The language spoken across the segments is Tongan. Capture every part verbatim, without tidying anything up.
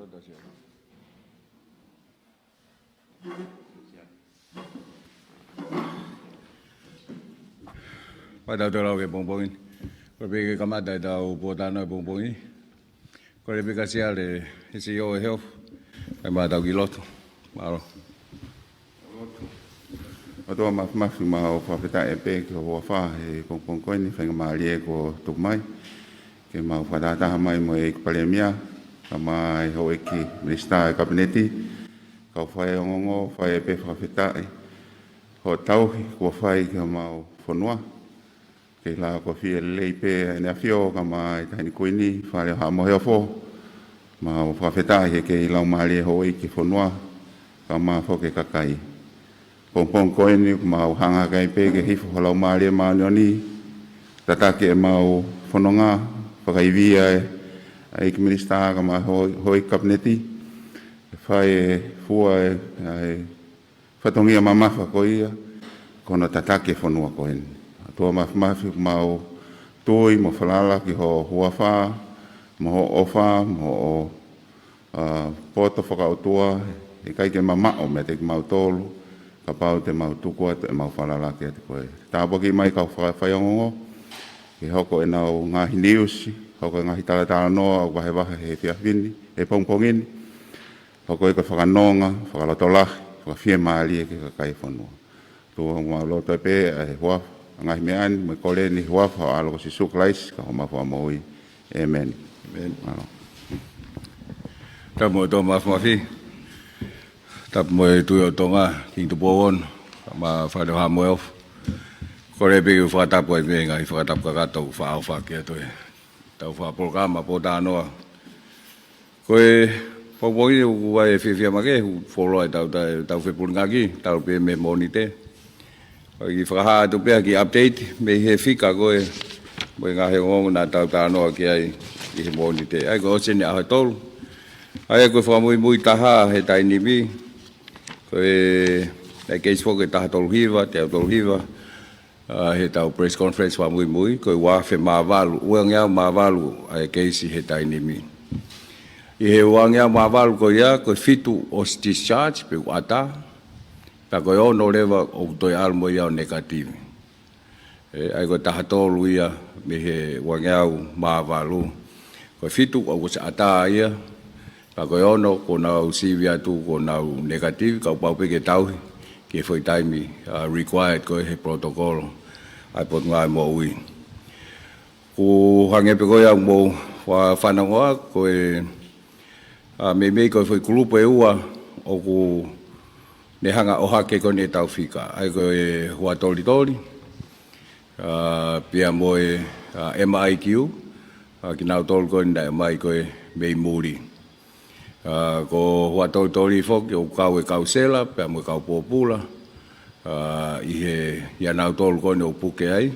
Pea tau toe lau ki he pongipongi ni. Kole pē ke kamata ʻetau pōtalanoa he pongipongi ni, kole pē ke ʻasi ʻa e C E O ʻo e Health, kae ʻumaʻā ʻetau kiʻi lotu. Mālō. ʻOtua Māfimafi, mau fakafetaʻi pē ki ho huafa he pongipongi ko eni, faingamālie kuo tuku mai ke mau fakatahataha mai mo e ʻEiki Palēmia, kae ʻumaʻā e houʻeiki minisitā ʻo e Kapineti, kau faiongoongo, fai pē fakafetaʻi hoʻo tauhi kuo fai ki homau fonua, ke lau ko fie lelei pē ʻEne ʻAfio kae ʻumaʻā e Taʻahine Kuini, Fale ʻo Haʻa Moheofo. Mau fakafetaʻi he kei laumālie houʻeiki e fonua, kae ʻumaʻā foki e kakai. Pongipongi ko eni, mau hanga hake ai pē ke hifo ho Laumālie Māʻoniʻoni, tataki ʻemau fononga, fakaivia e ʻEiki Minisitā kae ʻumaʻā e hou-, houʻeiki Kapineti, ke fai e fua e, e fatongia mamafa ko ia, ko hono tataki e fonua ko eni. ʻOtua Māfimafi, mau tui mo falala ki ho huafa, mo hoʻo ʻofa, mo hoʻo, ʻa, poto fakaʻotua, ʻe ʻikai ke mamaʻo meiate kimautolu, kapau te mau tuku atu ʻemau falala kiate koe. Tāpuakiʻi mai kau fa-, faiongoongo, ke hoko ʻenau ngaahi niusi, hoko e ngaahi talatalanoa ʻoku vahevahe he efiafi ni, he pongipongi ni, hoko ia ko e fakanonga, fakalotolahi, fakafiemālie ki he kakai e fonua. ʻOtua, mau lotu ai pē ʻa e huafa, ʻa e ngaahi meʻa ni, mo e kole ni he huafa ho ʻAlo ko Sīsū Kalaisi, ko homau Fakamoʻui. ʻĒmeni. ʻĒmeni. Mālō. Tapu mo e ʻOtua Māfimafi. Tapu mo e Tuʻi ʻo Tonga, Kingi Tupou Ono, kae ʻumaʻā Fale ʻo Haʻa Moheofo. Kole pē ke u fakatapu ai mei he ngaahi fakatapu kakato ʻoku faʻa ʻofa ki ai ʻetau fakapolokalama pōtalanoa. Ko e pongipongi ni ʻoku ʻi ai e fiefia makehe, ʻoku fuoloa ʻetau, ʻetau, ʻetau fepulingaki, talu pē mei he Mōnite. ʻOku ou fakahā atu pē ha kiʻi update mei he fika ko ē mo e ngaahi ongoongo naʻa tau talanoa ki ai ʻi he Mōnite. ʻA ia ko e ʻosi eni e ʻaho ʻe tolu. ʻA ia ko e fakamuimui taha he taimi ni, ko e, ʻa e keisi foki ʻe taha tolu hiva, teau tolu hiva, ʻa, heʻetau press conference fakamuimui, ko e ua afe mā valu, uangeau mā valu ʻa e keisi he taimi ni. ʻI he uangeau mā valu ko ia, ko e fitu ʻosi discharge, pe ʻoku ʻatā, pea ko e ono leva ʻoku toe ʻalu mo ia ʻo negative. ʻE, ʻa ia ko e taha tolu ia mei he uangeau mā valu. Ko e fitu ʻoku ʻosi ʻatā ia, pea ko e ono kuo nau sivi atu kuo nau negative, ka ʻoku pau pē ke tauhi ki he foʻi taimi, ʻa, required ko ē he protocol ʻa e Potungāue Moʻui. ʻOku hangē pē ko ia ʻoku mou fa-, fanongoa, ko e, ʻa, meimei ko e foʻi kulupu ʻe ua ʻoku ne hanga ʻo ʻohake ko eni ʻetau fika. ʻA ia ko e Huatolitoli, ʻa, pea mo e, ʻa, M I Q, ʻa, kinautolu ko eni naʻe ʻomai ko ē mei muli. ʻA, ko Huatolitoli foki ʻoku kau e kau sela, pea mo e kau pōpula, ʻa, ʻi he, ʻia nautolu ko eni ʻoku puke ai.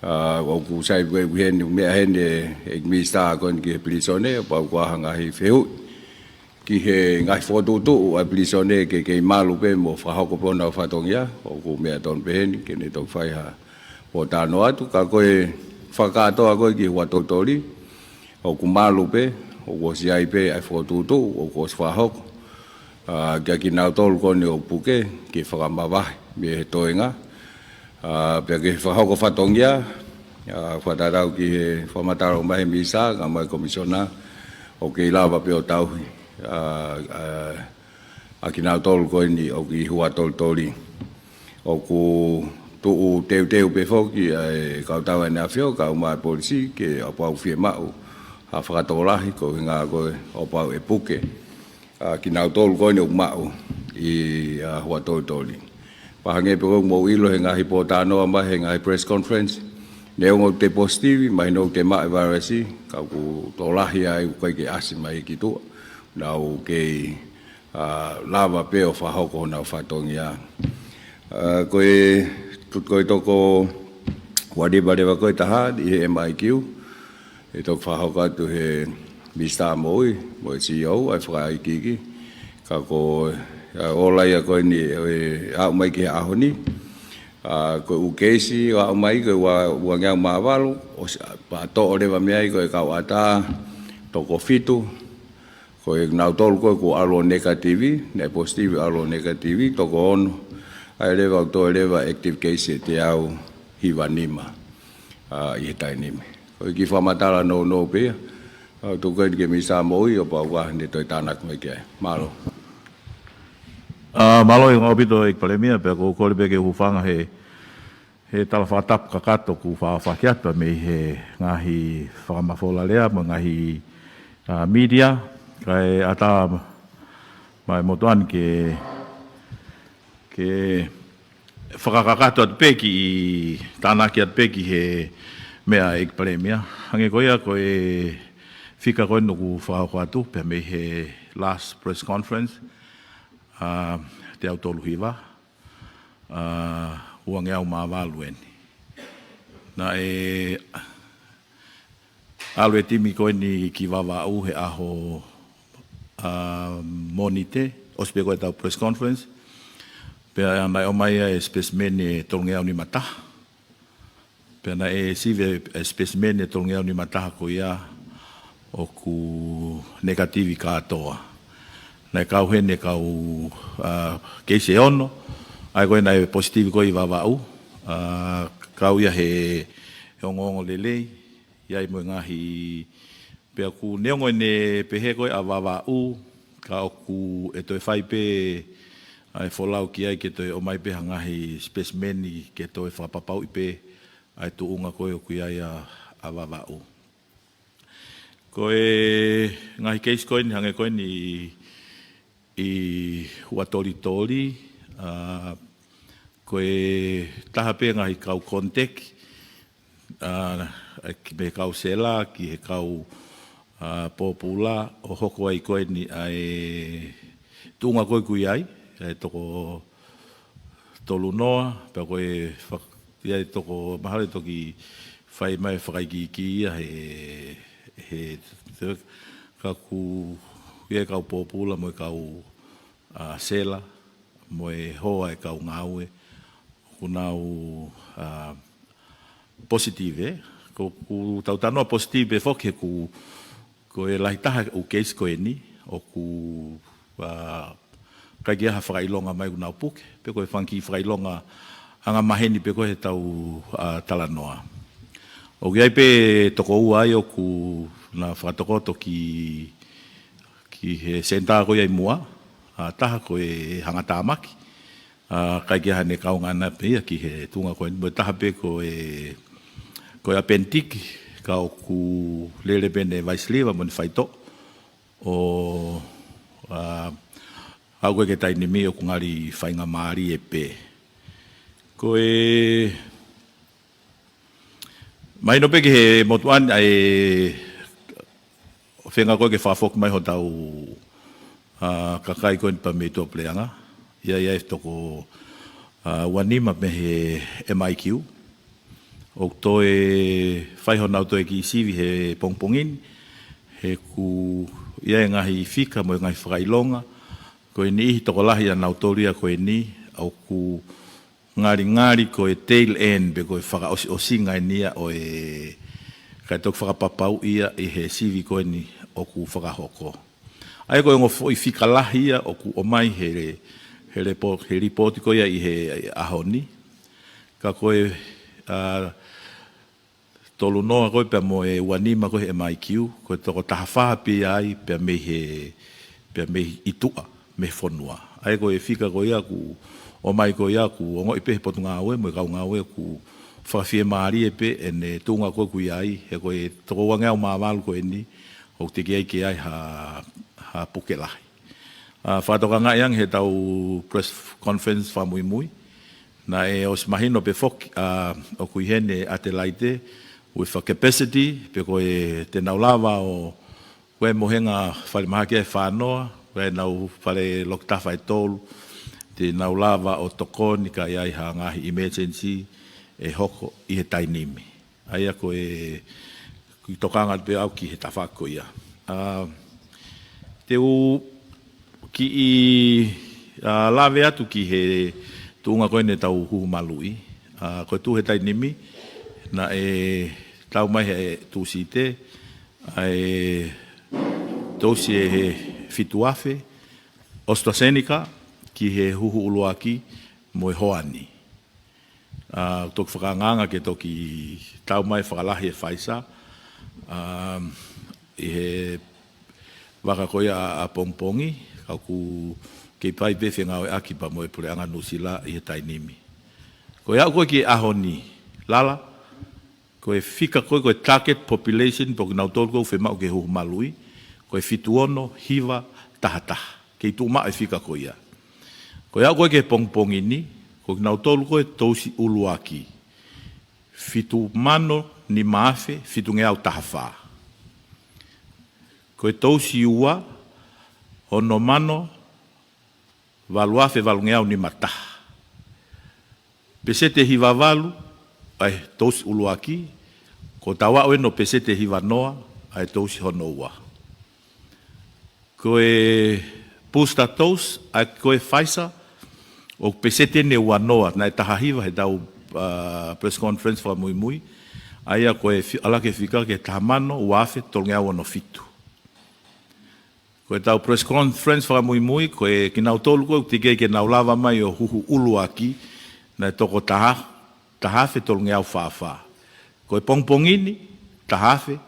ʻA, ʻoku sai pē ʻoku heni, meʻa heni e, e minisitā ko eni ki he pilīsone, pau ko e hā e ngaahi fehuʻi ki he ngaahi fokotuʻutuʻu ʻa e pilīsone ke kei malu pē mo fakahoko pē honau fatongia, ʻoku meʻa tonu pē heni, ke ne toki fai ha pōtalanoa atu, ka ko e fakakātoa ko ē ki Huatolitoli, ʻoku malu pē, ʻoku ʻosi ʻi ai pē ʻa e fokotuʻutuʻu, ʻoku ʻosi fakahoko, ʻa, kia kinautolu ko eni ʻoku puke, ke fakamavahe mei he toenga, ʻa, pea ke fakahoko fatongia, ʻa, fakatatau ki he fakamatala mai he minisitā, kae ʻumaʻā e Komisiona, ʻoku kei lava pē ʻo tauhi, ʻa, ʻa, ʻa kinautolu ko eni ʻoku ʻi Huatolitoli. ʻOku tuʻu teuteu pē foki ʻa e kau tau ʻEne ʻAfio, kae ʻumaʻā e polisi, ke ʻo pau fiemaʻu ha fakatokolahi, ko e ʻuhinga ko ē ʻo pau ʻe puke ʻa kinautolu ko eni ʻoku maʻu ʻi, ʻa, Huatolitoli. Pea hangē pē ko ʻoku mou ʻilo he ngaahi pōtalanoa mai he ngaahi press conference, neongo ʻoku te positive, mahino ʻoku te maʻu e vailasi, ka ʻoku tokolahi ai ʻoku ʻikai ke ʻasi mai ki tuʻa, nau kei, ʻa, lava pē ʻo fakahoko honau fatongia. ʻA, ko e, ko e toko ua hiva leva ko ē taha ʻi he M I Q, ʻe toki fakahoko atu he minisitā moʻui, mo e C E O, ʻa e fakaikiiki. Ka ko, ʻa, ʻoku lahi ia ko eni, ʻe aʻu mai ki he ʻaho ni. ʻA, ko e ʻū keisi ʻo aʻu mai ko e ua, uangeau mā valu, ʻosi, ʻa, pea toʻo leva mei ai ko e kau ʻatā, toko fitu, Ko e nautolu ko ē kuo ʻalu ʻo negative, naʻe positive ʻalu ʻo negative, toko ono. ʻA ia leva ʻoku toe leva active case ʻe teau hiva nima, ʻa, ʻi he taimi ni. Ko e kiʻi fakamatala nounou pē ia, ʻa, tuku eni kia Minisitā Moʻui ʻo pau ka ne toe tānaki mai ki ai. Mālō. ʻA, mālō ʻaupito ʻEiki Palēmia, pea ʻoku ou kole pē ke u hūfanga he he tala fakatapu kakato kuo faʻa fakahoko atu mei he ngaahi fakamafola lea mo e ngaahi, ʻa, media, kae ʻatā mai motuʻa ni ke, ke fakakakato atu pē kiʻi tānaki atu pē ki he meʻa ʻEiki Palēmia. Hangē ko ia ko e fika ko ē naʻa ku fakahoko atu pē mei he last press conference, ʻa, teau tolu hiva, ʻa, uangeau mā valu eni. Naʻe ʻalu e timi ko eni ki Vavaʻu he ʻaho, ʻa, Mōnite, ʻosi pē ko ē ʻetau press conference. Pea naʻe ʻomai ai e specimen ʻe tolungeau nima taha. Pea naʻe sivi e specimen ʻe tolungeau nima taha ko ia ʻoku negative kātoa. Naʻe kau heni e kau, ʻa, case ʻe ono, ʻa ia ko ē naʻe positive ko ē ʻi Vavaʻu, ʻa, kau ia he, he ongoongo lelei, ʻi ai mo e ngaahi Pea ʻoku neongo ʻene pehē ko ē ʻa Vavaʻu, ka ʻoku ʻe toe fai pē ʻa e folau ki ai ke toe ʻomai pē ha ngaahi specimen ke toe fakapapauʻi pē ʻa e tuʻunga ko ē ʻoku ʻi ai ʻa, ʻa Vavaʻu. Ko e ngaahi case ko eni hangē ko eni ʻi Huʻatolitoli, ʻa, ko e taha pē ngaahi kau contact, ʻa, ki he kau sela, ki he kau, ʻa, pōpula, ʻo hoko ai ko eni ʻa e tuʻunga ko ē ʻoku ʻi ai, ʻa e toko tolu noa, pea ko e fak-, ʻi ai toko mahalo ʻe toki fai mai fakaikiiki ia he, he, ka ʻoku ʻi ai e kau pōpula mo e kau, ʻa, sela, mo e hoa e kau ngāue, ʻoku nau, ʻa, positive, ē? Ko, ʻoku tau talanoa positive pē foki he ʻoku, ko e lahi taha ʻū case ko eni, ʻoku, ʻa, ʻikai ke ʻi ai ha fakaʻilonga mai ʻoku nau puke, pe ko e fanga kiʻi fakaʻilonga angamaheni pē ko ē heʻetau, ʻa, talanoa. ʻOku ʻi ai pē toko ua ai ʻoku na fakatokoto ki, ki he senitā ko ia ʻi muʻa, ʻa, taha ko e hangatāmaki, ʻa, ʻikai ke ʻi ai haʻane kaungā ʻapi ia ki he tuʻunga ko eni, mo e taha pē ko e, ko e ʻapenitiki, ka ʻoku lele pē ʻene vaisiliva mo ʻene faitoʻo, ʻo, ʻa, aʻu ko ē ki he taimi ni ʻoku ngali faingamālie pē. Ko e mahino pē ki he motuʻa ni ʻa e feinga ko ē ke fakafoki mai hotau, ʻa, kakai ko eni pea mei tuʻapuleʻanga. ʻI ai e toko, ʻa, ua nima mei he M I Q. ʻOku toe fai honau toe kiʻi sivi he pongipongi ni, he ʻoku ʻi ai e ngaahi fika mo e ngaahi fakaʻilonga, ko e niʻihi tokolahi ʻanautolu ia ko eni, ʻoku ngalingali ko e tail end pe ko e fakaʻosiʻosinga eni ia ʻo e, kae toki fakapapauʻi ia ʻi he sivi ko eni ʻoku fakahoko. ʻA ia ko e ongo foʻi fika lahi ia ʻoku ʻomai he, he lepo-, he lipooti ko ia ʻi he ʻaho ni. Ka ko e, ʻa, tolu noa ko ē pea mo e ua nima ko ē he M I Q, ko e toko taha fā pē ia ai pea mei he, pea mei ʻi tuʻa, mei he fonua. ʻA ia ko e fika ko ia ʻoku ʻomai ko ia ʻoku ongoʻi pē he potungāue mo e kau ngāue ʻoku fakafiemālie pē ʻene tuʻunga ko ē ʻoku ʻi ai, he ko e toko uangeau mā valu ko eni, ʻoku teʻeki ai ke ʻi ai ha, ha puke lahi. ʻA, fakatokangaʻi ange heʻetau press conference fakamuimui, naʻe ʻosi mahino pē foki, ʻa, ʻoku ʻi heni ʻa Adelaide, with a capacity, pe ko e te nau lava ʻo, ko e mohenga falemahaki ʻe fāngofulu, ko ʻenau fale loki tafa ʻe tolu, te nau lava ʻo tokoni ka ʻi ai ha ngaahi emergency ʻe hoko ʻi he taimi ni. ʻA ia ko e, kiʻi tokanga pē au ki he tafaʻaki ko ia. ʻA, te u kiʻi, ʻa, lave atu ki he tuʻunga ko eni ʻetau huhu maluʻi. ʻA, ko e tuʻu he taimi ni, naʻe tau mai he Tūsite, ʻa e tauhi ʻe he fitu afe AstraZeneca ki he huhu ʻuluaki mo e hoa ni. ʻA, toki fakaangaanga ke toki tau mai fakalahi e Pfizer, ʻa, ʻi he vaka ko ia ʻapongipongi, ka ʻoku kei fai pē fengāueʻaki pea mo e puleʻanga Nuʻusila ʻi he taimi ni. Ko e aʻu ko ē ki he ʻaho ni, Lala, ko e fika ko ē, ko e target population, pe ko kinautolu ko ē ʻoku fiemaʻu ke huhu maluʻi, ko e fitu ono hiva taha taha. Kei tuʻu maʻu e fika ko ia. Ko e aʻu ko ē ki he pongipongi ni, ko kinautolu ko ē tousi ʻuluaki, fitu mano nima afe fitungeau taha fā. Ko e tousi ua, ono mano valu afe valungeau nima taha. Peseti hiva valu ʻa e tousi ʻuluaki, ko e tau aʻu eni ʻo peseti hiva noa ʻa e tousi hono ua. Ko e booster dose ʻa e ko e Pfizer, ʻoku peseti eni ua noa, naʻe taha hiva he tau, ʻa, press conference fakamuimui, ʻa ia ko e fi-, ʻalu hake e fika ki he taha mano ua afe tolungeau ono fitu. Ko e tau press conference fakamuimui, ko e kinautolu ko ē ʻoku teʻeki ke nau lava mai ʻo huhu ʻuluaki, naʻe toko taha, taha afe tolungeau fā fā. Ko e pongipongi ni, taha afe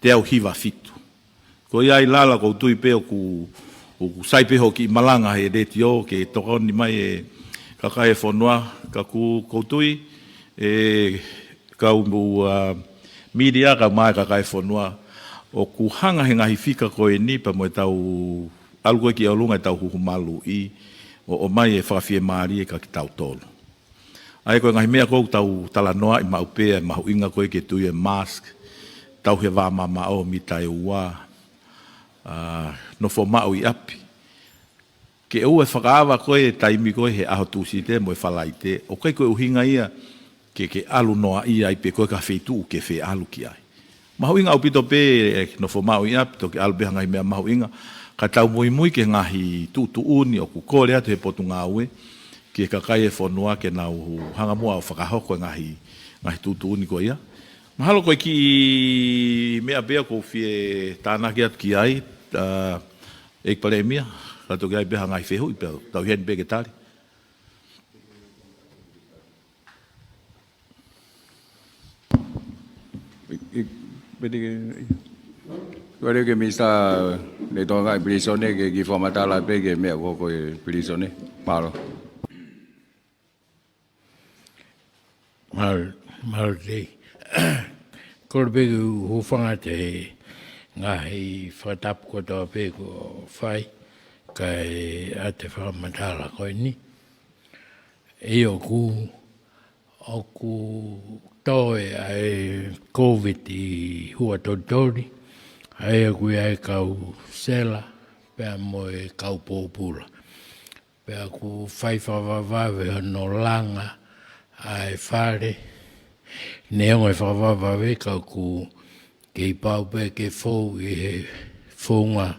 teau hiva fitu. Ko ia ai, Lala, ʻoku ou tui pē ʻoku, ʻoku sai pē hoʻo kiʻi malanga he letiō ke tokoni mai e kakai e fonua, ka ʻoku, ʻoku ou tui, e, kau mo, ʻa, media, kau mai kakai e fonua, ʻoku hanga he ngaahi fika ko eni pea mo e tau ʻalu ko ē ki ʻolunga e tau huhu maluʻi, ʻo, ʻomai e fakafiemālie kia kitautolu. ʻA ia ko e ngaahi meʻa ko ē ʻoku tau talanoaʻi maʻu pē, e mahuʻinga ko ē ke tui e mask, tauhi e vā mamaʻo mita ʻe ua, ʻa, nofo maʻu ʻi ʻapi. Ke ʻoua ʻe fakaava ko ē taimi ko ē he ʻaho Tūsite mo e Falaite, ʻoku ʻikai ko e ʻuhinga ia ke, ke ʻalu noaʻia ai pe ko e hā e feituʻu ke fie ʻalu ki ai. Mahuʻinga ʻaupito pē e nofo maʻu ʻi ʻapi, toki ʻalu pē ha ngaahi meʻa mahuʻinga, ka tau muimui ki he ngaahi tuʻutuʻuni ʻoku kole atu he Potungāue ki he kakai e fonua ke nau hanga muʻa ʻo fakahoko e ngaahi, ngaahi tuʻutuʻuni ko ia. Mahalo ko e kiʻi meʻa pē ia ʻoku ou fie tānaki atu ki ai, ʻa, ʻEiki Palēmia, ka toki ʻi ai pē ha ngaahi fehuʻi pea tau ʻi heni pē ke tali. ʻI, ʻi, peti ke, ʻi. Kole ke Minisitā Letoʻonga ʻi Pilīsone ke kiʻi fakamatala pē ki he meʻa ʻoku hoko ʻi Pilīsone. Mālō. Mālō, mālō Tei. Kole pē ke u hūfanga he ngaahi fakatapu kotoa pē kuo fai, kae ʻoatu e fakamatala ko eni. ʻIo, ʻoku, ʻoku toe ʻa e Covid ʻi Huʻatolitoli, ʻa ia ʻoku ʻi ai e kau sela, pea mo e kau pōpula. Pea ʻoku fai fakavavevave hono langa ʻa e fale, neongo e fakavavevave ka ʻoku kei pau pē ke fou ʻi he founga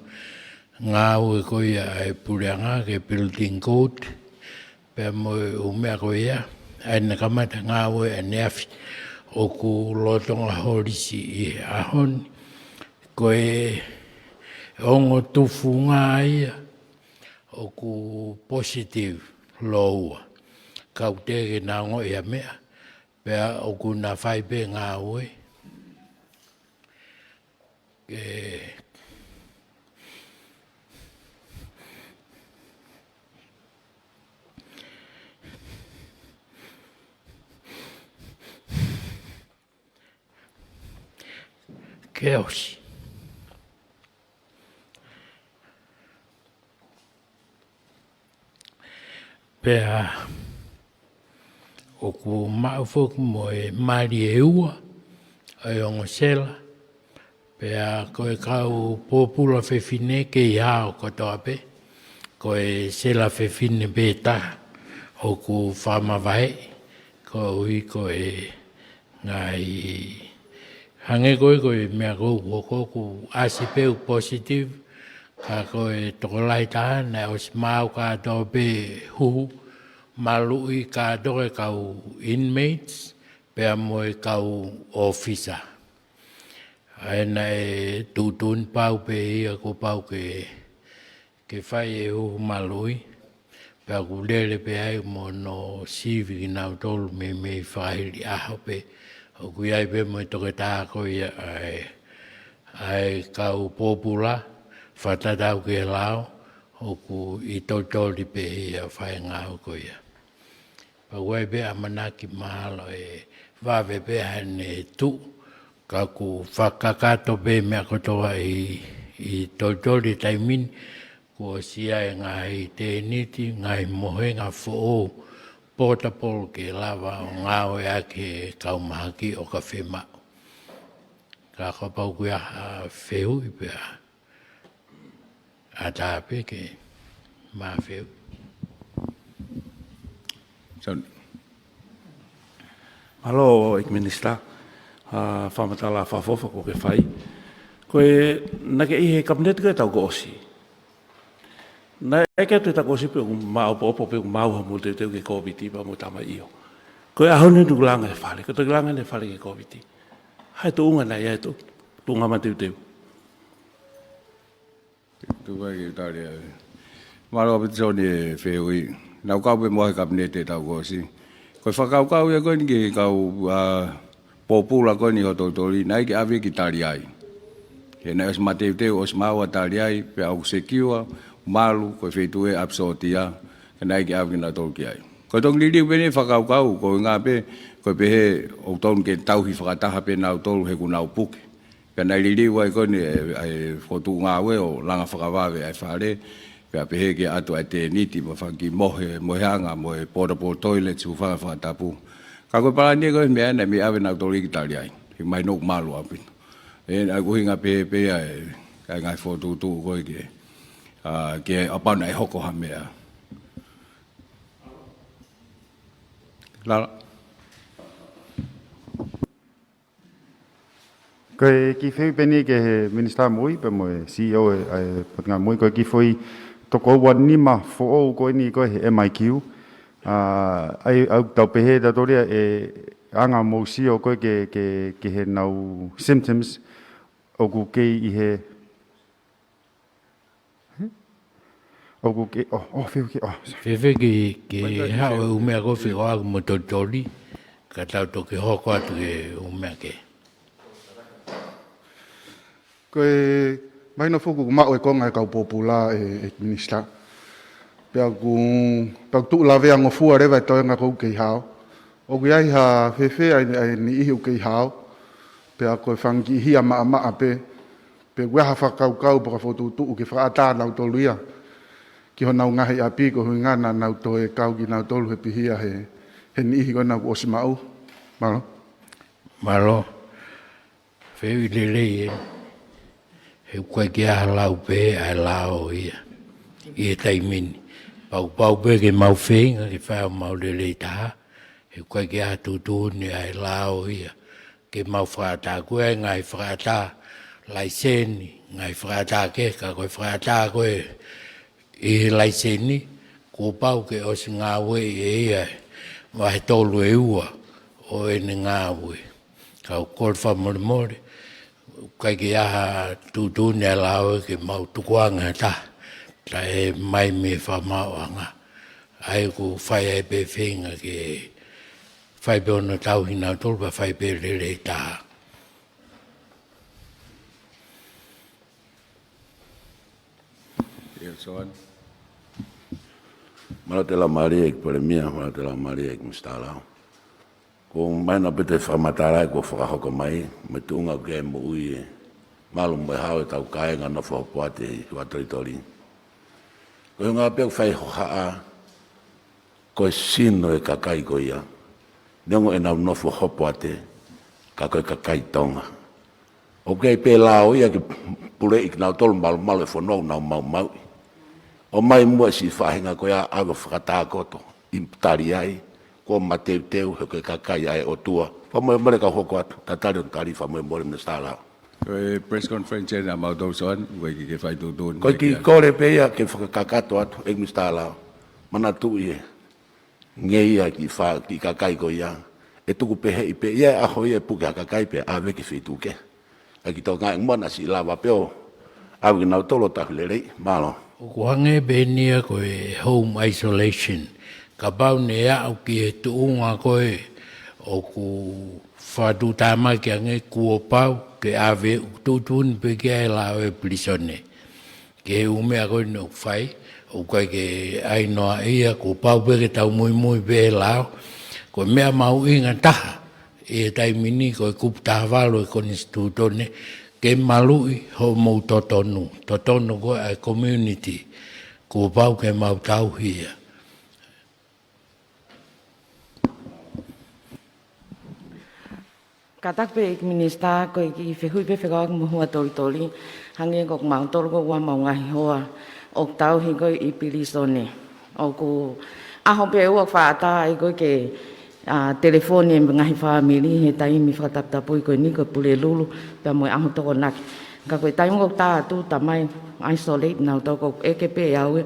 ngāue ko ia ʻa e puleʻanga ki he building code, pea mo e ʻū meʻa ko ia, ʻa ia naʻe kamata ngāue ʻaneafi ʻoku lolotonga holisi ʻi he ʻaho ni. Ko e ongo tufunga ia ʻoku positive lōua. Ka ʻoku teʻeki ke na ongoʻi ha meʻa, pea ʻoku na fai pē ngāue. Ke, ke ʻosi. Pea ʻoku maʻu foki mo e mali ʻe ua ʻo e ongo sela, pea ko e kau pōpula fefine kei hao kotoa pē, ko e sela fefine pē taha ʻoku fakamavaheʻi, koeʻuhi ko e ngaahi hangē ko ē, ko e meʻa ko ē ʻoku hoko, ʻoku ʻasi pē ʻoku positive, ka ko e tokolahi taha naʻe ʻosi maau kātoa pē huhu maluʻi kātoa e kau inmates, pea mo e kau ʻōfisa. ʻA ia naʻe tuʻutuʻuni pau pē ia kuo pau ke ke fai e huhu maluʻi, pea ʻoku lele pē ai mo hono sivi kinautolu meimei fakahili ʻaho pē. ʻOku ʻi ai pē mo e toketā ko ia ʻa e, ʻa e kau pōpula, fakatatau ki he lao, ʻoku ʻi Tolitoli pē ia ʻa e faingāue ko ia. Pea ʻoku ʻi ai pē ʻamanaki mahalo ʻe vave pē haʻane tuʻu, ka ʻoku fakakakato pē meʻa kotoa ʻi, ʻi Tolitoli taimi ni, kuo ʻosi ʻi ai e ngaahi tēniti, ngaahi mohenga foʻou, portable ke lava ʻo ngāueʻaki ʻe he kau mahaki ʻo ka fiemaʻu. Ka kapau ʻoku ʻi ai ha fehuʻi pea ʻatā pē ke mafeu. Mālō, ʻEiki Minisitā, ʻa e fakamatala fakaʻofoʻofa kuo ke fai. Ko e, naʻe ʻi he Kapineti ko ē taʻu kuo ʻosi. Naʻe ʻeke atu he taʻu kuo ʻosi pe ʻoku maʻopoʻopo pe ʻoku maʻu ha motu teuteu ki he Kōviti pea mo tama io. Ko e ʻaho ni ʻoku langa e fale, ko e toki langa ʻene fale ki he Kōviti. Hā e tuʻunga naʻe ʻi ai e tuʻunga mateuteu. Tuku ai ke u tali ai. Mālō ʻaupito Sione e fehuʻi. Naʻa ku kau pē mo au he Kapineti he taʻu kuo ʻosi. Ko e fakakaukau ia ko eni ki he kau, ʻa, pōpula ko eni ʻo Tolitoli, naʻe ʻikai ke ʻave ki Taliai. He naʻe ʻosi mateuteu, ʻosi maʻu ʻa Taliai, pea ʻoku secure, malu, ko e feituʻu ʻe ʻapi sōtia, ka naʻe ʻikai ke ʻave kinautolu ki ai. Ko e toki liliu pē eni e fakakaukau, ko e ʻuhinga pē, ko e pehē ʻoku totonu ke tauhi fakataha pē nautolu he ʻoku nau puke. Pea naʻe liliu ai ko eni e, e fokotuʻu ngāue ʻo langa fakavave ʻa e fale, pea pehē ke ʻatu ʻa e tēniti, mo e fanga kiʻi mohe, mohenga, mo e portable toilet, hūfanga he fakatapu. Ka ko e palani ko e meʻa naʻe mei ʻave nautolu ia ki Taliai. He mahino ʻoku malu ʻaupito. ʻE, ʻa e ʻuhinga pē, pē ʻa e, ʻa e ngaahi fokotuʻutuʻu ko ē ke, ʻa, ke ʻapana ʻe hoko ha meʻa. Lala. Ko e kiʻi fehuʻi pē eni ki he Minisitā Moʻui pea mo e CEO ʻa e, ʻa e Potungāue Moʻui, ko e kiʻi foʻi toko ua nima foʻou ko eni ko e he M I Q. ʻA, ʻa ia ʻoku tau pehē ʻe tautolu ia e anga mou sio ko ē ki he, ki he, ki heʻenau symptoms ʻoku kei ʻi he ʻOku ke, ʻo, ʻo, feu ke, ʻo, sorry. Fēfē ke, ke haʻu e ʻū meʻa ko ē fekauʻaki mo Tolitoli, ka tau toki hoko atu ki he ʻū meʻa kehe. Ko e, mahino foki ʻoku maʻu e konga e kau pōpula ʻe, ʻe Minisitā. Pea ʻoku, pea ʻoku tuʻu lavea ngofua leva e toenga ko ē ʻoku kei hao. ʻOku ʻi ai ha fēfē ʻa e, ʻa e niʻihi ʻoku kei hao. Pea ko e fanga kiʻi hia maʻamaʻa pē. Pe ʻoku ʻi ai ha fakakaukau pe ko ha fokotuʻutuʻu ke fakaʻatā nautolu ia ki honau ngaahi ʻapi ko e ʻuhinga naʻa nau toe kau kinautolu he pihia he, he niʻihi ko ena kuo ʻosi maʻu. Mālō. Mālō. Fehuʻi lelei ē. He ʻoku ʻikai ke ʻi ai ha lau pē ʻa e lao ia ʻi he taimi ni. Pau, pau pē ke mau feinga ke fai homau lelei taha. He ʻoku ʻikai ke ʻi ai ha tuʻutuʻuni ʻa e lao ia ke mau fakaʻatā. Ko e ngaahi fakaʻatā laiseni, ngaahi fakaʻatā kehe, ka ko e fakaʻatā ko ē ʻi he laiseni, kuo pau ke ʻosi ngāueʻi ʻe ia e vahe tolu ʻe ua ʻo ʻene ngāue. Ka ʻoku ou kole fakamolemole, ʻoku ʻikai ke ʻi ai ha tuʻutuʻuni ʻa e lao ia ke mau tukuange ha taha, taʻe mai mei he fakamaauʻanga. ʻA ia ʻoku fai ai pē feinga ke fai pē hono tauhi nautolu, pea fai pē lelei taha. ʻIo, Soane. Mālō e laumālie ʻEiki Palēmia, mālō e laumālie ʻEiki Minisitā Lao. Ko e mahino pē ʻete fakamatala ē kuo fakahoko mai, mo e tuʻunga ʻoku kei moʻui e malu mo e hao ʻetau kāinga nofo hopoate ʻi Tolitoli. Ko e ʻuhinga pē ʻoku fai hohaʻa, ko e sino e kakai ko ia. Neongo ʻenau nofo hopoate, ka ko e kakai Tonga. ʻOku ʻi ai pē lao ia ke puleʻi kinautolu malumalu e fonua ʻoku nau maumauʻi. ʻOmai muʻa e siʻi faʻahinga ko ia ʻave ʻo fakatākoto ʻi Taliai, kuo mateuteu he ko e kakai ʻa e ʻOtua. Fakamolemole kau hoko atu, tatali hono tali, fakamolemole Minisitā Lao. Ko e press conference ē naʻa mau tau Soane, ʻoku ʻikai ke fai tuʻutuʻuni. Ko e kiʻi kole pē ia ke fakakakato atu, ʻEiki Minisitā Lao. Manatuʻi ē. Ngeia kiʻi fa-, kiʻi kakai ko ia. ʻE tuku pehē ʻi pē ia e ʻaho ia ʻe puke ha kakai pea ʻave ki he feituʻu kehe. ʻA ia ki Tonga ʻi muʻa naʻa siʻi lava pē ʻo ʻave kinautolu ʻo tauhi lelei. Mālō. ʻOku hangē pē eni ia ko e home isolation. Kapau ne aʻu ki he tuʻunga ko ē ʻoku fakatuʻutāmaki ange, kuo pau ke ʻave, ʻoku tuʻutuʻuni pē ki ai e lao ʻo e pilīsone. Ki he ʻū meʻa ko eni ʻoku fai, ʻoku ʻikai ke ʻai noa ia, kuo pau pē ke tau muimui pē he lao. Ko e meʻa mahuʻinga taha ʻi he taimi ni ko e kupu taha valu ʻo e Konisitūtone, ke maluʻi hoʻomou totonu, totonu ko ē ʻa e community, kuo pau ke mau tauhi ia. Kātaki pē ʻEiki Minisitā, ko e kiʻi fehuʻi pē fekauʻaki mo Huʻatolitoli, hangē ko kimautolu ko ʻemau ngaahi hoa ʻoku tauhi ko ē ʻi pilīsone. ʻOku ʻaho pē ʻe ua ʻoku faʻa ʻatā ai ko ē ke, ʻa, telefoni e ngaahi fāmili he taimi fakataputapui ko eni ko e Pulelulu pea mo e ʻAho Tokonaki. Ka ko e taimi ʻoku tā atu, tā mai isolate nautolu, ʻoku ʻeke pē ʻe au ia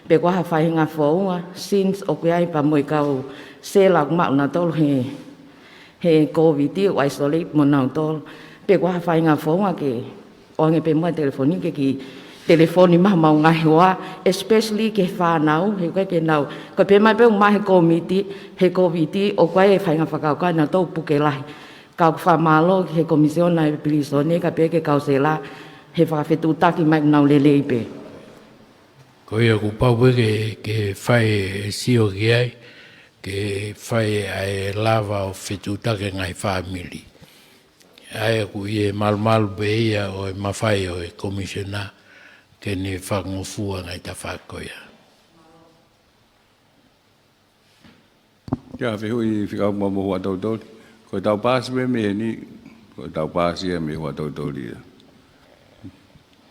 pe ko e hā ha faʻahinga founga, since ʻoku ʻi ai pea mo e kau sela ʻoku maʻu nautolu he he Kōviti, ʻo isolate mo nautolu. Pe ko e hā ha faʻahinga founga ke ʻoange pē muʻa e telefoni ke kiʻi telefoni mai homau ngaahi hoa, especially ki he fānau, he ʻoku ʻikai ke nau, ko e pehē mai pē ʻoku maʻu he kōmiti, he Kōviti, ʻoku ʻi ai e faʻahinga fakakaukau nautolu puke lahi. Ka ʻoku fakamālō ki he Komisiona e Pilīsone, kae pehē ki he kau sela, he fakafetuʻutaki mai ʻoku nau lelei pē. Ko ia kuo pau pē ke, ke fai e sio ki ai, ke fai ʻa e lava ʻo fetuʻutaki e ngaahi fāmili. ʻA ia ʻoku ʻi he malumalu pē ia ʻo e mafai ʻo e Komisiona ke ne fakangofua e ngaahi tafaʻaki ko ia. Kia fehuʻi fika mo mo Huʻatolitoli. Ko ʻetau paasi pē mei heni, ko ʻetau paasi ia mei Huʻatolitoli ia.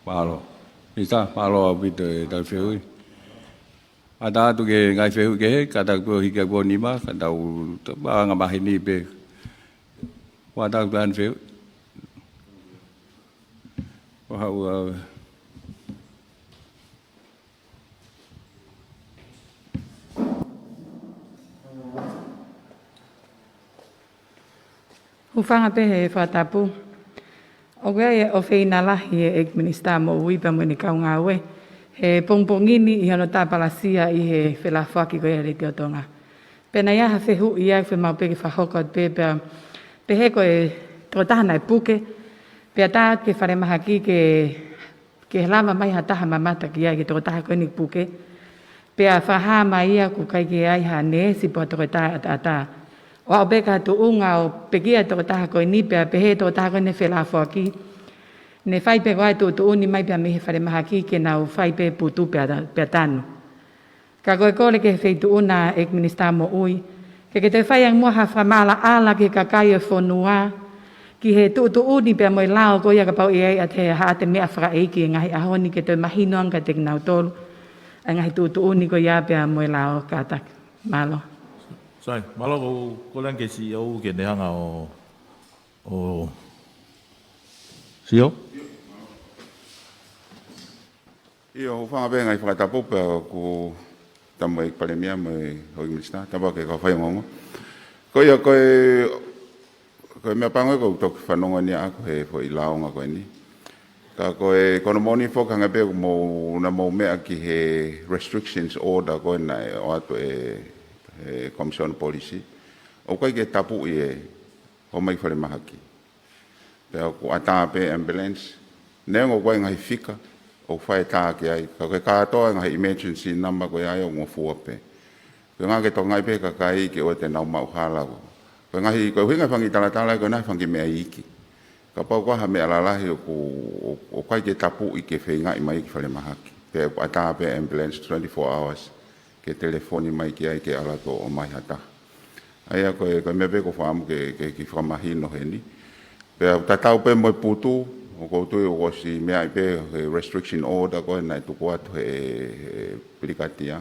Mālō. Minisitā, mālō ʻaupito e tau fehuʻi. ʻAtā atu ki he ngaahi fehuʻi kehe, kātaki pē ʻo hiki ʻaki ʻo nima, ka tau, tau anga maheni pē. Huʻatolitoli pē ʻa e fehuʻi. Ko haʻu ā. Hūfanga pē he fakatapu. ʻOku ʻi ai e ʻofeina lahi ʻa e ʻEiki Minisitā Moʻui pea mo ʻene kaungāue he pongipongi ni ʻi hono tāpalasia ʻi he felafoaki ko ia ʻa e Letiō Tonga. Pea naʻe ʻi ai ha fehuʻi ia ʻoku fiemaʻu pē ke fakahoko atu pē, pea pehē ko e tokotaha naʻe puke, pea tā atu ki he falemahaki ke ke lava mai ha taha mamata ki ai ki he tokotaha ko eni puke. Pea fakahā mai ia ʻoku ʻikai ke ʻi ai ha neesi pe ko ha tokotaha ʻataʻatā. ʻO aʻu pē ki ha tuʻunga ʻo pekia e tokotaha ko eni pea pehē ʻe he tokotaha ko eni felafoaki, ne fai pē ko ā e tuʻutuʻuni mai pea mei he falemahaki ke nau fai pē putu pea, pea tanu. Ka ko e kole ki he Feituʻu na ʻEiki Minisitā Moʻui, ke ke toe fai ange muʻa ha fakamaʻalaʻala ki he kakai ʻo e fonua, ki he tuʻutuʻuni pea mo e lao ko ia kapau ʻe ʻi ai ʻa e, ha ʻete meʻa fakaʻeiki he ngaahi ʻaho ni ke toe mahino ange kiate kinautolu ʻa e ngaahi tuʻutuʻuni ko ia pea mo e lao, kātaki. Mālō. Sai, mālō. Ko e kole ange ki he CEO ke ne hanga ʻo, ʻo sio. ʻIo, hūfanga pē he ngaahi fakatapu pea ʻoku tau mo e ʻEiki Palēmia mo e ʻEiki Minisitā, tapa ke kau fai ongoongo. Ko ia ko e, ko e meʻa pango ē ʻoku ou toki fanongo ni ʻaʻaku he foʻi lāunga ko eni. Ka ko e, ko hono moʻoni foki hangē pē ʻoku mou, naʻa mou meʻa ki he restrictions order ko ē naʻe ʻoatu ʻe he Commission Policy. ʻOku ʻikai ke tapuʻi e ō mai falemahaki. Pea ʻoku ʻatā pē ambulance. Neongo ʻoku ʻi ai e ngaahi fika ʻoku fai e tā ki ai. Ka ko e kātoa e ngaahi emergency number ko ia ʻoku ngofua pē. Ko e ʻuhinga ke tokangaʻi pē e kakai ke ʻoua te nau maʻu hala ko. Ko e ngaahi, ko e ʻuhinga e fanga kiʻi talatala ko e ngaahi fanga kiʻi meʻa iiki. Kapau ko ha meʻa lalahi ʻoku, ʻo, ʻoku ʻikai ke tapuʻi ke feingaʻi mai ki falemahaki. Pea ʻoku ʻatā pē ambulance twenty-four hours ke telefoni mai ki ai ke ʻalu atu ʻo ʻomai ha taha. ʻA ia ko e, ko e meʻa pē ʻoku ou fakaʻamu ke, ke, ke fakamahino heni. Pea tatau pē mo e putu, ʻoku ou tui ʻoku ʻosi meaʻi pē he restriction order ko ē naʻe tuku atu he, he pilikatia.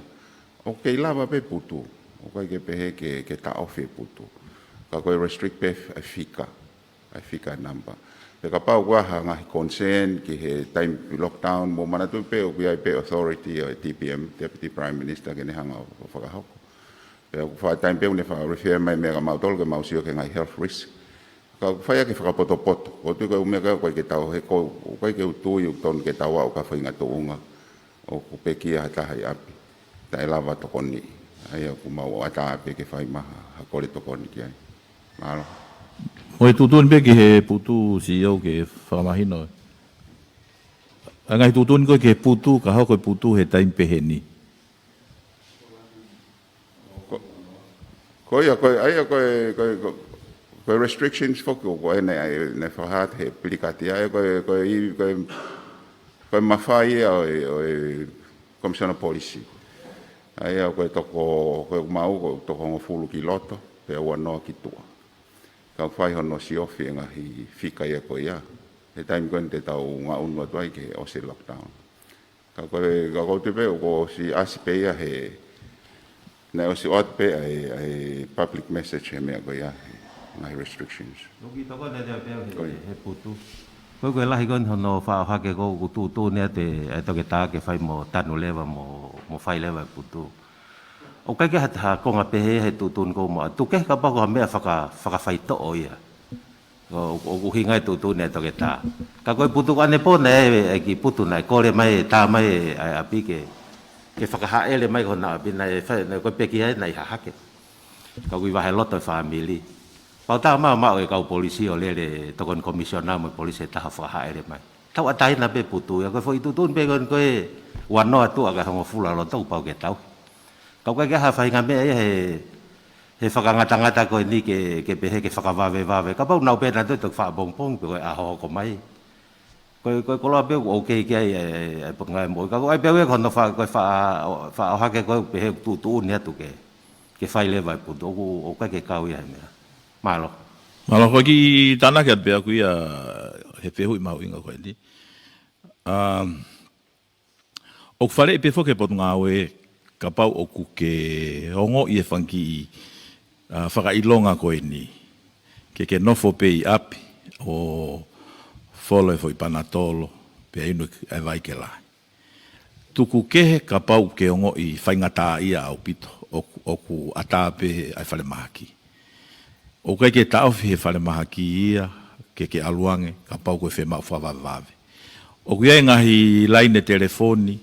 ʻOku kei lava pē putu, ʻoku ʻikai ke pehē ke, ke taʻofi e putu. Ka ko e restrict pē e fika. ʻA e fika number. Pea kapau ʻoku ʻi ai ha ngaahi concern ki he taimi lockdown, mou manatuʻi pē ʻoku ʻi ai pē authority ʻo e D P M, Deputy Prime Minister, ke ne hanga ʻo fakahoko. Pea ʻoku faʻa taimi pē ʻoku ne faʻa refer mai meʻa kia mautolu ke mau sio ki he ngaahi health risk. Ka ʻoku fai ʻaki e fakapotopoto. ʻOku ou tui ko e ʻū meʻa ko ē ʻoku ʻikai ke tau he ko, ʻoku ʻikai ke u tui ʻoku tonu ke tau aʻu ki ha faʻahinga tuʻunga ʻoku pekia ha taha ʻi ʻapi, taʻe lava tokoniʻi. ʻA ia ʻoku mau ʻatā pē ke fai mai ha kole tokoni ki ai. Mālō. Mo e tuʻutuʻuni pē ki he putu, C E O, ke fakamahino. ʻA e ngaahi tuʻutuʻuni ko ē ki he putu, ka hoko e putu he taimi pehē ni. Ko, ko ia, ko e, ʻa ia ko e, ko e, ko e, ko e restrictions foki, ko e naʻe, naʻe fakahā he pilikati, ʻa ia ko e, ko e, ko e, ko e mafai ia ʻo e, ʻo e Komisona Polisi. ʻA ia ko e toko, ko e mau, ko e toko hongofulu ki loto, pea ua noa ki tuʻa. Ka ʻoku fai hono siofi e ngaahi fika ia ko ia. He taimi ko eni te tau ngaʻunu atu ai ke ʻosi e lockdown. Ka ko e, ka ko e te pē, ʻoku ʻosi ʻasi pē ia he, naʻe ʻosi ʻoatu pē ʻa e, ʻa e public message he meʻa ko ia, he ngaahi restrictions. ʻOku ʻi toko naʻe te pē he, Ko ia. he putu. Ko e, ko e lahi ko eni hono faʻo hake ko ʻoku tuʻutuʻuni atu ʻe he toketā ke fai mo tanu leva mo, mo fai leva e putu. ʻOku ʻikai ke ha, ha konga pehē he tuʻutuʻuni ko ē mo ʻatu ke kapau ko ha meʻa faka, fakafaitoʻo ia. ʻO, ʻo, ʻoku ʻuhinga e tuʻutuʻuni e toketā. Ka ko e putu ko ʻanepō naʻe, e kiʻi putu naʻe kole mai, tā mai ʻa e ʻapi ke, ke fakahaʻele mai ko hona ʻapi naʻe fai, naʻe ko e pekia naʻe ʻi hahake. Ka ʻoku ʻi vahe loto e fāmili. Pau tā mai ʻo maʻu e kau polisi ʻo lele tokoni komisiona mo e polisi ʻe taha fakahaʻele mai. Tauʻatāina pē putu ia, ko e foʻi tuʻutuʻuni pē ko eni ko e ua noa tuʻa ki he hongofulu ʻa loto kuo pau ke tau. Ka ʻoku ʻikai ke ha faʻahinga meʻa ia he, he fakangatangata ko eni ke, ke pehē ke fakavavevave. Kapau naʻa nau pehē naʻa nau toe toki fakapongipongi pe ko e ʻaho hoko mai. Ko e, ko e koloa pē ʻoku ʻoku kei ki ai e, e, e, e, ngaahi moʻui. Ka ko e ʻai pē ʻe au ia ko hono fa, ko e fa, faʻo hake ko ē pehē tuʻutuʻuni atu ke, ke fai leva e putu. ʻOku, ʻoku ʻikai ke kau ia he meʻa. Mālō. Mālō, ko e kiʻi tānaki atu pē ʻaku ia he fehuʻi mahuʻinga ko eni. Um, ʻOku faleʻi pē foki e Potungāue kapau ʻoku ke ongoʻi e fanga kiʻi, ʻa, fakaʻilonga ko eni. Ke ke nofo pē ʻi ʻapi ʻo folo e foʻi panatolo, pea inu e vai ke lahi. Tuku kehe kapau ke ongoʻi faingataʻaʻia ʻaupito, ʻoku, ʻoku ʻatā pē ʻa e falemahaki. ʻOku ʻikai ke taʻofi he falemahaki ia, ke ke ʻalu ange, kapau ko e fiemaʻu fakavavevave. ʻOku ʻi ai e ngaahi laine telefoni,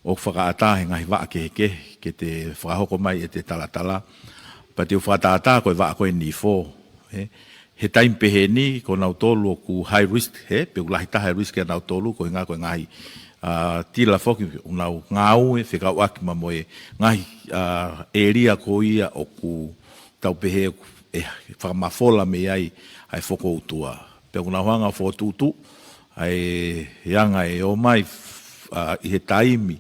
ʻoku fakaʻatā he ngaahi vaʻa kehekehe, ke te fakahoko mai ʻete talatala. Pea te u fakatātā ko e vaʻa ko eni fō, ē. He taimi pehē ni, ko nautolu ʻoku high risk, ē, pe ʻoku lahi taha e risk ʻanautolu, ko e ʻuhinga ko e ngaahi, ʻa, tila foki, ʻoku nau ngāue, fekauʻaki mo e ngaahi, ʻa, ʻēlia ko ia ʻoku tau pehē ʻe fakamafola mei ai ʻa e fokoutua. Pea ʻoku nau hanga ʻo fokotuʻutuʻu ʻa e anga e ō mai, ʻa, ʻi he taimi,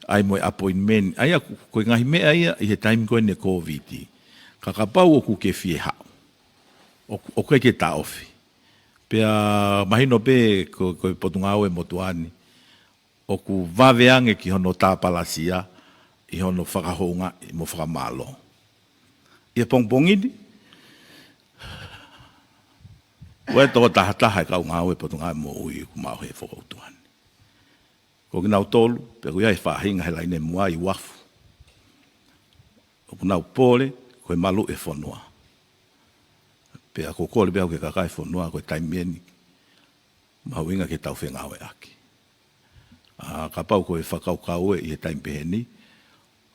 ʻai mo e appointment. ʻA ia ko e ngaahi meʻa ia ʻi he taimi ko eni e Kōviti. Ka kapau ʻoku ke fie haʻu, ʻoku, ʻoku ʻikai ke taʻofi. Pea mahino pē ko, ko e Potungāue Motuʻa ni, ʻoku vave ange ki hono tāpalasia, ʻi hono fakahoungaʻi mo fakamālō. ʻI he pongipongi ni, ʻoku ʻi ai e toko taha taha e kau ngāue Potungāue Moʻui ʻoku maʻu he fokoutua ni. Ko kinautolu, pea ʻoku ʻi ai e faʻahinga he laine muʻa ʻi uafu. ʻOku nau pole, ko e maluʻi e fonua. Pea ʻoku ou kole pē au ki he kakai e fonua, ko e taimi eni, mahuʻinga ke tau fengāueʻaki. ʻA, kapau ko e fakakaukau ē ʻi he taimi pehē ni,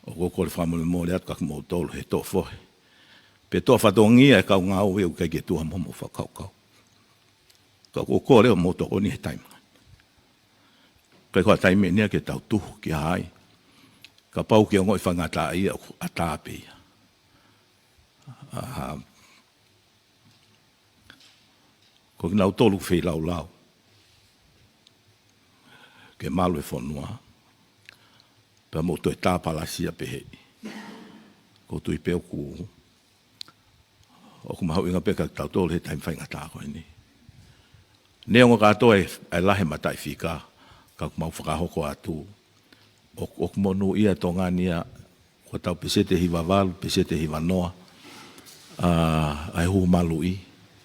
ʻoku ou kole fakamolemole atu kia kimoutolu he toʻo fohe. Pe toʻo fatongia e kau ngāue ʻoku ʻikai ke tuʻu mo hoʻomou fakakaukau. Ka ʻoku ou kole ʻo mou tokoni he taimi. ʻIkai ko ha taimi eni ia ke tau tuhu ki ai. Kapau ke ongoʻi faingataʻaʻia ʻoku ʻatā pē ia. ʻA, ko kinautolu ʻoku feilaulau ke malu e fonua, pea mou toe tāpalasia pehē. ʻOku ou tui pē ʻoku, ʻoku mahuʻinga pē kia kitautolu he taimi faingataʻa ko eni. Neongo kātoa e, e lahi e mataʻifika, ka ʻoku mau fakahoko atu. ʻOku, ʻoku monūʻia e Tonga ni ia, ko ʻetau peseti ʻe hiva valu, peseti ʻe hiva noa, ʻa, ʻa e huhu maluʻi.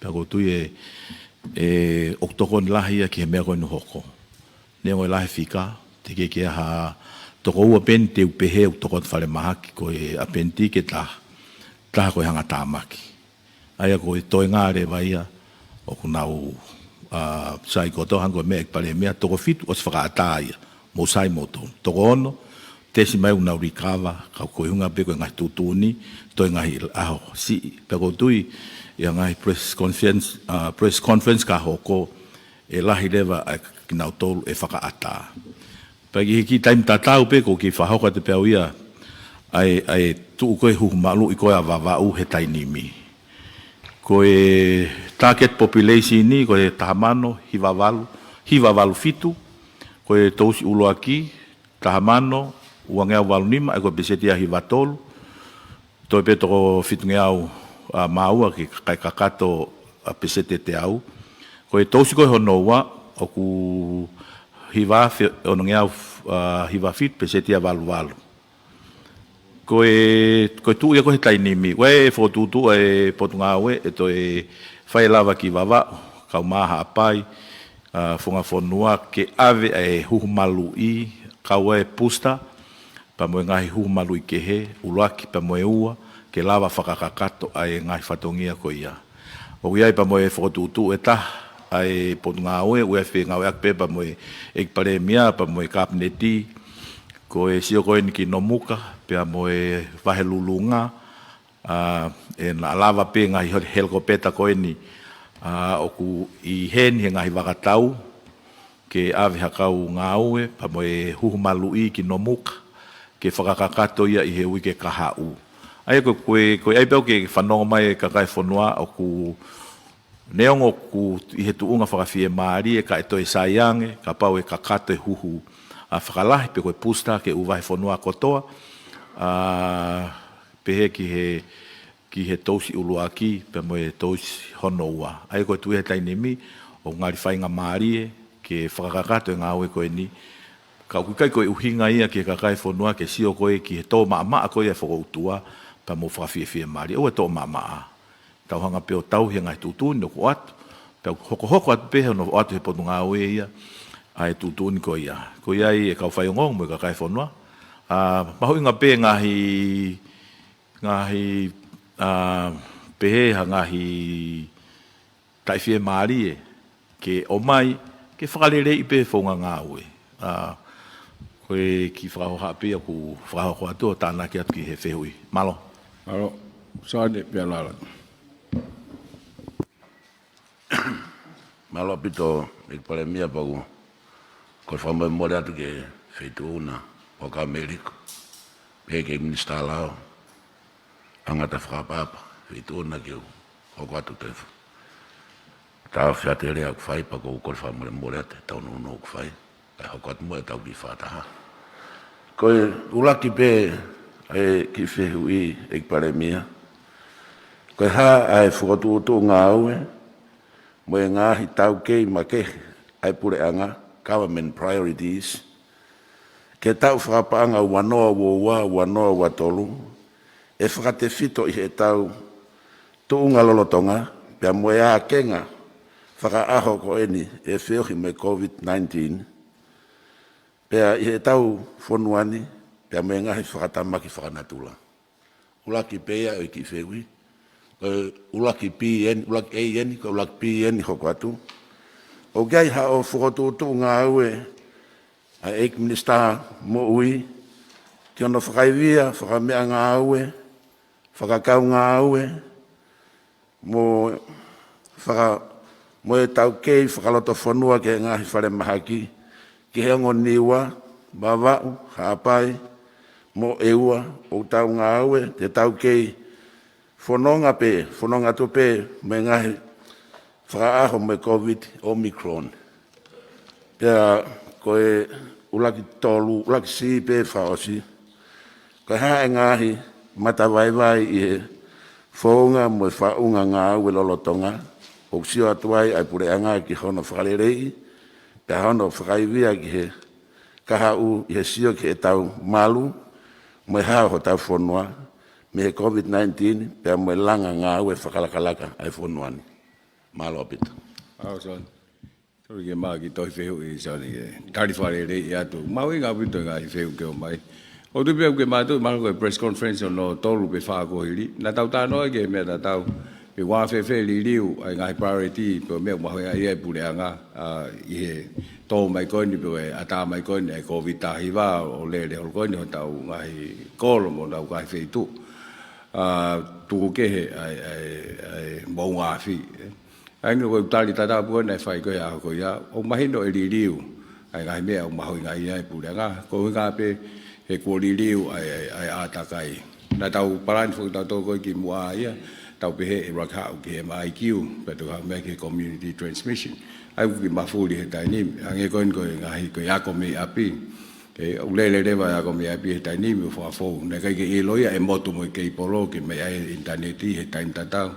Pea ʻoku ou tui ē, ē, ʻoku tokoni lahi ia ki he meʻa ko eni ʻoku hoko. Neongo e lahi e fika, teʻeki ke ʻi ai ha toko ua pē eni te u pehē ʻoku tokoni falemahaki ko e ʻapendikesi ʻe taha, taha ko e hangatāmaki. ʻA ia ko e toenga leva ia, ʻoku nau, ʻa, sai kotoa hangē ko e meʻa ʻa e Palēmia, toko fitu ʻosi fakaʻatā ia. Mou sai moutolu. Toko ono, tesi mai ʻoku nau likava, ka ko e ʻuhinga pē ko e ngaahi tuʻutuʻuni, toe ngaahi ʻaho siʻi. Pea ʻoku ou tui, ʻi he ngaahi press conference, ʻa, press conference ka hoko, ʻe lahi leva ʻa kinautolu ʻe fakaʻatā. Pea ki he kiʻi taimi tatau pē, ʻoku ou kiʻi fakahoko atu pē au ia, ʻa e, ʻa e tuʻu ko ē huhu maluʻi ko ē ʻa Vavaʻu he taimi ni. Ko e target population ni, ko e taha mano, hiva valu, hiva valu fitu, ko e tousi ʻuluaki, taha mano, uangeau valu nima, ʻa ia ko e peseti ia hiva tolu, toe pē toko fitungeau, ʻa, mā ua ki he kakai kakato, ʻa, peseti ʻe teau. Ko e tousi ko ē hono ua, ʻoku hiva afe onongeau, ʻa, hiva fitu, peseti ia valu valu. Ko e, ko e tuʻu ia ko ē he taimi ni, ʻoku ʻi ai e fokotuʻutuʻu ʻa e Potungāue, ʻe toe fai lava ki Vavaʻu, Kaumā, Haʻapai, ʻa, Funga Fonua, ke ʻave ʻa e huhu maluʻi, kau ai e booster, pea mo e ngaahi huhu maluʻi kehe, ʻuluaki pea mo e ua, ke lava fakakakato ʻa e ngaahi fatongia ko ia. ʻOku ʻi ai pea mo e fokotuʻutuʻu ʻe taha, ʻa e Potungāue, ʻoku ʻi ai e fengāueʻaki pē pea mo e ʻEiki Palēmia, pea mo e Kapineti, ko e sio ko eni ki Nomuka, pea mo e Vahe Lulunga, ʻa, ʻe naʻa lava pē ngaahi hel-, helikopeta ko eni, ʻa, ʻoku ʻi heni he ngaahi vakatau, ke ʻave ha kau ngāue, pea mo e huhu maluʻi ki Nomuka, ke fakakakato ia ʻi he uike kahaʻu. ʻA ia ko, ko e, ko e ʻai pē au ke fanongo mai e kakai e fonua ʻoku neongo ʻoku ʻi he tuʻunga fakafiemālie ka ʻe toe sai ange, kapau ʻe kakato e huhu, ʻa, fakalahi pe ko e booster ki he ʻū vahefonua kotoa, ʻa, pehē ki he ki he tousi ʻuluaki, pea mo e tousi hono ua. ʻA ia ko e tuʻu ia he taimi ni, ʻoku ngali faingamālie, ke fakakakato e ngāue ko eni. Ka ʻoku ʻikai ko e ʻuhinga ia ki he kakai e fonua, ke sio ko ē ki he tō maʻamaʻa ko ia e fokoutua, pea mo fakafiefiemālie. ʻOua ʻe tō maʻamaʻa. Tau hanga pē ʻo tauhi e ngaahi tuʻutuʻuni ʻoku ʻoatu. Pea hokohoko atu pē hono ʻoatu he Potungāue ia, ʻa e tuʻutuʻuni ko ia. Ko ia ai e kau faiongoongo mo e kakai e fonua. ʻA, mahuʻinga pē ngaahi ngaahi, ʻa, pehē ha ngaahi taʻefiemālie ke ʻomai, ke fakaleleiʻi pē founga ngāue. ʻA, ko e kiʻi fakahohaʻa pē ia ʻoku fakahoko atu ʻo tānaki atu ki he fehuʻi. Mālō. Mālō. Sane pea lala. Mālō ʻaupito, ʻEiki Palēmia, pea ʻoku ou fakamolemole atu ki he Feituʻu na, ʻo ka Meliko, pehē ki he Minisitā Lao, ʻa e ngata fakaʻapaʻapa, Feituʻu na ke u hoko atu ki he taʻofi atu e lea ʻoku fai, pea ʻoku ou kole fakamolemole atu he tau nounou ʻoku fai. Kae hoko atu muʻa ʻetau kiʻi fakataha. Ko e ʻuluaki pē ʻa e kiʻi fehuʻi, ʻEiki Palēmia. Ko e hā ʻa e fokotuʻutuʻu ngāue mo e ngaahi taukei makehe ʻa e puleʻanga, government priorities, ki he taʻu fakapaʻanga ua noa ua ua, ua noa ua tolu, ʻe fakatefito ʻi heʻetau tuʻunga lolotonga, pea mo e ākenga fakaʻaho ko eni ʻe feohi mo e COVID nineteen, pea ʻi heʻetau fonua ni, pea mo e ngaahi fakatamaki fakanatula. ʻUluaki pē ia ʻo e kiʻi fehuʻi. Ko e ʻuluaki P eni, ʻuluaki A eni, ko e ʻuluaki P eni hoko atu. ʻOku ʻi ai haʻo fokotuʻutuʻu ngāue ʻa e ʻEiki Minisitā Moʻui, ki hono fakaivia, fakameʻangāue, fakakaungāue, mo faka-, mo e taukei fakalotofonua ki he ngaahi falemahaki, ki he ongo Niua, Vavaʻu, Haʻapai, mo ʻEua, ʻoku tau ngāue, ki he taukei fononga pē, fononga atu pē, mo e ngaahi fakaʻaho mo e COVID Omicron. Pea ko e ʻuluaki tolu, ʻuluaki C pē fakaʻosi. Ko e hā e ngaahi matavaivai ʻi he founga mo e faʻunga ngāue lolotonga, ʻoku sio atu ai ʻa e puleʻanga ki hono fakaleleiʻi, pea hono fakaivia ki he kahaʻu ʻi he sio ki heʻetau malu, mo e hao hotau fonua, mei he COVID nineteen, pea mo e langa ngāue fakalakalaka ʻa e fonua ni. Mālō ʻaupito. Au, Soni. Tolu ke mā ki tohi fehuʻi, Soni, ke tali fakaleleiʻi atu. Mahuʻinga ʻaupito e ngaahi fehuʻi ke ʻomai. ʻOku ou tui pē ʻoku ke mātuʻaki mahalo ko e press conference hono tolu pe fā kuo hili. Naʻa tau talanoa ki he meʻa tatau. Pe ʻoku fēfē e liliu ʻa e ngaahi priority, pe ko e meʻa ʻoku mahuʻinga ai e puleʻanga, ʻa, ʻi he tō mai ko eni pe ko e ʻatā mai ko eni ʻa e Kōviti taha hiva ʻo lele holo ko eni hotau ngaahi kolo mo hotau ngaahi feituʻu. ʻA, tuku kehe ʻa e, ʻa e, ʻa e moʻunga afi, ē. ʻA ia ko e tali tatau pē ʻoku ne fai ko ē he ʻaho ko ia, ʻoku mahino ʻe liliu ʻa e ngaahi meʻa ʻoku mahuʻinga ʻia e puleʻanga, ko e ʻuhinga pē he kuo liliu ʻa e, ʻa e, ʻa e ʻātakai. Naʻa tau palani foki tautolu ko ē kimuʻa ia, tau pehē ʻe ʻuluaki haʻu ki he M I Q, pea toki haʻu mai ki he community transmission. ʻA ia ʻoku kiʻi mafuli he taimi ni, hangē ko eni ko e ngaahi ko e ako mei ʻapi. ʻE, ʻoku lele leva e ako mei ʻapi he taimi ni ʻo fakafou. Naʻe ʻikai ke ʻilo ia ʻe motu mo e keipolo ke maʻu ai e ʻinitaneti he taimi tatau.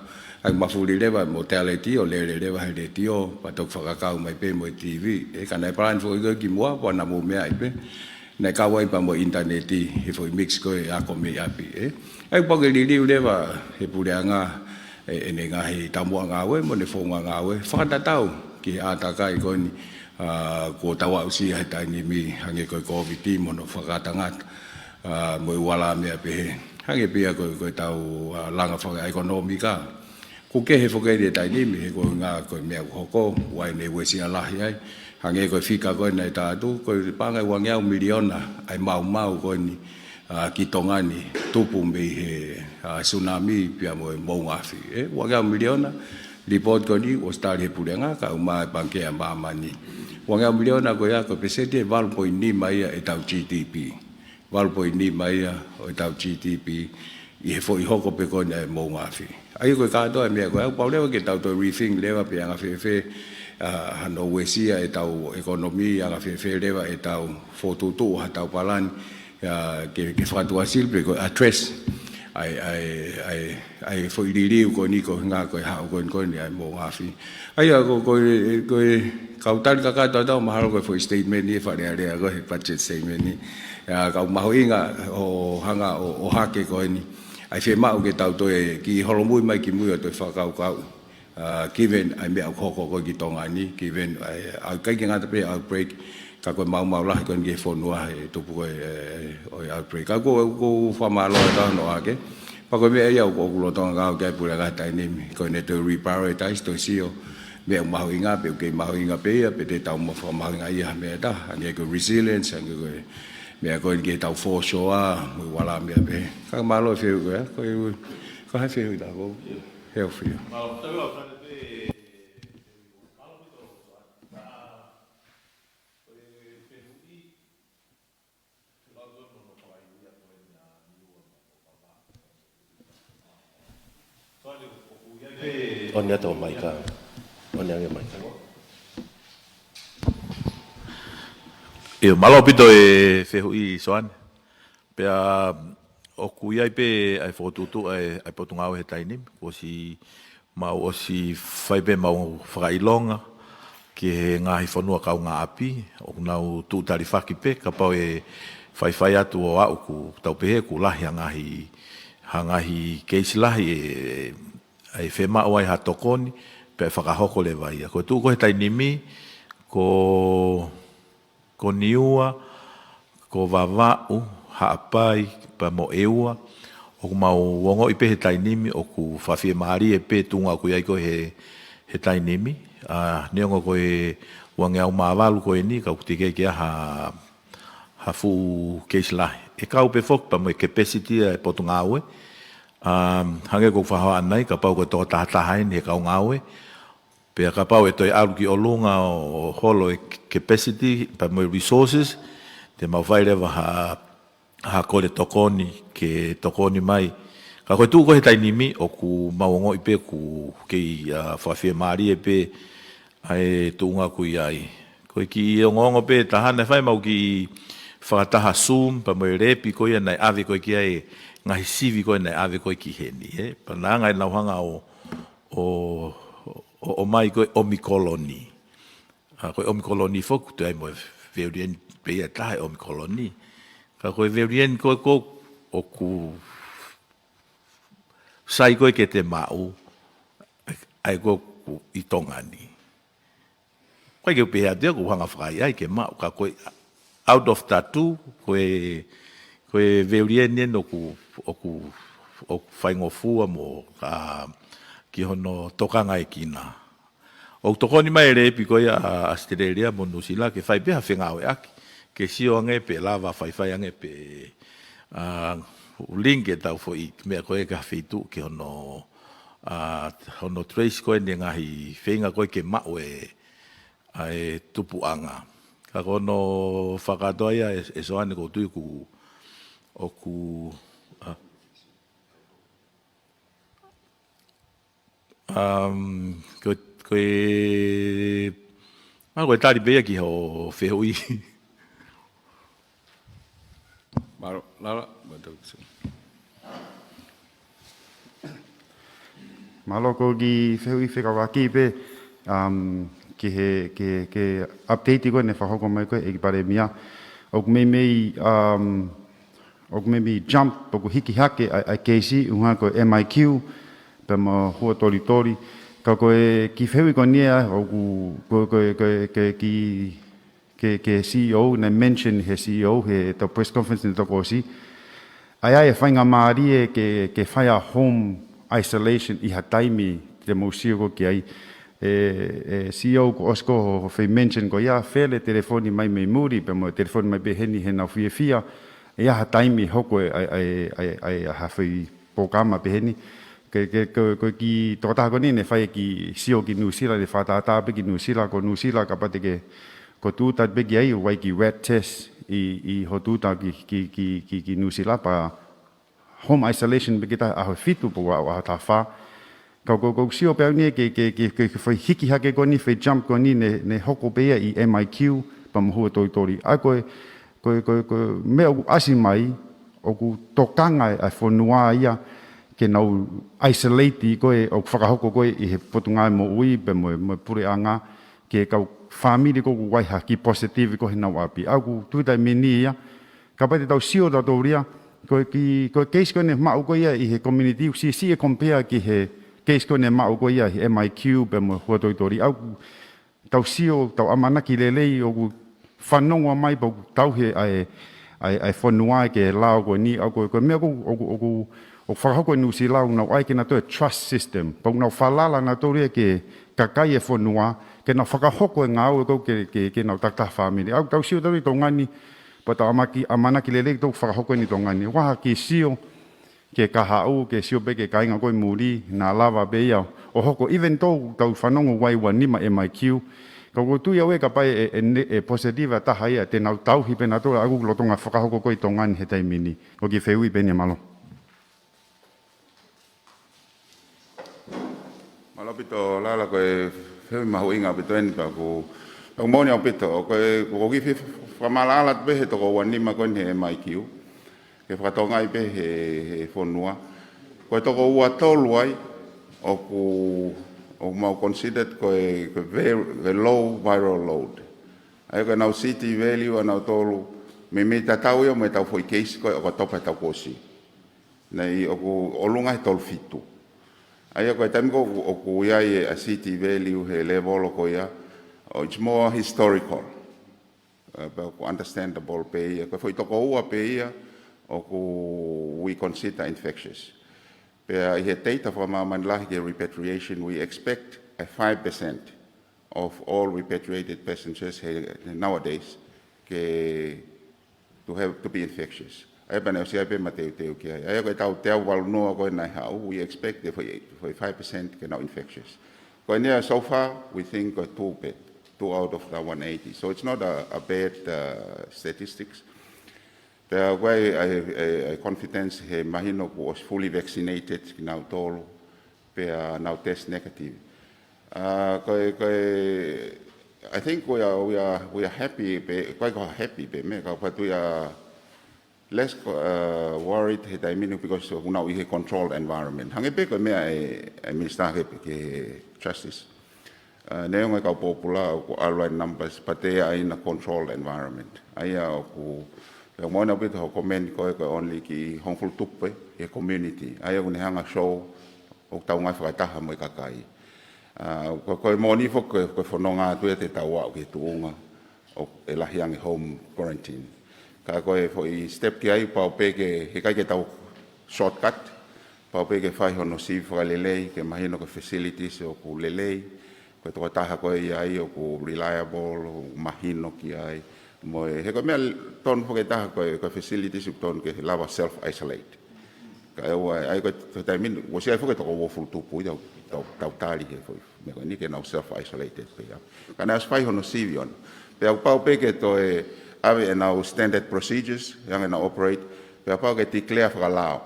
ʻA ia mafuli leva e mortality ʻo lele leva he letiō, pea toki fakakau mai pē mo e T V. ʻE, ka naʻe palani foki ko ē kimuʻa, pea naʻa mou meaʻi pē. Naʻe kau ai pea mo e ʻinitaneti he foʻi mix ko ē ako mei ʻapi, ē. ʻA ia pau ke liliu leva he puleʻanga, ē, ʻene ngaahi taumuʻa ngāue mo ʻene founga ngāue fakatatau ki he ʻātakai ko eni, ʻa, kuo tau aʻusia he taimi ni, hangē ko e Kōviti mo hono fakatangata, ʻa, mo e ua lā meʻa pehē. Hangē pē ia ko e, ko ʻetau, ʻa, langa fakaʻekonōmika. ʻOku kehe foki eni he taimi ni, he ko e ʻuhinga ko e meʻa ʻoku hoko, ʻoku ʻi ai ʻene uesia lahi ai. Hangē ko e fika ko ē naʻe tā atu, ko e paʻanga ʻe uangeau miliona ʻa e maumau ko eni, ʻa, ki Tonga ni, tupu mei he, ʻa, tsunami pea mo e moʻunga afi. ʻE, uangeau miliona, report ko eni, ʻosi tali he puleʻanga, kae ʻumaʻā e Pangikē ʻa Māmani. Uangeau miliona ko ia, ko e pēseti ʻe valu poini nima ia ʻetau G D P. Valu poini nima ia ʻo ʻetau G D P ʻi he foʻi hoko pē ko eni ʻa e moʻunga afi. ʻA ia ko e kātoa e meʻa ko ē, ʻoku pau leva ke tau toe rethink leva pe anga fēfē, ʻa, hano uesia ʻetau economy, anga fēfē leva ʻetau fokotuʻutuʻu haʻatau palani, ʻa, ke, ke fakatuʻasili pe ko e address ʻa e, ʻa e, ʻa e, ʻa e foʻi liliu ko eni ko e ʻuhinga ko e haʻu ko eni ko eni ʻa e moʻunga afi. ʻA ia ko, ko e, ko e kau tali kakato ʻa tau mahalo ko e foʻi statement ni ʻe Fale Alea ko e budget statement ni. ʻA, ka ʻoku mahuʻinga ʻo hanga ʻo, ʻo ʻohake ko eni ʻa e fiemaʻu ke tau toe kiʻi holomui mai ki mui ʻo toe fakakaukau. ʻA, given ʻa e meʻa ʻoku hoko ko ē ki Tonga ni, given ʻa e, ʻa e ʻikai ke ngata pē outbreak, ka ko e maumau lahi ko eni ki he fonua he tupu ko ē, ʻe, ʻo e outbreak. Ka ko, ko fakamālō ʻa tau no ake. Pea ko e meʻa ia ʻoku, ʻoku lolotonga ngāue ki ai e puleʻanga he taimi ni, ko ʻene toe reprioritize, toe sio, meʻa ʻoku mahuʻinga, pe ʻoku kei mahuʻinga pē ia, pe te tau mo fakamahuʻinga ia ha meʻa ʻe taha, hangē ko e resilience, hangē ko e meʻa ko eni ke tau foreshore, mo e ua lā meʻa pehē. Ka mālō e fehuʻi ko ia, ko e, ko e hā e fehuʻi ta ko, healthy. On atu mai ka. On ange mai ka. ʻIo, mālō ʻaupito e fehuʻi Soane. Pea ʻoku ʻi ai pē ʻa e fokotuʻutuʻu ʻa e, ʻa e Potungāue he taimi ni, kuo ʻosi mau ʻosi fai pē mau fakaʻilonga ki he ngaahi fonua kaungāʻapi, ʻoku nau tuʻu talifaki pē, kapau ʻe faifai atu ʻo aʻu ʻoku tau pehē ʻoku lahi ha ngaahi, ha ngaahi keisi lahi ʻe, ʻe fiemaʻu ai ha tokoni, pea ʻe fakahoko leva ia. Ko e tuʻu ko ē he taimi ni, ko ko Niua, ko Vavaʻu, Haʻapai, pea mo ʻEua, ʻoku mau ongoʻi pē he taimi ni ʻoku fakafiemālie pē tuʻunga ʻoku ʻi ai ko ē he, he taimi ni, ʻa, neongo ko e uangeau mā valu ko eni, ka ʻoku teʻeki ke ʻi ai ha, ha fuʻu keisi lahi. ʻE kau pē foki pea mo e capacity ʻa e Potungāue, ʻa, hangē ko e fakahā ʻanenai, kapau ko e toko taha taha eni he kau ngāue, pea kapau ʻe toe ʻalu ki ʻolunga ʻo holo e capacity, pea mo e resources, te mau fai leva ha, ha kole tokoni, ke tokoni mai. Ka ko e tuʻu ko ē he taimi ni, ʻoku mau ongoʻi pē ʻoku kei, ʻa, fakafiemālie pē ʻa e tuʻunga ʻoku ʻi ai. Ko e kiʻi ongoongo pē ʻe taha naʻe fai mau kiʻi fakataha Zoom, pea mo e lepi ko ia naʻe ʻave ko ē ki ai e ngaahi sivi ko ē naʻe ʻave ko ē ki heni, ē. Pea naʻa nau hanga ʻo ʻo, ʻo, ʻomai ko e ʻOmikoloni. ʻA, ko e ʻOmikoloni foki, toe ʻi ai mo e variant pē ia ʻe taha e ʻOmikoloni. Ka ko e variant ko ē ʻoku sai ko ē ke te maʻu, ʻa ē ko ē ʻoku ʻi Tonga ni. ʻIkai ke u pehē atu ia ʻoku hanga fakaʻaiʻai ke maʻu, ka ko e out of the two, ko e, ko e variant eni ʻoku, ʻoku, ʻoku faingofua mo, ʻa, ki hono tokangaʻekina. ʻOku tokoni mai e lepi ko ia ʻa ʻAositelēlia mo Nuʻusila ke fai pē ha fengāueʻaki, ke sio ange pe lava faifai ange pe, ʻa, link ʻetau foʻi meʻa ko ē ki ha feituʻu ki hono, ʻa, hono trace ko eni e ngaahi feinga ko ē ke maʻu e, ʻa e tupuʻanga. Ka ko hono fakatoa ia ʻe, ʻe Soane ʻoku ou tui ʻoku, ʻoku, ʻa, Um, ko, ko e, ʻa, ko e tali pē ia ki hoʻo fehuʻi. Mālō, Lala, mālō. Mālō, ko e kiʻi fehuʻi fekauʻaki pē, um, ki he, ki he, ki he update ko ē naʻe fakahoko mai ko ē ʻEiki Palēmia. ʻOku meimei, um, ʻoku meimei jump, ʻoku hiki hake ʻa, ʻa e keisi, ʻuhinga ko e M I Q, pea mo Huʻatolitoli. Ka ko e kiʻi fehuʻi ko eni ʻa, ʻoku, ko, ko, ko, ko e kiʻi, ki he, ki he C E O, naʻe mention he C E O, heʻetau press conference naʻe tokosiʻi. ʻA ia e faingamālie ke, ke fai ʻa e home isolation ʻi ha taimi te mou sio ko ē ki ai. E, e C E O kuo ʻosi ko ē hoʻo foʻi mention ko ia, fele telefoni mai mei muli, pea mo e telefoni mai pē heni heʻenau fiefia, ʻi ha taimi hoko e, ʻa e, ʻa e, ʻa e, ʻa e, ʻa e ha foʻi polokalama pehē ni. Ke, ke, ko, ko e kiʻi tokotaha ko eni naʻe fai e kiʻi sio ki Nuʻusila, naʻe fakatātā pē ki Nuʻusila, ko Nuʻusila kapau te ke, ko e tūʻuta pē ki ai, ʻoku ʻi ai e kiʻi rat test ʻi, ʻi hoʻo tūʻuta ki, ki, ki, ki, ki Nuʻusila pea home isolation pē ki tahi ʻaho ʻe fitu pe ko e ʻaho ʻe taha fā. Ka ko, ko e sio pē au eni ke, ke, ke, ke, ke fai hiki hake ko eni, fai jump ko eni naʻe, naʻe hoko pē ia ʻi M I Q pea mo Huʻatolitoli. ʻA ia ko e, ko e, ko e, ko e meʻa ʻoku ʻasi mai, ʻoku tokanga ʻa e fonua ia ke nau isolate ko ē ʻoku fakahoko ko ē ʻi he Potungāue Moʻui pea mo e, mo e puleʻanga, ki he kau fāmili ko ē ʻoku ʻi ai ha kiʻi positive ko ē heʻenau ʻapi. ʻA ia ʻoku ou tui taimi ni ia, kapau te tau sio tautolu ia, ko e kiʻi, ko e case ko ē naʻe maʻu ko ia ʻi he community, ʻoku siʻisiʻi e compare ki he case ko ē naʻe maʻu ko ia ʻi he M I Q pea mo Huʻatolitoli. ʻA ia ʻoku tau sio, tau ʻamanaki lelei ʻoku fanongo mai pea ʻoku tauhi ʻa e, ʻa e, ʻa e fonua ke lao ko eni, ʻa ia ko e, ko e meʻa ʻoku, ʻoku, ʻoku, ʻoku fakahoko ʻe Nuʻusila, ʻoku nau ʻai ke nau toe trust system. Pea ʻoku nau falala nautolu ia ki he kakai e fonua, ke nau fakahoko e ngāue ko ē ke, ke, ke nau takitaha fāmili. ʻA ia ʻoku tau sio tautolu ʻi Tonga ni, pea tau ʻamaki-, ʻamanaki lelei ʻoku fakahoko eni ʻi Tonga ni. ʻOku ʻi ai ha kiʻi sio, ke kahaʻu, ke sio pē ki he kāinga ko ē muli, naʻa lava pē ia ʻo hoko, even though tau fanongo ʻoku ʻi ai ua nima M I Q, ka ʻoku ou tui au ē kapau ʻe, ʻe, ʻe positive ʻa e taha ia, te nau tauhi pē nautolu, ʻa ia ʻoku lolotonga fakahoko ko ē ʻi Tonga ni he taimi ni. Ko e kiʻi fehuʻi pē eni, mālō. Mālō ʻaupito Lala, ko e fehuʻi mahuʻinga ʻaupito eni pea ʻoku, ʻoku moʻoni ʻaupito, ko e, ko e kiʻi fe-, fakamaʻalaʻala pē he toko ua nima ko eni he M I Q. Ke fakatonga ai pē he, he fonua. Ko e toko ua tolu ai, ʻoku, ʻoku mau considered ko e, ko e very, ko e low viral load. ʻA ia ko ʻenau C T value ʻa nautolu, meimei tatau ia mo ʻetau foʻi case ko ē ʻOkatopa he taʻu kuo ʻosi. Naʻe ʻi, ʻoku ʻolunga he tolu fitu. ʻA ia ko e taimi ko ē ʻoku, ʻoku ʻi ai e, ʻa e C T value he level ko ia, ʻo it's more historical. Uh, pea ʻoku understandable pē ia. Ko e foʻi toko ua pē ia ʻoku we consider infectious. Pea ʻi he data fakamāmani lahi ki he repatriation, we expect a five percent of all repatriated passengers he, he nowadays ke, to have, to be infectious. ʻA ia pea naʻe ʻosi ʻi ai pē mateuteu ki ai. ʻA ia ko ʻetau teau valu noa ko ē naʻe haʻu, we expect the forty-five percent ke nau infectious. Ko eni ia, so far, we think ko e two pē, two out of the one eighty. So it's not a, a bad, uh, statistics. Pea ko e, ʻa e, ʻa e, ʻa e confidence he mahino kuo ʻosi fully vaccinated kinautolu, pea nau test negative. Uh, ko e, ko e, I think we are, we are, we are happy pē, ko e, ko e happy pē meʻa, ka, but we are less, uh, worried he taimi ni because ʻoku nau ʻi he controlled environment. Hangē pē ko e meʻa ʻa e, ʻa e Minister ke, ki he Justice. Uh, neongo e kau pōpula ʻoku ʻalu ʻa e numbers, but they are in a controlled environment. ʻA ia ʻoku, pea moʻoni ʻaupito hoʻo comment ko ē ko e only kiʻi hongofulu tupu ʻi he community. ʻA ia ʻoku ne hanga ʻo show ʻoku tau ngāue fakataha mo e kakai. Uh, ko, ko e moʻoni foki ko e, ko e fononga atu ia te tau aʻu ki he tuʻunga ʻoku lahi ange home quarantine. Ka ko e foʻi step ki ai, pau pē ke, heʻikai ke tau shortcut, pau pē ke fai hono sivi fakalelei, ke mahino ko e facilities ʻoku lelei, Ko e tokotaha ko ē ia ai ʻoku reliable, ʻoku mahino ki ai. Mo e, he ko e meʻa tonu foki ʻe taha ko e, ko e facilities ʻoku tonu ke lava self-isolate. Ka ʻe ua, ʻa ia ko e, ko e taimi ni, ʻosi ʻi ai foki e toko uofulu tupu ia ʻoku tau, tau tali he foʻi meʻa ko eni ke nau self-isolated pē ia. Ka naʻe ʻosi fai hono sivi ʻona. Pea ʻoku pau pē ke toe ʻave ʻenau standard procedures, ʻi heʻenau operate, pea pau ke declare fakalao.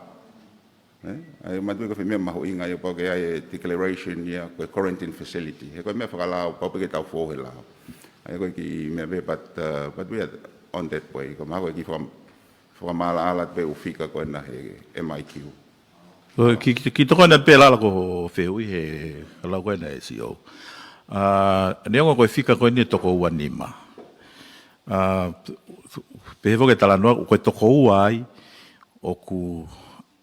ʻE? ʻA ia ʻoku ou tui ko e foʻi meʻa mahuʻinga ia ʻoku pau ke ʻi ai e declaration ia ko e quarantine facility. He ko e meʻa fakalao, pau pē ke tau fou he lao. ʻA ia ko e kiʻi meʻa pē, but, uh, but we are on that way. Ko e mahalo ko e kiʻi faka-, fakamaʻalaʻala pē ʻū fika ko ena he M I Q. Ko e kiʻi, kiʻi, kiʻi tokoni pē Lala ki hoʻo fehuʻi he lau ko ena ʻe C O. Uh, neongo ko e fika ko eni ʻe toko ua nima. Uh, pehē foki e talanoa, ko e toko ua ai, ʻoku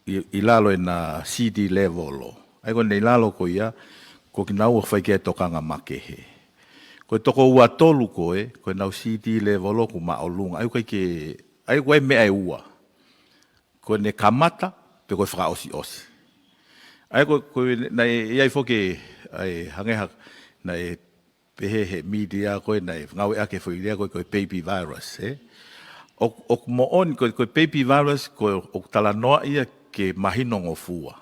ʻi, ʻi lalo ʻena C T level. ʻA ia ko ʻene ʻi lalo ko ia, ko kinaua ʻoku fai ki ai e tokanga makehe. Ko e toko ua tolu ko ē, ko ʻenau C T level ʻoku māʻolunga. ʻA ia ʻoku ʻikai ke, ʻa ia ko e meʻa ʻe ua. Ko ʻene kamata, pe ko e fakaʻosiʻosi. ʻA ia ko, ko e, naʻe ʻi ai foki, ʻa e hangē ha, naʻe pehē he media ko ē naʻe ngāueʻaki e foʻi lea ko ē ko e baby virus, ē? ʻO, ʻoku moʻoni ko, ko e baby virus ko e, ʻoku talanoa ia ke mahinongofua.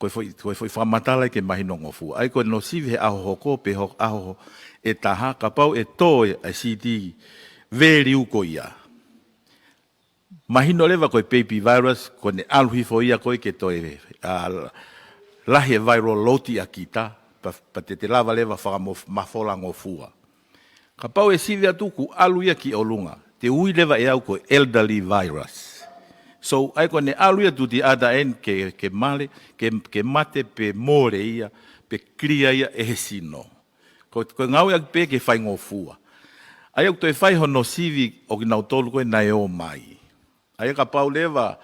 Ko e foʻi, ko e foʻi fakamatala ke mahinongofua. ʻA ia ko hono sivi he ʻaho hoko, pe ho-, ʻaho ʻe taha, kapau ʻe tō e C T value ko ia. Mahino leva ko e baby virus, ko ʻene ʻalu hifo ia ko ē ke toe, ʻa, lahi e viral load ʻia kita, pea, pea te te lava leva fakamo-, mafola ngofua. Kapau ʻe sivi atu kuo ʻalu ia ki ʻolunga, te ui leva ʻe au ko e elderly virus. So, ʻa ia ko ʻene ʻalu ia to the other end ke, ke male, ke, ke mate pe mole ia, pe clear ia ʻe he sino. Ko, ko e ngāueʻaki pē ke faingofua. ʻA ia ʻoku toe fai hono sivi ʻo kinautolu ko ē naʻe ō mai. ʻA ia kapau leva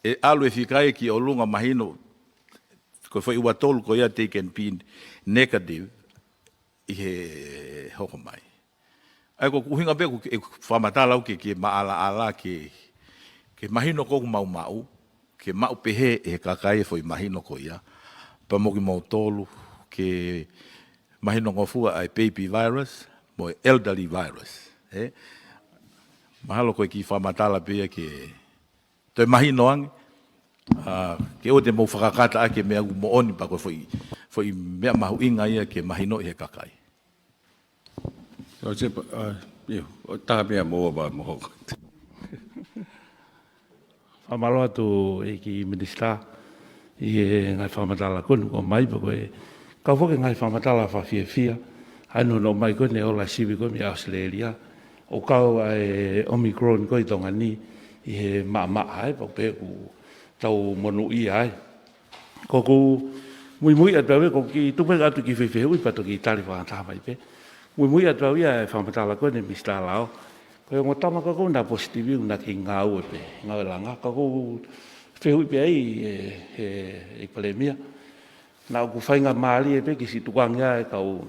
ʻe ʻalu e fika ia ki ʻolunga mahino, ko e foʻi ua tolu ko ia they can be negative ʻi he hoko mai. ʻA ia ko e ʻuhinga pē ʻoku, ʻeku fakamatala au ke, ke maʻalaʻala ke, ke mahino ko ʻoku mau maʻu, ke maʻu pehē ʻe he kakai e foʻi mahino ko ia, pea mo kimoutolu, ke mahinongofua ʻa e baby virus, mo e elderly virus, ē? Mahalo ko e kiʻi fakamatala pē ia ke toe mahino ange, ʻa, ke ʻoua te mou fakakata ʻaki e meʻa ʻoku moʻoni pea ko e foʻi, foʻi meʻa mahuʻinga ia ke mahino ʻe he kakai. Ko se pa-, ʻa, ʻio, ʻo taha pē ia mo ua mo hoko. Fakamālō atu ʻEiki Minisitā ʻi he ngaahi fakamatala ko eni kuo ʻomai pea ko e kau foki e ngaahi fakamatala fakafiefia. ʻA ia naʻe ʻomai ko eni e ola sivi ko ē mei ʻAositelēlia. ʻO kau ʻa e Omicron ko ē ʻi Tonga ni ʻi he maʻamaʻa ai pea ko e pē ʻoku tau monūʻia ai. Ko ʻeku muimui atu au ia, ko e kiʻi tuku pē atu kiʻi fehuʻi pea toki tali fakataha mai pē. Muimui atu au ia e fakamatala ko eni Minisitā Lao. Ko e ongo tama ko ē naʻe positive naʻe kei ngāue pē, ngāue langa. Ka ʻoku ou fehuʻi pē ai ʻe, ʻe, ʻe Palēmia. Naʻa ʻoku faingamālie pē ke siʻi tukuange ʻa e kau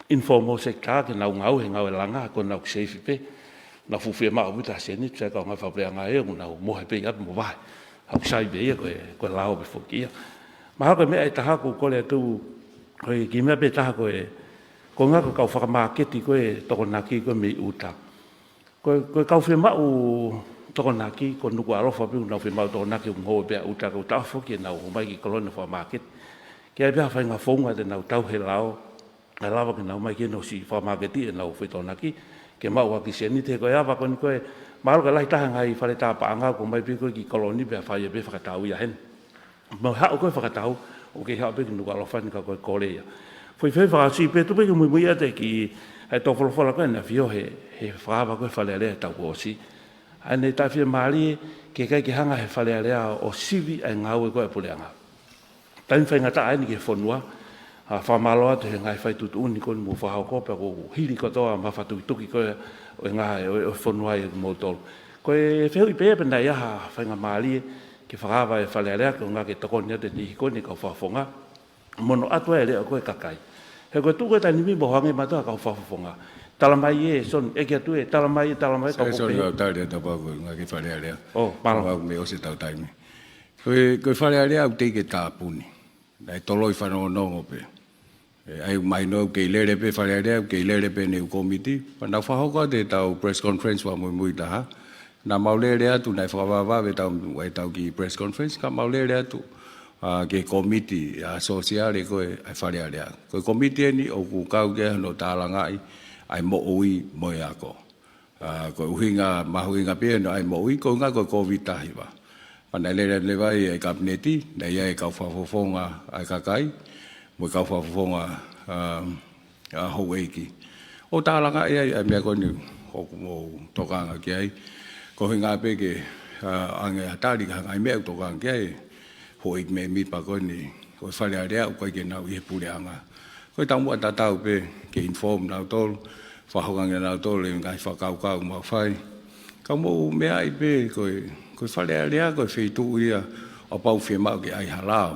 informal sector ke nau ngāue he ngāue langa, ko ʻenau safe pē. Nau fuʻu fiemaʻu pē ʻa e sēniti, sai kau ngāue fakapuleʻanga ē, ʻoku nau mohe pē ia pē mo vahe. ʻOku sai pē ia ko e, ko e lao pē foki ia. Mahalo ko e meʻa ʻe taha ʻoku ou kole atu, ko e kiʻi meʻa pē ʻe taha ko e, ko e ngaahi kau fakamāketi ko ē Tokonaki ko ē mei ʻuta. Ko e, ko e kau fiemaʻu Tokonaki, ko Nukuʻalofa pē ʻoku nau fiemaʻu Tokonaki ʻoku ngāue pē ʻa ʻuta, ko e taʻofi foki ʻenau ō mai ki kolo ni fakamāketi. Ke ʻi ai pē ha faʻahinga founga te nau tauhi e lao, ʻe lava ke nau ō mai ke nau siʻi fakamāketi ʻenau foʻi Tokonaki, ke maʻu ʻaki sēniti he ko e ava ko eni ko ē, mahalo ko e lahi taha e ngaahi fale tā paʻanga ʻoku ō mai pē ko ē ki kolo ni pea fai pē fakatau ia heni. Mo e haʻu ko ē fakatau, ʻoku kei haʻu pē ki Nukuʻalofa ni ka ko e kole ia. Foʻi fehuʻi fakaʻosi pē tuku pē ke muimui atu ki he tō folofola ko ē naʻe ʻafio he, he fakaava ko ē Fale Alea he taʻu kuo ʻosi. ʻA ia naʻe taʻefiemālie ke ʻikai ke hanga he Fale Alea ʻo sivi ʻa e ngāue ko ē ʻa e puleʻanga. Taimi faingataʻa eni ki he fonua, ʻa, fakamālō atu he ngaahi fai tuʻutuʻuni ko eni mou fakahoko pea ʻoku hili kotoa mafatukituki ko ē ʻo e ngaahi, ʻo, ʻo e fonua ʻia kimoutolu. Ko e fehuʻi pē pe naʻe ʻi ai ha faingamālie ke fakaava e Fale Alea ke ʻuhinga ke tokoni atu e niʻihi ko eni kau fakafofonga. Mo hono ʻatu ai e leʻo ko ē ʻa e kakai. He ko e tuʻu ko ē taimi ni mo hangē mātuʻa kau fakafofonga. Tala mai ē, Soni, ʻeke atu ē, tala mai ē, tala mai ē, Sai, kau Soni, pē. Kau tali atu pea ko e ʻuhinga ki he Fale Alea. ʻO, mālō. Kau mei ʻosi ʻetau taimi. Ko e, ko e Fale Alea ʻoku teʻeki ke tāpuni. Naʻe toloi fanongonongo pē. ʻE, ʻai mahino ʻoku kei lele pē Fale Alea, ʻoku kei lele pē ʻene ʻū kōmiti. Pea nau fakahoko atu ʻetau press conference fakamuimui taha. Naʻa mau lele atu, naʻe fakavavevave ʻetau, ʻetau kiʻi press conference, ka mau lele atu, ʻa, ki he kōmiti, ʻa, sōsiale ko ē ʻa e Fale Alea. Ko e kōmiti eni ʻoku kau ki ai hono tālangaʻi ʻa e moʻui mo e ako. ʻA, ko e ʻuhinga mahuʻinga pē ʻeni ʻa e moʻui, ko e ʻuhinga ko e Kōviti taha hiva. Pea naʻe lele leva ʻa e Kapineti, naʻe ʻi ai e kau fakafofonga ʻa e kakai, mo e kau fakafofonga, ʻa, ʻa houʻeiki. ʻO tālangaʻi ai ʻa e meʻa ko eni ʻoku mou tokanga ki ai. Ko e ʻuhinga pē ke, ʻa, ʻoange ha tali ki he ngaahi meʻa ʻoku tokanga ki ai houʻeiki mēmipa ko eni ʻo e Fale Alea ʻoku ʻikai ke nau ʻi he puleʻanga. Ko e taumuʻa tatau pē ke inform nautolu, fakahoko ange nautolu e ngaahi fakakaukau ʻoku mau fai. Ka mou meaʻi pē ko e, ko e Fale Alea ko e feituʻu ia ʻoku pau fiemaʻu ke ʻai ha lao.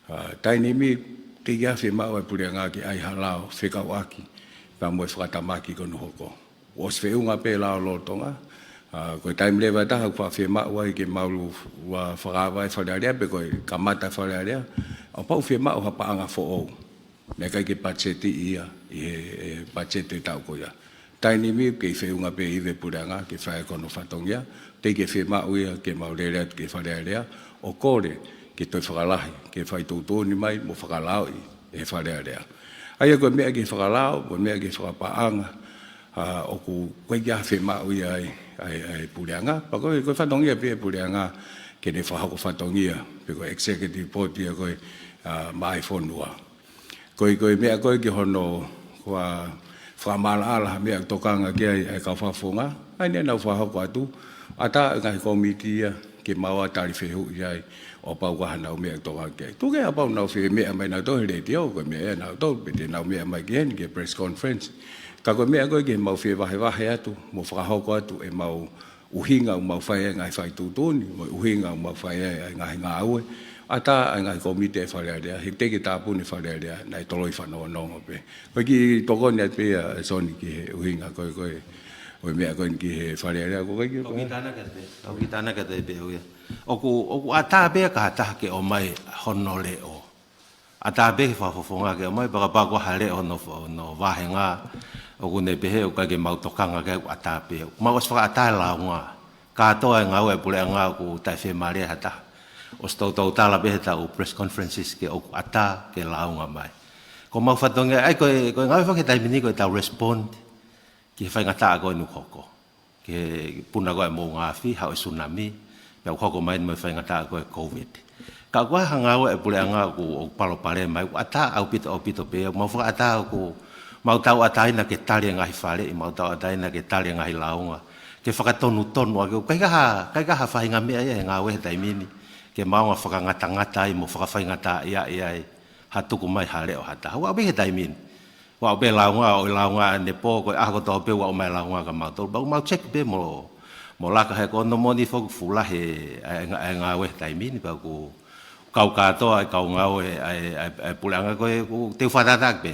ʻA, taimi ni teʻeki ai fiemaʻu ʻa e puleʻanga ke ʻai ha lao fekauʻaki pea mo e fakatamaki ko eni ʻoku hoko. ʻOsi feʻunga pē lao lolotonga. ʻA, ko e taimi leva ʻe taha ʻoku faʻa fiemaʻu ai ke mau lava ʻo fakaava e Fale Alea pe ko e kamata Fale Alea, ʻoku pau fiemaʻu ha paʻanga foʻou. Naʻe ʻikai ke patiseti ia ʻi he, he patiseti taʻu ko ia. Taimi ni kei feʻunga pē ʻi he puleʻanga ke fai ko hono fatongia, teʻeki ke fiemaʻu ia ke mau lele atu ki Fale Alea ʻo kole ke toe fakalahi, ke fai tuʻutuʻuni mai mo fakalaoʻi ʻe he Fale Alea. ʻA ia ko e meʻa ki he fakalao, ko e meʻa ki he fakapaʻanga, ʻa, ʻoku ʻikai ke fiemaʻu ia ʻa e, ʻa e, ʻa e puleʻanga. Pea ko e, ko e fatongia pē ʻa e puleʻanga ke ne fakahoko fatongia, pe ko e executive board ia ko ē, ʻa, maʻa e fonua. Ko e, ko e meʻa ko ē ki hono, ko e fakamaʻalaʻala ha meʻa ʻoku tokanga ki ai ʻa e kau fakafofonga, ʻa ia naʻa nau fakahoko atu, ʻatā e ngaahi kōmiti ia ke mau ʻai tali fehuʻi ai, ʻo pau ko e hā ʻenau meʻa ʻoku tokanga ki ai. Tuku ke ʻapau naʻa nau fiemaʻu mai nautolu he letiō, ko e meʻa ia ʻanautolu, pe te nau meʻa mai ki heni ki he press conference. Ka ko e meʻa ko ē ke mau fie vahevahe atu, mo fakahoko atu ʻemau ʻuhinga ʻoku mau fai ai e ngaahi fai tuʻutuʻuni, mo e ʻuhinga ʻoku mau fai ai e ngaahi ngāue. ʻAtā e ngaahi kōmiti ʻa e Fale Alea, he teʻeki ke tāpuni e Fale Alea, naʻe toloi fanongonongo pē. Ko e kiʻi tokoni atu pē ia, ʻe Soni, ki he ʻuhinga ko ē, ko e, ko e meʻa ko eni ki he Fale Alea, ko e kiʻi ʻOku kiʻi tānaki atu pē, ʻoku kiʻi tānaki atu pē ʻo ia. ʻOku, ʻoku ʻatā pē ka ha taha ke ʻomai hono leʻo. ʻAtā pē ki he fakafofonga ke ʻomai, pea kapau ko ha leʻo hono, hono vāhenga, ʻoku ne pehē ʻoku ʻikai ke mau tokanga ki ai, ʻoku ʻatā pē. Mau ʻosi fakaʻatā e lāunga. Kātoa e ngāue ʻa e puleʻanga ʻoku taʻefiemālie ha taha. ʻOsi toutou tala pē he ʻetau press conferences ke ʻoku ʻatā ke lāunga mai. Ko homau fatongia, ʻa ia ko e, ko e ngāue faka-taimi ni ko ʻetau respond ki he faingataʻa ko eni ʻoku hoko. Ki he puna ko ē ʻa e moʻunga afi, haʻu e tsunami, pea ʻoku hoko mai mo e faingataʻa ko ē Covid. Ka ko e hā e ngāue ʻa e puleʻanga ʻoku, ʻoku palopalema ai, ʻoku ʻatā ʻaupito, ʻaupito pē, mau fakaʻatā ʻoku, mau tauʻatāina ke tali e ngaahi faleʻi, mau tauʻatāina ke tali e ngaahi lāunga, ke fakatonutonu ʻaki, ʻoku ʻikai ke ha, ʻikai ke ha faʻahinga meʻa ia he ngāue he taimi ni, ke mau ō ʻo fakangatangata ai, mo fakafaingataʻaʻia ai, ha tuku mai ha leʻo ha taha. Ua pē he taimi ni. Ua pē lāunga, ʻo e lāunga ʻanepō, ko e ʻaho kotoa pē ua ʻomai lāunga kia mautolu. Pea ʻoku mau check pē mo, mo laka he ko hono moʻoni foki ʻoku fuʻu lahi e, e, e ngāue he taimi ni, pea ʻoku kau kātoa e kau ngāue ʻa e, ʻa e, ʻa e puleʻanga ko ē, ʻoku teu fakatātā pē.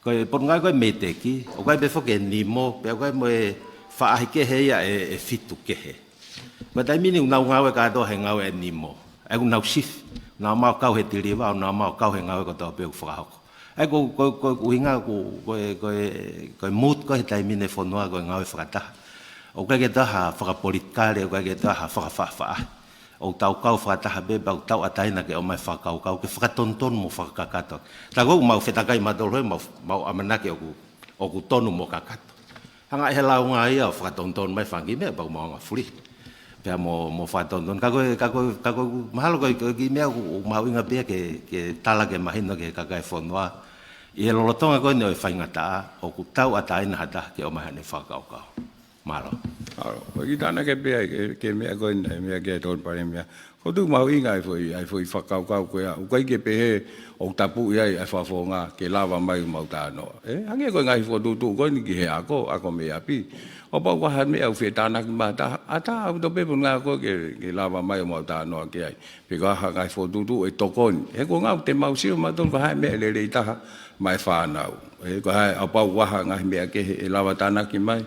Ko e potungāue ko ē MEIDECC, ʻoku ʻi ai pē foki e NEMO, pea ʻoku ʻi ai mo e faʻahi kehe ia ʻe, ʻe fitu kehe. Ko e taimi ni ʻoku nau ngāue kātoa he ngāue ʻa e NEMO. ʻA ia ʻoku nau shift, nau ō mai ʻo kau he deliver, nau ō mai ʻo kau he ngāue kotoa pē ʻoku fakahoko. ʻA ia ko, ko, ko e ʻuhinga ko, ko e, ko e, ko e mood ko ē he taimi ni e fonua ko e ngāue fakataha. ʻOku ʻikai ke toe ʻi ai ha fakapolitikale, ʻoku ʻikai ke toe ʻi ai ha fakafaʻafaʻahi. ʻOku tau kau fakataha pē, pea ʻoku tauʻatāina ke ʻomai e fakakaukau, ke fakatonutonu mo fakakakato. Tā ko ē ʻoku mau fetakai mautolu he, mau, mau ʻamanaki ʻoku, ʻoku tonu mo kakato. Hanga ʻe he lāunga ia ʻo fakatonutonu mai e fanga kiʻi meʻa, pea ʻoku mau hanga ʻo fulihi. Pea mo, mo fakatonutonu. Ka ko e, ka ko e, ka ko e, mahalo ko e, ko e kiʻi meʻa ʻoku, ʻoku mahuʻinga pē ia ke, ke tala ke mahino ki he kakai e fonua. ʻI he lolotonga ko eni ʻo e faingataʻa, ʻoku tauʻatāina ha taha ke ʻomai haʻane fakakaukau. Mālō. Mālō. Ko e kiʻi tānaki pē ia ki he, ki he meʻa ko eni, meʻa ki ai Tony Palēmia. ʻOku ou tui ʻoku mahuʻinga ʻa e foʻi, ʻa e foʻi fakakaukau ko ia. ʻOku ʻikai ke pehē ʻoku tapuʻi ai ʻa e fakafofonga ke lava mai ʻo mau talanoa. ʻE, hangē ko e ngaahi fokotuʻutuʻu ko eni ki he ako, ako mei ʻapi. ʻO pau ko ha meʻa ʻoku fie tānaki mai ha taha, ʻatā ʻaupito pē e potungāue ko ē ke, ke lava mai ʻo mau talanoa ki ai. Pe ko ha ngaahi fokotuʻutuʻu ʻe tokoni. He ko e ngāue te mau sio mautolu ko e hā e meʻa ʻe lelei taha maʻa e fānau. ʻE, ko e hā, ʻo pau ko ha ngaahi meʻa kehe ʻe lava tānaki mai.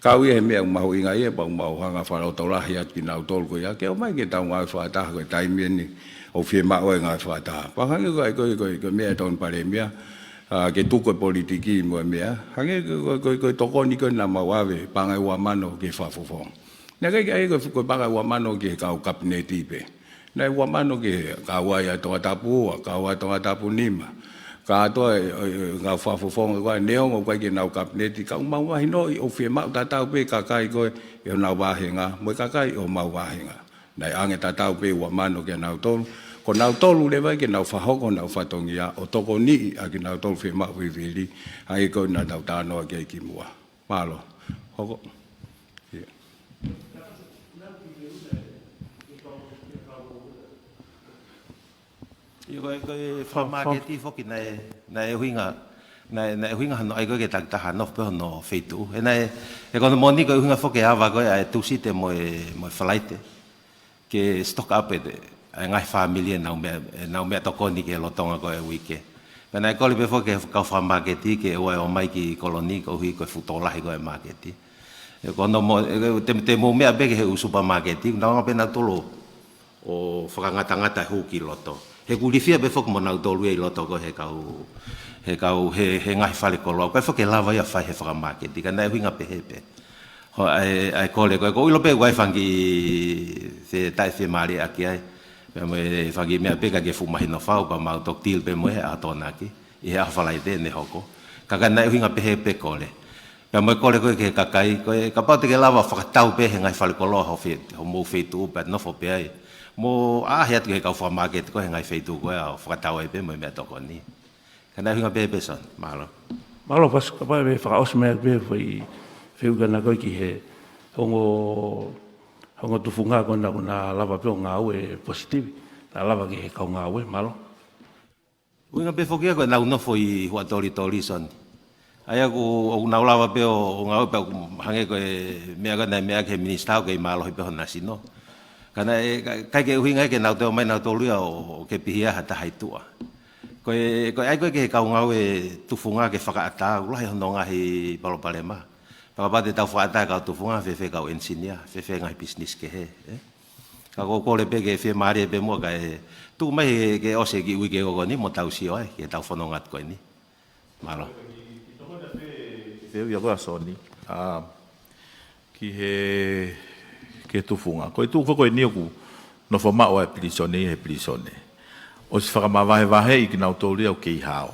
Kau ia he meʻa ʻoku mahuʻinga ia, pea ʻoku mau hanga ʻo fakalotolahi atu kinautolu ko ia, ke ō mai ke tau ngāue fakataha ko e taimi eni ʻOku fiemaʻu e ngaahi fakataha. Pea hangē ko e, ko e, ko e, ko e meʻa ʻa e Tokoni Palēmia, ʻa, ke tuku e politiki mo e meʻa. Hangē ko e, ko e, ko e, ko e tokoni ko ē naʻa mau ʻave, paʻanga ʻe ua mano ki he Fakafofonga. Naʻe ʻikai ke ʻai ko e, ko e paʻanga ʻe ua mano ki he kau Kapineti pē. Naʻe ua mano ki he kau ʻa Tongatapu ua, kau ʻa Tongatapu nima. Kātoa e, e, e kau Fakafofonga ko ē, neongo ʻoku ʻikai ke nau Kapineti, ka ʻoku mau mahinoʻi ʻoku fiemaʻu tatau pē kakai ko ē ʻi honau vāhenga, mo e kakai ʻo homau vāhenga. Naʻe ʻoange tatau pē ua mano kia nautolu. Ko nautolu leva ia ke nau fakahoko honau fatongia ʻo tokoniʻi ʻa kinautolu fiemaʻu vivili, ʻa ia ko ē naʻa tau talanoa ki ai kimuʻa. Mālō. Hoko. ʻIo. ʻIo, ko e, ko e fakamāketi foki naʻe, naʻe ʻuhinga, naʻe, naʻe ʻuhinga hono ʻai ko ē ke takitaha nofo pē hono feituʻu. He naʻe, he ko hono moʻoni ko e ʻuhinga foki e ava ko ē ʻa e Tūsite mo e, mo e Falaite. Ke stock up e, ʻa e ngaahi fāmili ʻenau meʻa, ʻenau meʻatokoni ki he lolotonga ko ē uike. Pea naʻe kole pē foki ki he kau fakamāketi ke ʻoua ʻe ō mai ki Koloni koeʻuhi ko e fuʻu tokolahi ko ē e māketi. He ko hono mo-, he te, te mou meʻa pē ki he ʻū supamāketi, nau anga pē nautolu ʻo fakangatangata e hū ki loto. He ʻoku ilifia pē foki mo nautolu ia ʻi loto ko ē he kau, he kau, he, he ngaahi fale koloa. ʻOku ʻikai foki ke lava ia ʻo fai he fakamāketi, ka naʻe ʻuhinga pehē pē. Ko e, ʻa e kole ko ē, ʻoku ou ʻilo pē ʻoku ʻi ai e fanga kiʻi fe-, taʻefiemālieʻaki ai. Pea mo e fanga kiʻi meʻa pē ka ke fuʻu mahino fau, pea mau toki deal pē mo ia he ʻaho Tokonaki. ʻI he ʻaho Falaite ʻene hoko. Ka ka naʻe ʻuhinga pehē pē kole. Pea mo e kole ko ē ki he kakai, ko e kapau te ke lava ʻo fakatau pē he ngaahi fale koloa ho fe-, homou feituʻu pea nofo pē ai. Mo ʻaʻahi atu ki he kau fakamāketi ko ē he ngaahi feituʻu ko ē ʻo fakatau ai pē mo e meʻatokoni. Ka naʻe ʻuhinga pehē pē Soni, mālō. Mālō Pasika, kapau ʻe fakaʻosi mai pē foʻi fehuʻi ko ena ko ē ki he ongo, ongo tufunga ko ena kuo na lava pē ʻo ngāue positive, na lava ki he kau ngāue, mālō. ʻUhinga pē foki ia ko ʻenau nofo ʻi Huʻatolitoli Soni. ʻA ia ʻoku, ʻoku nau lava pē ʻo, ʻo ngāue pē ʻoku hangē ko e meʻa ko ē naʻe meʻa ki he minisitā ʻoku kei mālohi pē honau sino. Ka naʻe, ka, ʻikai ke ʻuhinga ia ke nau toe ō mai nautolu ia ʻo, ʻo ke pihia ha taha ʻi tuʻa. Ko e, ko e ʻai ko ē ki he kau ngāue tufunga ke fakaʻatā, ʻoku lahi hono ngaahi palopalema. Pea kapau te tau fakaʻatā e kau tufunga, fēfē kau enisinia, fēfē ngaahi pisinisi kehe, ē? Ka ʻoku ou kole pē ke fiemālie pē muʻa kae tuku mai he, ke ʻosi e kiʻi uike ko eni mo tau sio ai, ke tau fononga atu ko eni. Mālō. Fehuʻi ia ko ē ʻa Soni. ʻA, ki he, ki he tufunga. Ko e tuʻu ko eni ʻoku nofo maʻu ai e pilīsone, he pilīsone. ʻOsi fakamavahevaheʻi kinautolu ia ʻoku kei hao.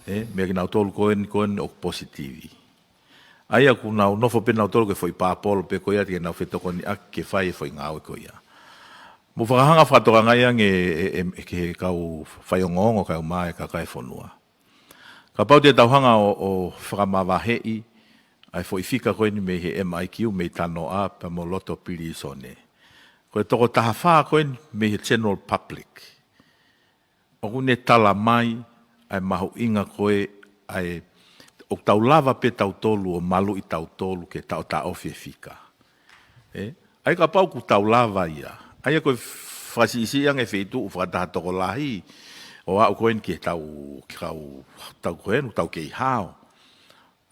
Ē, meia kinautolu ko eni, ko eni ʻoku positivi. ʻA ia ʻoku nau nofo pē nautolu ki he foʻi pāpolo pē ko ia ke nau fetokoniʻaki ke fai e foʻi ngāue ko ia. Mou fakahanga fakatokangaʻi ange e, e, e, ki he kau faiongoongo kae ʻumaʻā e kakai e fonua. Kapau te tau hanga ʻo, ʻo fakamavaheʻi ʻa e foʻi fika ko eni mei he M I Q, mei Tanoa pea mo loto pilīsone. Ko e toko taha fā ko eni mei he general public. ʻOku ne tala mai ʻa e mahuʻinga ko ē ʻa e ʻoku tau lava pē tautolu ʻo maluʻi tautolu ke taʻotaʻofi e fika. Ē? ʻA ia kapau ʻoku tau lava ia. ʻA ia ko e fakasiʻisiʻi ange e feituʻu fakataha tokolahi ʻo aʻu ko eni ki he tau, ki he kau, tau ko eni, tau kei hao.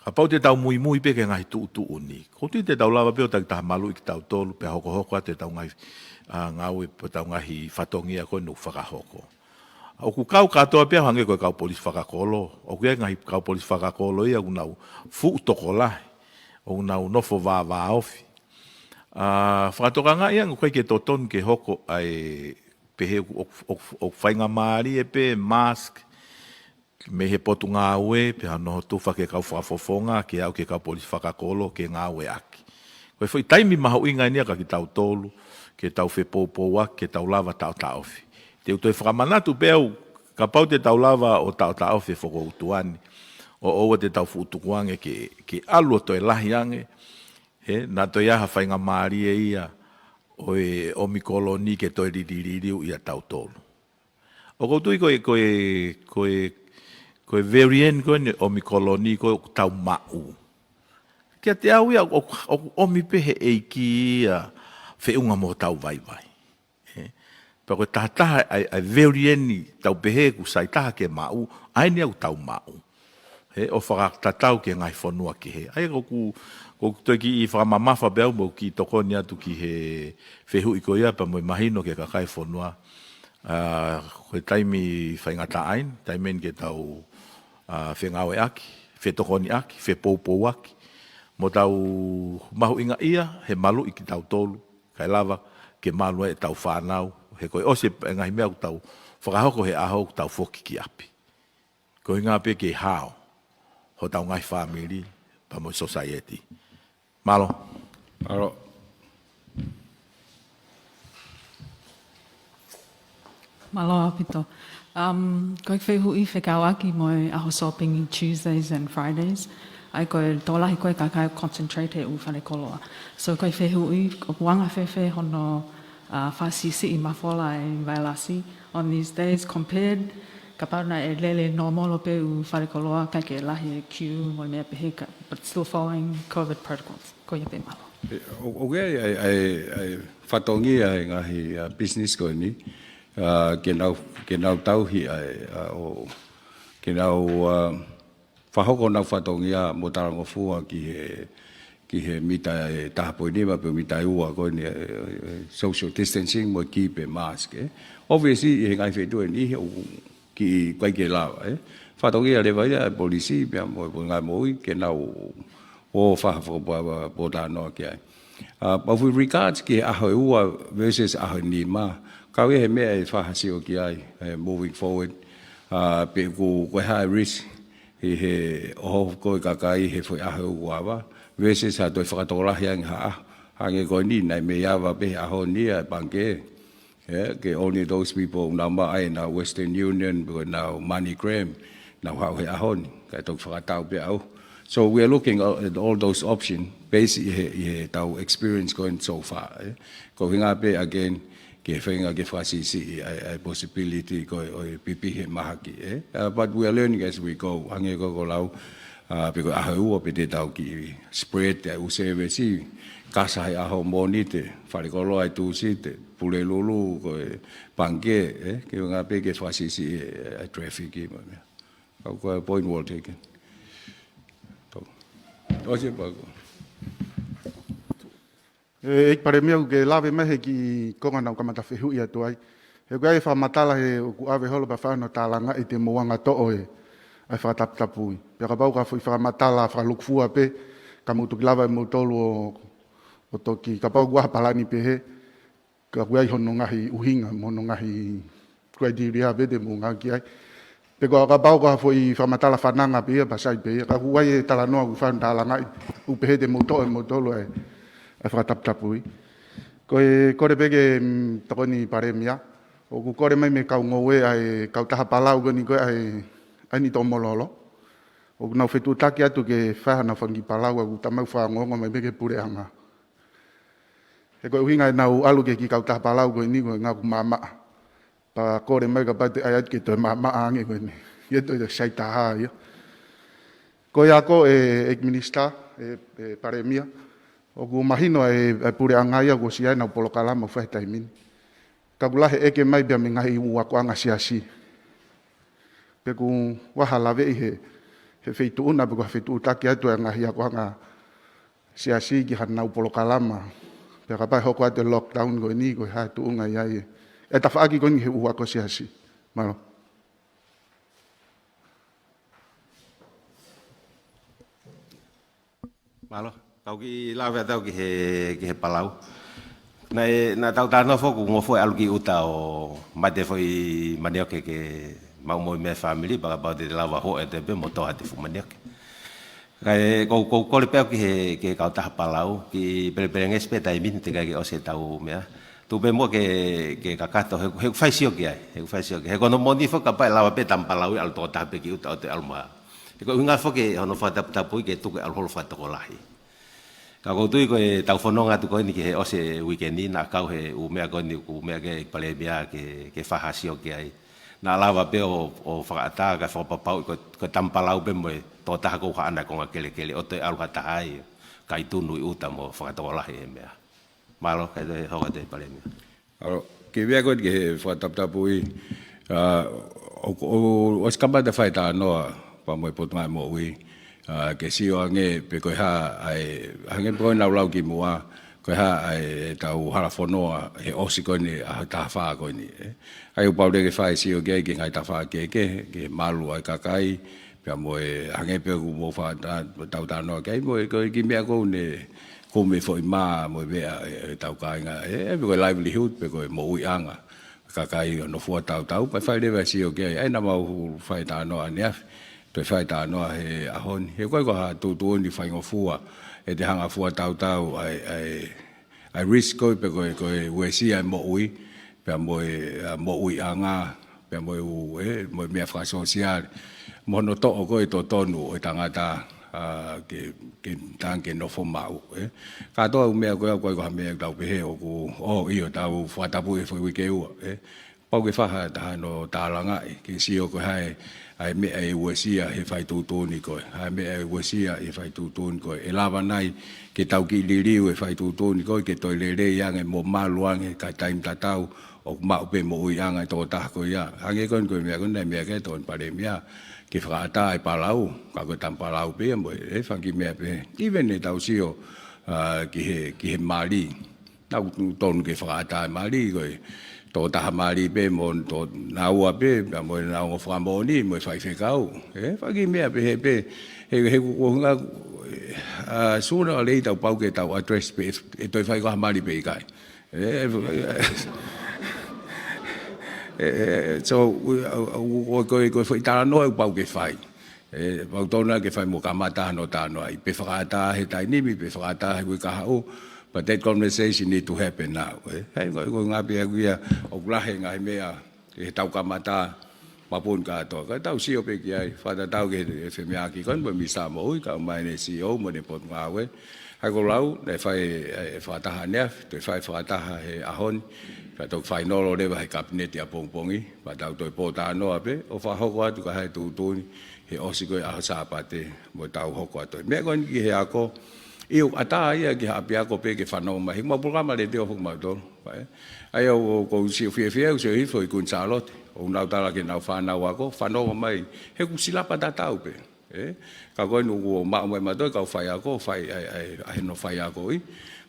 Kapau te tau muimui pē ki he ngaahi tuʻutuʻuni. ʻOku ou tui te tau lava pē ʻo takitaha maluʻi kitautolu, pea hokohoko atu e tau ngaahi, ʻa, ngāue, pea tau ngaahi fatongia ko eni ʻoku fakahoko. ʻOku kau kātoa pē au hangē ko e kau polisi fakakolo. ʻOku ʻi ai e ngaahi kau polisi fakakolo ia ʻoku nau fuʻu tokolahi. ʻOku nau nofo vāvāofi. ʻA, fakatokangaʻi ange ʻoku ʻikai ke totonu ke hoko ʻa e pehē ʻoku, ʻoku, ʻoku, ʻoku faingamālie pē mask, mei he potungāue, pea hano tufa ki he kau fakafofonga, ke aʻu ki he kau polisi fakakolo, ke ngāueʻaki. Ko e foʻi taimi mahuʻinga eni ia kia kitautolu, ke tau fepoupouaki, ke tau lava taʻotaʻofi. Te u toe fakamanatu pē au, kapau te tau lava ʻo taʻotaʻofi e fokoutua ni, ʻo ʻoua te tau fuʻu tukuange ke, ke ʻalu ʻo toe lahi ange, he, naʻa toe ʻi ai ha faingamālie ia, ʻo e ʻOmikoloni ke toe lilililiu ia tautolu. ʻOku ou tui ko e, ko e, ko e, ko e variant ko eni ʻOmikoloni ko ē ʻoku tau maʻu. Kiate au ia, ʻoku, ʻoku ʻomi pē he ʻEiki ia feʻunga mo hotau vaivai. Ē? Pea ko e tahataha ʻa e, ʻa e variant tau pehē ʻoku sai taha ke maʻu, ʻa eni ia ʻoku tau maʻu. He ʻo fakatatau ki he ngaahi fonua kehe. ʻA ia ʻoku, ʻoku ou toe kiʻi fakamamafa pē au mo kiʻi tokoni atu ki he fehuʻi ko ia pea mo e mahino ki he kakai e fonua. ʻA, ko e taimi faingataʻaʻia, taimi eni ke tau, ʻa, fengāueʻaki, fetokoniʻaki, fepoupouaki, mo tau mahuʻingaʻia he maluʻi kitautolu, kae lava ke malu ai ʻetau fānau, he ko e ʻosi e ngaahi meʻa ʻoku tau fakahoko he ʻaho ʻoku tau foki ki ʻapi. Ko e ʻuhinga pē ke hao hotau ngaahi fāmili, pea mo e society. Mālō. Mālō. Mālō ʻaupito. Um, ko e fehuʻi fekauʻaki mo e ʻaho shopping Tuesdays and Fridays. ʻA ia ko e tokolahi ko e kakai concentrate he ʻū fale koloa. So ko e fehuʻi, ʻoku anga fēfē hono, uh, fakasiʻisiʻi mafola e vailasi on these days compared kapau naʻe lele normal pē ʻū fale koloa kae ke lahi e queue mo e meʻa pehē ka, but still following COVID protocols. Ko ia pē, mālō. ʻE, ʻo, ʻoku ʻi ai, ʻa e, ʻa e, ʻa e fatongia e ngaahi, ʻa, business ko eni, ʻa, ke nau, ke nau tauhi ʻa e, ʻa, ʻo, ke nau, ʻa, fakahoko honau fatongia mo talangofua ki he, ki he mita ʻe taha poini nima pe mita ʻe ua ko eni, ʻe, ʻe, social distancing mo e keep e mask, ē. Obviously, ʻi he ngaahi feituʻu ʻe niʻihi ʻoku kiʻi ʻikai ke lava, ē. Fatongia leva ia e polisi, pea mo e Potungāue Moʻui, ke nau ō fai ha fakapōtalanoa ki ai. ʻA, but with regards ki he ʻaho ʻe ua versus ʻaho ʻe nima, kau ia he meʻa ʻe fakasio ki ai, ē, moving forward. ʻA, pe ʻoku, ko e hā e risk ʻi he ʻoho ko e kakai he foʻi ʻaho ʻe ua versus ha toe fakatokolahi ange ha ʻaho. Hangē ko eni, naʻe mei ava pē he ʻaho ni ʻa e pangikē. Yeah, ke only those people ʻoku nau maʻu ai ʻenau Western Union, pe ko ʻenau MoneyGram, nau haʻu he ʻaho ni, kae toki fakatau pē ʻaho. So we are looking at all those options based ʻi he, ʻi heʻetau experience ko eni so far, ē. Ko e ʻuhinga pē, again, ke feinga ke fakasiʻisiʻi ʻa e, ʻa e possibility ko e, ʻo e pipihi e mahaki, ē. Uh, but we are learning as we go. Hangē ko ʻeku lau, ʻa, pe ko e ʻaho ʻe ua pē te tau kiʻi spread ʻa e ʻū service, kasa he ʻaho Mōnite, fale koloa he Tūsite, Pulelulu, ko e pangikē, ē, ke ʻuhinga pē ke fakasiʻisiʻi e, e traffic mo e meʻa. Kau ko e point well taken. Tau. ʻOsi e pako. ʻE, ʻEiki Palēmia, ʻoku ke lave mai he kiʻi konga naʻá ku kamata fehuʻi atu ai. He ʻoku ʻi ai e fakamatala he ʻoku ʻave holo pea fai hono tālangaʻi te mou anga toʻo e, ʻa e fakataputapui. Pea kapau ko ha foʻi fakamatala fakalūkufua pē, ka mou toki lava ʻe moutolu ʻo, ʻo toki, kapau ʻoku ʻi ai ha palani pehē, ka ʻoku ʻi ai hono ngaahi ʻuhinga, mo hono ngaahi criteria pē te mou ngāueʻaki ai. Pe ko e kapau ko ha foʻi fakamatala fananga pē ia, pea sai pē ia. Ka ʻoku ʻi ai e talanoa ʻoku fai hono tālangaʻi, ʻoku pehē te mou toʻo ʻe moutolu e, e fakataputapui. Ko e kole pē ki he, mm, Tokoni Palēmia, ʻoku kole mai mei he kau ngoue ʻa e kautaha palau ko eni ko e ʻa e, ʻa e Niu Tōmololo. ʻOku nau fetuʻutaki atu ke fai haʻanau fanga kiʻi palau, ʻoku tau maʻu fakaongoongo mai mei he puleʻanga. He ko e ʻuhinga ʻenau ʻalu ki he kiʻi kautaha palau ko eni ko e ʻuhinga ʻoku maʻamaʻa. Pea kole mai kapau te ʻai atu ke toe maʻamaʻa ange ko eni. ʻIo, toe, toe sai taha ia. Ko ia ko e, ʻEiki Minisitā, ʻe, ʻe Palēmia, ʻoku mahino ʻa e, ʻa e puleʻanga ia kuo ʻosi ʻi ai ʻenau polokalama ʻoku fai he taimi ni. Ka ʻoku lahi e ʻeke mai pea mei he ngaahi ʻū akoʻanga siasi. Pe ʻoku ʻi ai ha laveʻi he, he feituʻu na, pe ko ha fetuʻutaki atu e ngaahi akoʻanga siasi ki haʻanau polokalama. Pea kapau ʻe hoko atu e lockdown ko eni, ko e hā e tuʻunga ʻe ʻi ai e, e tafaʻaki ko eni he ʻū ako siasi. Mālō. Mālō. Kau kiʻi lave atu au ki he, ki he palau. Naʻe, naʻa tau talanoa foki ʻoku ngofua e ʻalu ki ʻuta ʻo mate foʻi manioke ke maʻu mo e meʻa fāmili, pea kapau te te lava hoʻo ʻete pē mo toʻo haʻate fuʻu manioke. Kae ʻoku ou, ʻoku ou kole pē au ki he, ki he kautaha palau, kiʻi pelepelengesi pē taimi ni teʻeki ai ke ʻosi ʻetau meʻa. Tuku pē muʻa ke, ke kakato, he, he ʻoku fai sio ki ai, he ʻoku fai sio ki ai. He ko hono moʻoni foki kapau ʻe lava pē tama palau ia ʻalu tokotaha pē ki ʻuta ʻo toe ʻalu mai. He ko e ʻuhinga foki hono fakataputapui ke tuku e ʻalu holo fakatokolahi. Ka ʻoku ou tui ko ʻetau fononga atu ko eni ki he ʻosi e uike ni naʻa kau he ʻū meʻa ko eni ʻoku meʻa ki ai e Palēmia ke, ke fai ha sio ki ai. Naʻa lava pē ʻo, ʻo fakaʻatā kae fakapapauʻi ko, ko e tama palau pē mo e tokotaha ʻoku haʻana e konga kelekele ʻo toe ʻalu ha taha ia kae tunu ʻi ʻuta mo fakatokolahi e meʻa. Mālō, kae toe hoko atu e Palēmia. ʻAlo, ke vea ko ē ki he fakataputapui, ʻa, ʻo, ʻo, ʻosi kamata fai talanoa pea mo e Potungāue Moʻui, ʻa, ke sio ange pe ko e hā, ʻa e, hangē pē ko ʻenau lau kimuʻa, ko e hā ʻa e tau hala fonua he ʻosi ko eni ʻaho taha fā ko eni, ē. ʻA ia ʻoku pau leva ke fai e sio ki ai ki he ngaahi tafaʻaki kehekehe, ki he malu ʻa e kakai, pea mo e hangē pē ʻoku mou faʻa ta-, tau talanoa ki ai, mo e ko e kiʻi meʻa ʻoku ne kumi e foʻi mā mo e meʻa ʻe, ʻe tau kāinga, ē, ē, pe ko e livelihood, pe ko e moʻuiʻanga. Kakai ʻo nofo fua tautau, pea fai leva e sio ki ai, ʻa ia naʻa mau fai talanoa ʻaneafi, toe fai talanoa he ʻaho ni. He ʻoku ʻikai ko ha tuʻutuʻuni faingofua, ʻe te hanga fua tautau ʻa e, ʻa e, ʻa e risk ko ē pe ko e, ko e uesia e moʻui, pea mo e, ʻa, moʻuiʻanga, pea mo e ʻū, ē, mo e meʻa fakasōsiale. Mo hono toʻo ko ē totonu ʻo e tangata, ʻa, ke, ke tang ke nofo maʻu, ē. Kātoa e ʻū meʻa ko ē, ʻoku ʻikai ko ha meʻa ʻoku tau pehē ʻoku, ʻo, ʻio, tau fakatapui e foʻi uike ʻe ua, ē. Pau ke fai ha taha hono tālangaʻi, ke sio ko e hā e, ʻa e meʻa ʻe uesia he fai tuʻutuʻuni ko ē. Hā e meʻa ʻe uesia he fai tuʻutuʻuni ko ē. ʻE lava nai ke tau kiʻi liliu e fai tuʻutuʻuni ko ē, ke toe lelei ange mo malu ange ka taimi tatau, ʻoku maʻu pē moʻuiʻanga e tokotaha ko ia. Hangē ko eni ko e meʻa ko eni, meʻa ki ai e Tokoni Palēmia, ke fakaʻatā e palau, ka ko e tama palau pē ia mo e, ē, fanga kiʻi meʻa pē. Even ʻetau sio, ʻa, ki he, ki he mali. Naʻa ʻoku tonu ke fakaʻatā e mali, ko e tokotaha mali pē mo to-, naua pē, pea mo e naʻa nau ongo fakamoʻoni, mo e faifekau. Ē, fanga kiʻi meʻa pehē pē, he, he ko e ʻuhinga, ʻa, sooner or later ʻoku pau ke tau address pē, ʻe toe fai ko ha mali pe ʻikai. Ē, ē, ē, so, ʻu, ʻu, ʻu, ko e, ko e, ko e foʻi talanoa ʻoku pau ke fai. Ē, pau tonu ke fai mo kamata hono talanoaʻi. Pe fakaʻatā he taimi ni, pe fakaʻatā he uike kahaʻu, but that conversation need to happen now, ē. Hei, ko, ko e ngaahi pē ʻa ia, ʻoku lahi e ngaahi meʻa, ʻe tau kamata, mapun kātoa. Ka tau sio pē ki ai, fakatatau ki he, he femeʻaʻaki ko eni, mo e Minisitā Moʻui, kae ʻumaʻā ʻene C E O, mo ʻene potungāue. Hei ko e lau, naʻe fai, ē, fakataha ʻaneafi, toe fai fakataha he ʻaho ni, ka toki fainolo leva he Kapineti ʻapongipongi, pea tau toe pōtalanoa pē, ʻo fakahoko atu ka hā e tuʻutuʻuni, he ʻosi ko ē ʻaho Sāpate, mo tau hoko atu. Meʻa ko eni ki he ako, ʻio, ʻatā ia ki ha ʻapiako pē ke fanongo mai, he ʻoku mau polokalama letiō foki mautolu, ē. ʻA ia ʻoku, ʻoku ou sio fiefia, ʻoku ou sio hifo ʻi Kuini Sālote, ʻoku nau tala ki heʻenau fānau ako, fanongo mai, he ʻoku silapa tatau pē. Ē, ka ko eni ʻoku maʻu mai mautolu e kau faiako, fai, ʻa e, ʻa e, ʻa e hono faiakoʻi.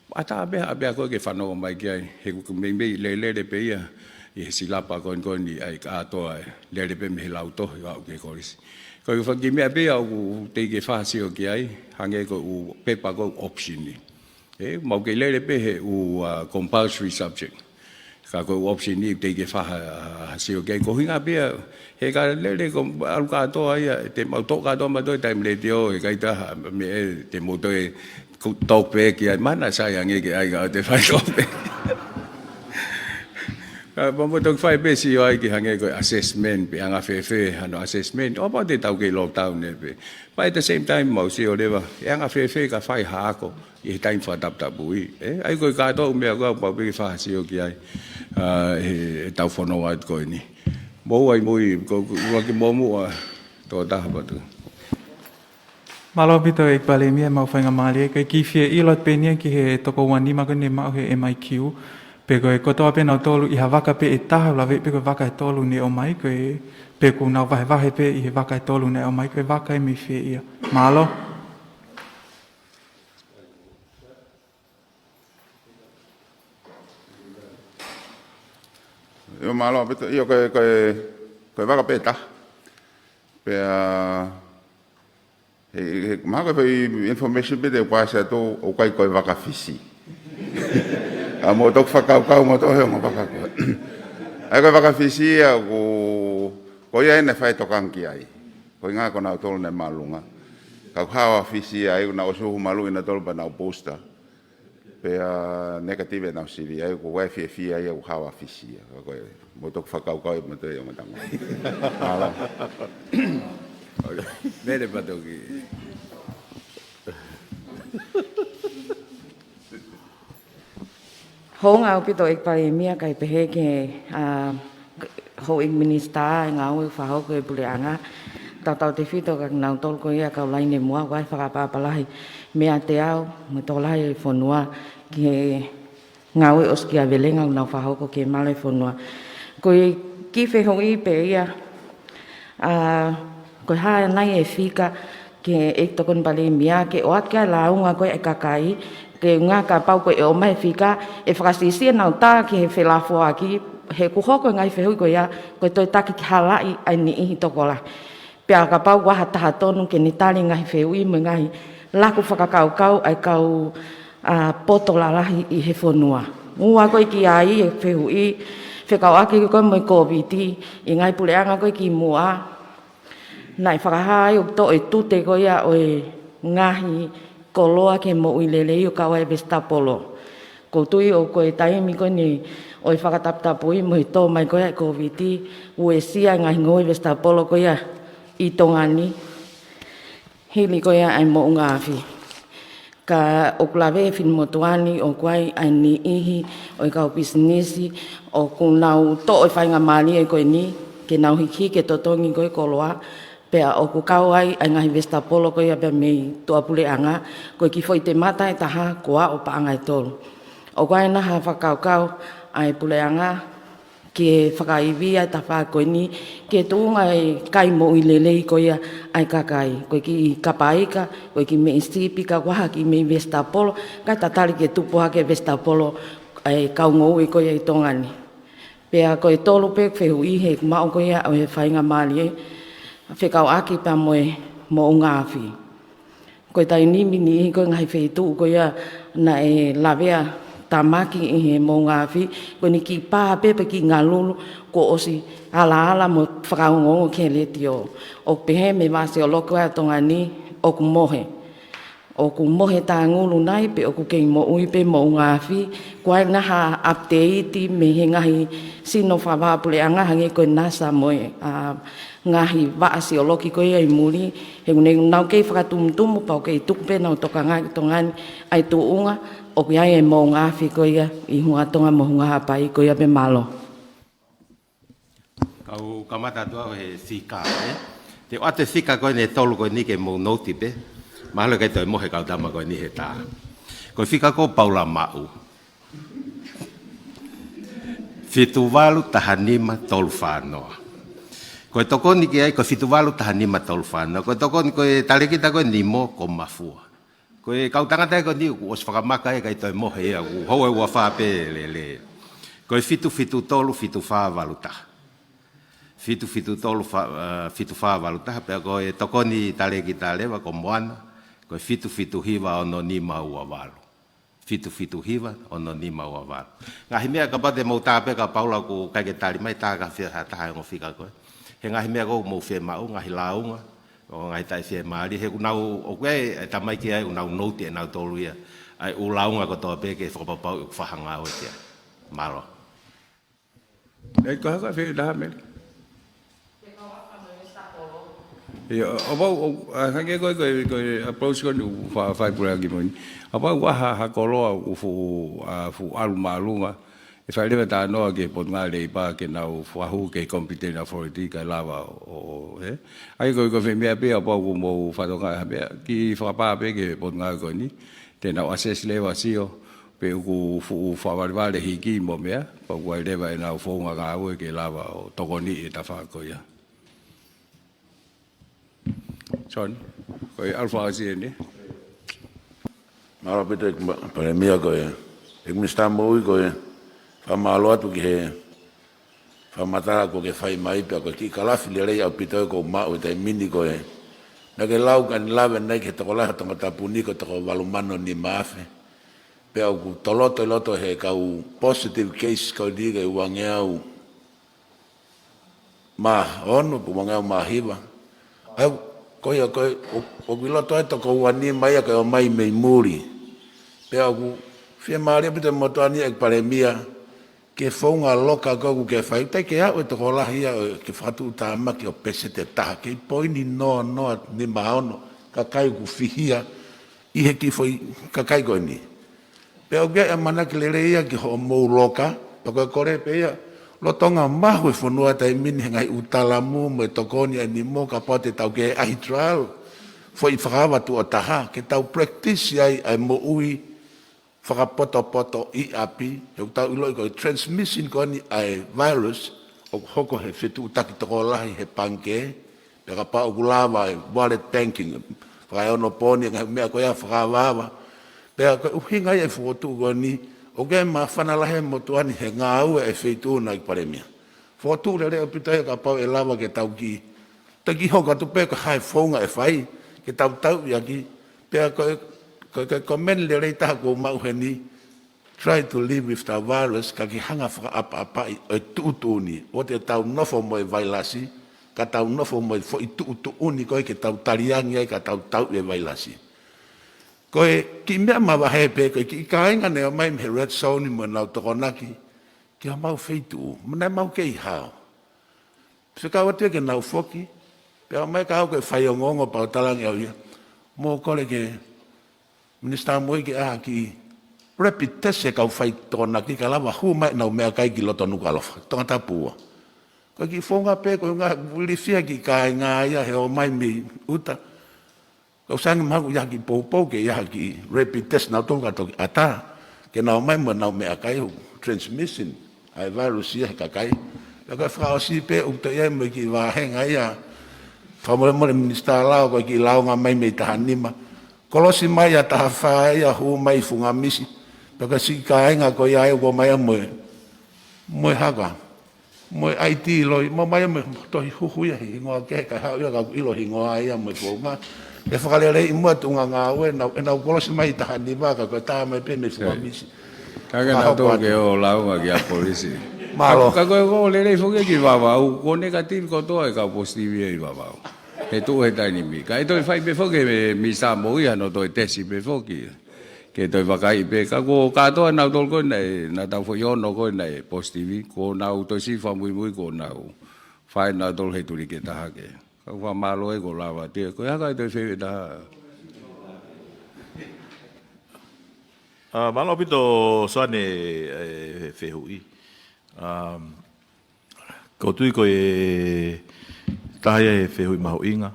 ʻAtā pē ha ʻapiako ke fanongo mai ki ai, he ʻoku meimei lelele pē ia, ʻi he silapa ko eni ko eni ʻa e kātoa ē, lele pē mei he lautohi ʻo aʻu ki he kolisi. Ko e fanga kiʻi meʻa pē ia ʻoku teʻeki ke fai ha sio ki ai, hangē ko e ʻū pepa ko e option ni. Ē, mau kei lele pē he ʻū, ʻa, compulsory subject. Ka ko e ʻū option ni teʻeki ke fai ha, ha sio ki ai ko e ʻuhinga pē ia, he ka lele ko e ʻalu kātoa ia, te mau toʻo kātoa mautolu e taimi letiō, he ʻikai ha meʻa ʻe te mau toe ku-, talk pē ki ai, mana sai ange ke ʻai ka te fai talk pē. Ka mau, mau toki fai pē sio ai ki he hangē ko e assessment, pe anga fēfē, hano assessment, ʻo pau te tau kei lockdown ē pē. But at the same time, mau sio leva, ʻe anga fēfē ka fai ha ako, ʻi he taimi fakataputapui, ē? ʻA ia ko e kātoa e ʻū meʻa ko ē ʻoku pau pē ke fai ha sio ki ai, ʻa, he, he tau fononga ko eni. Mou ʻai mui, ko, ko, ko ki mou muʻa, tō taha patu. Mālō ʻaupito ʻEiki Palēmia, mau faingamālie, ʻikai ke fie ʻilo atu pē eni ia ki he toko ua nima ko eni maʻu he M I Q, pe ko e kotoa pē nautolu ʻi ha vaka pē ʻe taha, ʻo laveʻi pē ko e vaka ʻe tolu ne ʻomai, ko e, pe ʻoku nau vahevahe pē ʻi he vaka ʻe tolu ne ʻomai, ko e vaka ē mei fē ia. Mālō. ʻIo, mālō, ʻaupito, ʻio, ko e, ko e, ko e vaka pē ʻe taha. Pea, he, he, mahalo ko e foʻi information pē te u paasi atu, ʻoku ʻikai ko e vaka Fisi. ʻA, mou toki fakakaukau, mou toʻo he ongo vaka ko ē. ʻA ia ko e vaka Fisi ia ʻoku, ko ia ē naʻe fai e tokanga ki ai. Ko e ʻuhinga ko nautolu naʻe māʻolunga. Ka ʻoku hao ʻa Fisi ia, ʻa ia naʻa nau ʻosi huhu maluʻi nautolu pea nau booster. Pea negative ʻenau sivi, ʻa ia ʻoku ou fiefia ia ʻoku hao ʻa Fisi ia. Ka ko e, mou toki fakakaukau ē, mou toʻo he ongo tama. Mālō. Mele patoki. Hounga ʻaupito ʻEiki Palēmia, kae pehē ki he, ʻa, Houʻeiki Minisitā ʻo e Ngāue ʻoku Fakahoko ʻe he Puleʻanga, tautautefito kia kinautolu ko ia kau laine muʻa, ʻoku ʻi ai e fakaʻapaʻapa lahi meiate au mo e tokolahi e fonua ki he ngāue ʻosikiavelenga ʻoku nau fakahoko ki he malu e fonua. Ko e kiʻi fehuʻi pē ia, ʻa, ko e hā nai e fika ki he ʻEiki Tokoni Palēmia ke ʻoatu ki ai e lāunga ko ē ʻa e kakai, Ke ngata kapau ko e ʻomai e fika, ʻe fakasiʻisiʻi ʻenau tā ki he felafoaki, he ʻoku hoko e ngaahi fehuʻi ko ia, ko e toe taki ke halaʻi ʻa e niʻihi tokolahi. Pea kapau ʻoku ʻi ai ha taha tonu ke ne tali e ngaahi fehuʻi mo e ngaahi laku fakakaukau ʻa e kau, ʻa, poto lalahi ʻi he fonua. Muʻa ko e kiʻi ʻai e fehuʻi, fekauʻaki ko ē mo e Kōviti, ʻi he ngaahi puleʻanga ko ē kimuʻa, naʻe fakahā ai ʻoku toʻo e tute ko ia ʻo e ngaahi koloa ki he moʻui lelei ʻo kau ai e vesitapolo. ʻOku ou tui ʻoku ko e taimi ko eni ʻo e fakataputapui mo e tō mai ko ia e Kōviti, uesia e ngaahi ngoue vesitapolo ko ia ʻi Tonga ni, hili ko ia ʻa e moʻunga afi. Ka ʻoku lave e finemotuʻa ni ʻoku ʻi ai ʻa e niʻihi ʻo e kau pisinisi ʻoku nau toʻo e faingamālie ko eni ke nau hikihiki e totongi ko ē koloa, pea ʻoku kau ai ʻa e ngaahi vesitapolo ko ia pea mei tuʻapuleʻanga, ko e kiʻi foʻi temata ʻe taha kuo aʻu paʻanga ʻe tolu. ʻOku ʻi ai nai ha fakakaukau ʻa e puleʻanga ke fakaivia e tafaʻaki ko eni, ke tuʻunga e kai moʻui lelei ko ia ʻa e kakai. Ko e kiʻi kapa ika, ko e kiʻi meʻi sipi, kae ʻumaʻā ha kiʻi meʻi vesitapolo, kae tatali ke tupu hake e vesitapolo ʻa e kau ngoue ko ia ʻi Tonga ni. Pea ko e tolu pē fehuʻi he ʻoku maʻu ko ia ʻo e faingamālie, fekauʻaki pea mo e moʻunga afi. Ko e taimi ni ʻi he ngaahi feituʻu ko ia naʻe lavea tamaki ʻi he moʻunga afi, ko eni kiʻi pā pē pe kiʻi ngalulu kuo ʻosi alaala mo fakaongoongo ki he letiō. ʻOku pehē mei he vāsiolokī ʻa Tonga ni ʻoku mohe. ʻOku mohe tā ngulu nai pe ʻoku kei moʻui pē moʻunga afi, ʻoku ʻi ai nai ha update mei he ngaahi sino fakavahaʻapuleʻanga hangē ko e NASA mo e, ʻa, ngaahi vaʻa siolokī ko ia ʻi muli, he ʻoku nau kei fakatumutumu pea ʻoku kei tuku pē ʻenau tokanga ki Tonga ni ʻa e tuʻunga ʻoku ʻi ai e moʻunga afi ko ia ʻi Hunga Tonga mo Hunga Haʻapai. Ko ia pē, mālō. Kau kamata atu au he fika, ē? Te u ʻoatu e fika ko eni ʻe tolu ko eni ke mou nouti pē. Mahalo ʻe ʻikai toe mohe e kau tama ko eni he tā. Ko e fika ko ē ʻa Paula Maʻu, fitu valu taha nima tolu fā noa. Ko e tokoni ki ai, ko e fitu valu taha nima tolu fā noa. Ko e tokoni ko e talēkita ko ē Nimo ko Mafua. Ko e kau tangata ko eni kuo ʻosi fakamaka ʻe ʻikai toe mohe ia, kuo houa ʻe uofā pē lele. Ko e fitu fitu tolu fitu fā valu taha. Fitu fitu tolu fa-, ʻa, fitu fā valu taha, pea ko e tokoni talēkita leva ko Moana, ko e fitu fitu hiva ono nima ua valu. Fitu fitu hiva ono nima ua valu. Ngaahi meʻa kapau te mou tā pē kia Paula ʻoku ʻikai ke tali mai, tā ka fia ha taha e ongo fika ko ē. He ngaahi meʻa ʻoku mou fiemaʻu, ngaahi lāunga, ʻo ngaahi taʻefiemālie, he ʻoku nau, ʻoku ʻi ai e tamaiki ai ʻoku nau nouti ʻe nautolu ia ʻa e ʻū lāunga kotoa pē ke fakapapauʻi ʻoku fakahā ngāue ki ai. Mālō. ʻE, ko e hā e fehuʻi ʻe taha, Mele? ʻIo, ʻo, ʻo, ʻo, ʻa, hangē ko e, ko e, ko e approach ko eni ʻoku fa-, fai pule ʻaki moʻoni. ʻA, ʻoku ʻi ai ha, ha koloa ʻoku fuʻu, ʻa, fuʻu ʻalu māʻolunga. ʻE fai leva e talanoa ki he Potungāue Leipa ke nau fakahū ki he Competent Authority kae lava ʻo, ʻo, ē? ʻA ia ko e, ko e foʻi meʻa pē ia ʻoku mou fakatokangaʻi ha meʻa, kiʻi fakapā pē ki he Potungāue ko eni, te nau assess leva ʻo sio pe ʻoku fuʻu fakavalevale hiki mo e meʻa, pea ʻoku ʻi ai leva ʻenau founga ngāue ke lava ʻo tokoniʻi e tafaʻaki ko ia. John, ko e ʻalu fakaʻosi eni. Mālō ʻaupito ʻEiki Ma-, Palēmia, ko e, ʻEiki Minisitā Moʻui, ko e fakamālō atu ki he fakamatala kuo ke fai mai, pea ko e kiʻi kalafi lelei ʻaupito ʻoku ou maʻu he taimi ni ko e, naʻa ke lau ka ne lave nai ki he tokolahi ʻo Tongatapu ni ko e toko valu mano nima afe. Pea ʻoku toloto ʻi loto he kau positive case ko eni ko e uangeau mā ono, pe uangeau mā hiva. ʻA ia, ko ia, ko e, ʻo, ʻoku ʻi loto ai toko ua nima ia ko e ʻomai mei muli. Pea ʻoku fiemālie ʻaupito e motuʻa ni ʻEiki Palēmia, ki he founga loka ko ē ʻoku ke fai, ʻikai ke aʻu e tokolahi ia ʻo ke fakatuʻutāmaki ʻo peseti ʻe taha, kei poini noa noa nima ono, kakai ʻoku fihia ʻi he kiʻi foʻi kakai ko eni. Pea ʻoku ʻi ai e ʻamanaki lelei ia ki hoʻomou loka, pea ko e kole pē ia, lolotonga mahu e fonua he taimi ni he ngaahi ʻū talamu mo e tokoni ʻa e Nimo, kapau te tau kei ʻai trial, foʻi fakaava tuʻo taha, ke tau practice ai ʻa e moʻui fakapotopoto ʻi ʻapi, he ʻoku tau ʻiloʻi ko e transmission ko eni ʻa e virus, ʻoku hoko he fetuʻutaki tokolahi he pangikē, pea kapau ʻoku lava e wallet banking, fakaeonopooni, ngaahi meʻa ko ia fakaavaava, Pea ko e ʻuhinga ia e fokotuʻu ko eni, ʻoku ʻi ai e māfana lahi he motuʻa ni he ngāue ʻa e feituʻu, ʻEiki Palēmia. Fokotuʻu lelei ʻaupito ia kapau ʻe lava ke tau kiʻi, tau kiʻi hoko atu pē ko e hā e founga ʻe fai, ke tau tauʻi ʻaki. Pea ko e, ko e, ko e comment lelei taha kuo u maʻu heni, try to live with the virus, ka ke hanga fakaʻapaʻapaʻi ʻa e tuʻutuʻuni. ʻOua te tau nofo mo e vailasi, ka tau nofo mo e foʻi tuʻutuʻuni ko ē ke tau taliangi ai ka tau tauʻi e vailasi. Ko e kiʻi meʻa mavahe pē, ko e kiʻi kāinga naʻe ō mai mei he red zone mo ʻenau tokonaki ki homau feituʻu, mo naʻe mau kei hao. Fekau atu ia ke nau foki, pea ō mai ka ʻoku ou fai ongoongo pea u talaange au ia, mou kole ki he Minisitā Moʻui ke ʻai ha kiʻi rapid test e kau fai tokonaki ka lava hū mai ʻenau meʻakai ki loto Nukuʻalofa, Tongatapu ua. Ko e kiʻi founga pē, ko e ngaahi ilifia kiʻi kāinga ia he ō mai mei ʻuta. Kau saiʻia mahalo ʻi ai ha kiʻi poupou ke ʻi ai ha kiʻi rapid test nautolu ka toki ʻatā ke nau ō mai mo ʻenau meʻakai, ʻoku transmission ʻa e virus ia he kakai. Pea ko e fakaʻosi pē ʻoku toe ʻi ai mo e kiʻi vāhenga ia. Fakamolemole Minisitā Lao, ko e kiʻi lāunga mai mei taha nima. Kolosi mai ʻa taha fā ia hū mai Fungamisi. Pea ko e siʻi kāinga ko ia ʻoku ō mai ia mo e, mo e haka, mo e ʻaiti loi, mo mai mo e tohi huhu ia he hingoa kehe, ka haʻu ia ka ʻilo hingoa ia mo e founga. Ke fakaleleiʻi muʻa e tuʻunga ngāue, nau, ʻenau kolosi mai taha nima ka ko e tā mai pē mei Fungamisi. Ka ke Ka nau hoko tō atu. Ke ō lāunga ki ʻapi polisi. Mālō. Ka, ka ko e ō lelei foki ki Vavau, ko e negative kotoa e kau positive ʻi Vavau. He tuʻu he taimi ni. Ka ʻe toe fai pē foki mei Samoa ia, nau toe tesi pē foki. Ke toe vakai pē, ka ko kātoa nautolu ko ē naʻe, naʻa tau foʻi ono ko ē naʻe positive, ko ʻenau toe siʻi fakamuimui ko ʻenau fai nautolu he tuliki ʻe taha ke. Ka ʻoku fakamālō e ko lava te, ko e hā e kakai toe fehuʻi ʻe taha. Ā, mālō ʻaupito Soane e fehuʻi. Ā, ʻoku ou tui ko e taha ia e fehuʻi mahuʻinga.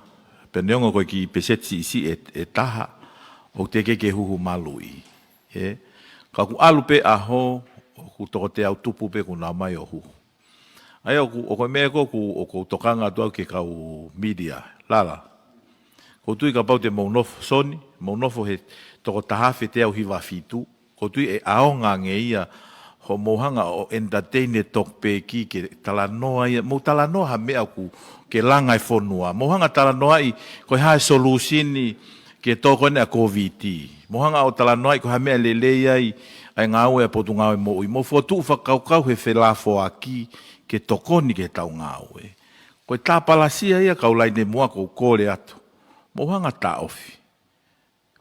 Pea neongo ko e kiʻi peseti siʻisiʻi ʻe, ʻe taha, ʻoku teʻeki ke huhu maluʻi. Ē? Ka ʻoku ʻalu pē ʻaho, ʻoku toko teau tupu pē kuo nau mai ʻo huhu. ʻA ia ʻoku, ʻoku ou meʻa ko ē ʻoku, ʻoku ou tokanga atu au ki he kau media. Lala. ʻOku ou tui kapau te mou nofo, Soni, mou nofo he toko taha afe teau hiva fitu. ʻOku ou tui ʻe ʻaonga ange ia, hoʻomou hanga ʻo entertain e tokopeki ke talanoa ia, mou talanoa ha meʻa ʻoku ke langa e fonua. Mou hanga talanoaʻi, ko e hā e solution ke tokoni ʻa e Covid. Mou hanga ʻo talanoaʻi, ko e hā e meʻa lelei ai, ʻa e ngāue ʻa e Potungāue Moʻui. Mou fokotuʻu fakakaukau he felafoaki ke tokoni ki heʻetau ngāue. Ko e tāpalasia ia kau laine muʻa ʻoku ou kole atu. Mou hanga taʻofi.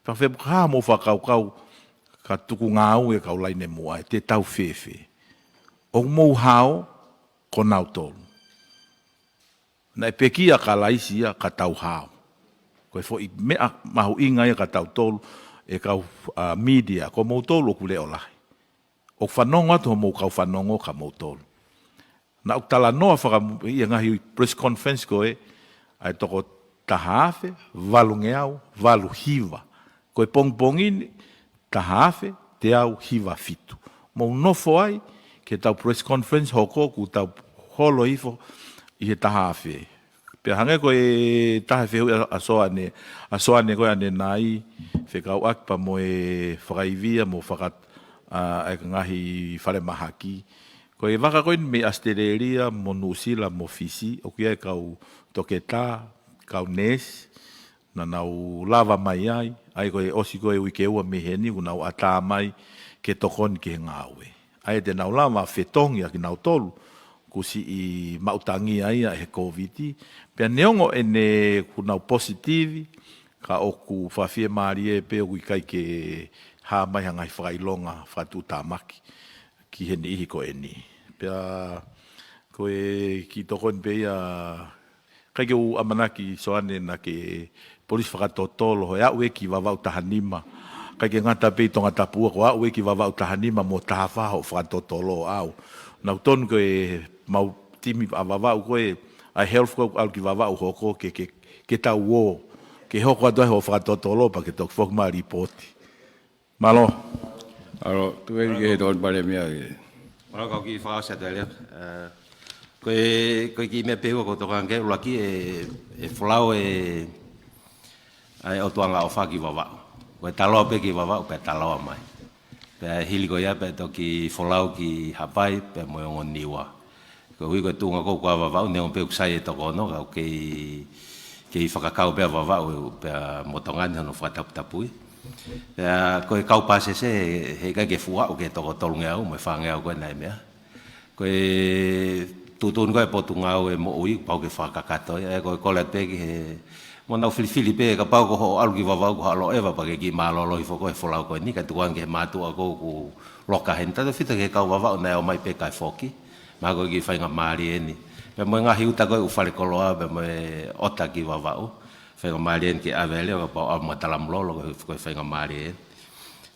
Fakafepukahā mo fakakaukau ka tuku ngāue kau laine muʻa ʻe te tau fēfē. ʻOku mou hao ko nautolu. Naʻe pekia Kalaisi ia ka tau hao. Ko e foʻi meʻa mahuʻinga ia ka tautolu e kau, ā, media, ko moutolu ʻoku leʻo lahi. ʻOku fanongo atu hoʻomou kau fanongo ka moutolu. Naʻa ku talanoa fakamu-, ʻi he ngaahi press conference ko ē, ʻa e toko taha afe, valungeau, valu hiva. Ko e pongipongi ni, taha afe, teau hiva fitu. Mou nofo ai, ke tau press conference hoko kuo tau holo hifo ʻi he taha afe. Pea hangē ko e taha e fehuʻi ʻa, ʻa Soane, ʻa Soane ko ē ʻanenai, fekauʻaki pea mo e fakaivia mo faka-, ā, e ngaahi falemahaki. Ko e vaka ko eni mei ʻAositelēlia mo Nuʻusila mo Fisi, ʻoku ʻi ai e kau toketā, kau neesi, naʻa nau lava mai ai, ʻa ia ko e ʻosi ko e uike ua mei heni, kuo nau ʻatā mai ke tokoni ki he ngāue. ʻA ia te nau lava fetongi ʻa kinautolu, kuo siʻi maʻutangia ia ʻe he Covid. Pea neongo ʻene kuo nau positive, ka ʻoku fakafiemālie pē ʻoku ʻikai ke hā mai ha ngaahi fakaʻilonga fakatuʻutāmaki ki he niʻihi ko eni. Pea ko e kiʻi tokoni pē ia, ʻikai ke u ʻamanaki Soane naʻa ke polisi fakatotolo, he aʻu ē ki Vavaʻu taha nima. ʻIkai ke ngata pē ʻi Tongatapu ua, ko e aʻu ē ki Vavaʻu taha nima mo taha fā hoʻo fakatotolo ʻaʻau. Naʻa ku tonu ko e mau timi ʻa Vavaʻu ko ē, ʻa e health ko ē ʻalu ki Vavaʻu hoko ke, ke, ke tau ō, ke hoko atu ai hoʻo fakatotolo pea ke toki foki mai ʻo lipooti. Mālō. Mālō, tuku eni ki he Tokoni Palēmia. Mālō, kau kiʻi fakaʻosi atu ai leva. Ē, ko e, ko e kiʻi meʻa pē ʻoku ou tokanga ki ai, ʻuluaki ʻe, ʻe folau e, ʻa e ʻOtua ʻofa ki Vavaʻu. Ko e taloa pē ki Vavaʻu, pea taloa mai. Pea hili ko ia, pea toki folau ki Haʻapai, pea mo e ongo Niua. Koeʻuhi ko e tuʻunga ko ē ʻoku ʻa Vavaʻu, neongo pē ʻoku sai e toko ono, ka ʻoku kei, kei fakakau pē ʻa Vavaʻu, pea mo Tonga ni hono fakataputapui. Pea ko e kau pāsese, heʻikai ke fuʻu aʻu ki he toko tolungeau mo e fāngeau ko ē naʻe meʻa. Ko e tuʻutuʻuni ko ē ʻa e Potungāue Moʻui, pau ke fakakakato ia, ʻa ia ko e kole pē ki he, mo nau filifili pē, kapau ko hoʻo ʻalu ki Vavaʻu ko haʻo ʻeva pea ke kiʻi mālōlō hifo ko ē he folau ko eni, kae tuku ange ki he mātuʻa ko ē ʻoku loka heni. Tautefito ki he kau Vavaʻu naʻe ō mai pē kae foki, mahalo ko e kiʻi faingamālie eni. Pea mo e ngaahi uta ko ē ʻoku falekoloa, pea mo e ʻota ki Vavaʻu, faingamālie eni ke ʻave leva kapau ʻave mo e talamulolo, ko e, ko e faingamālie eni.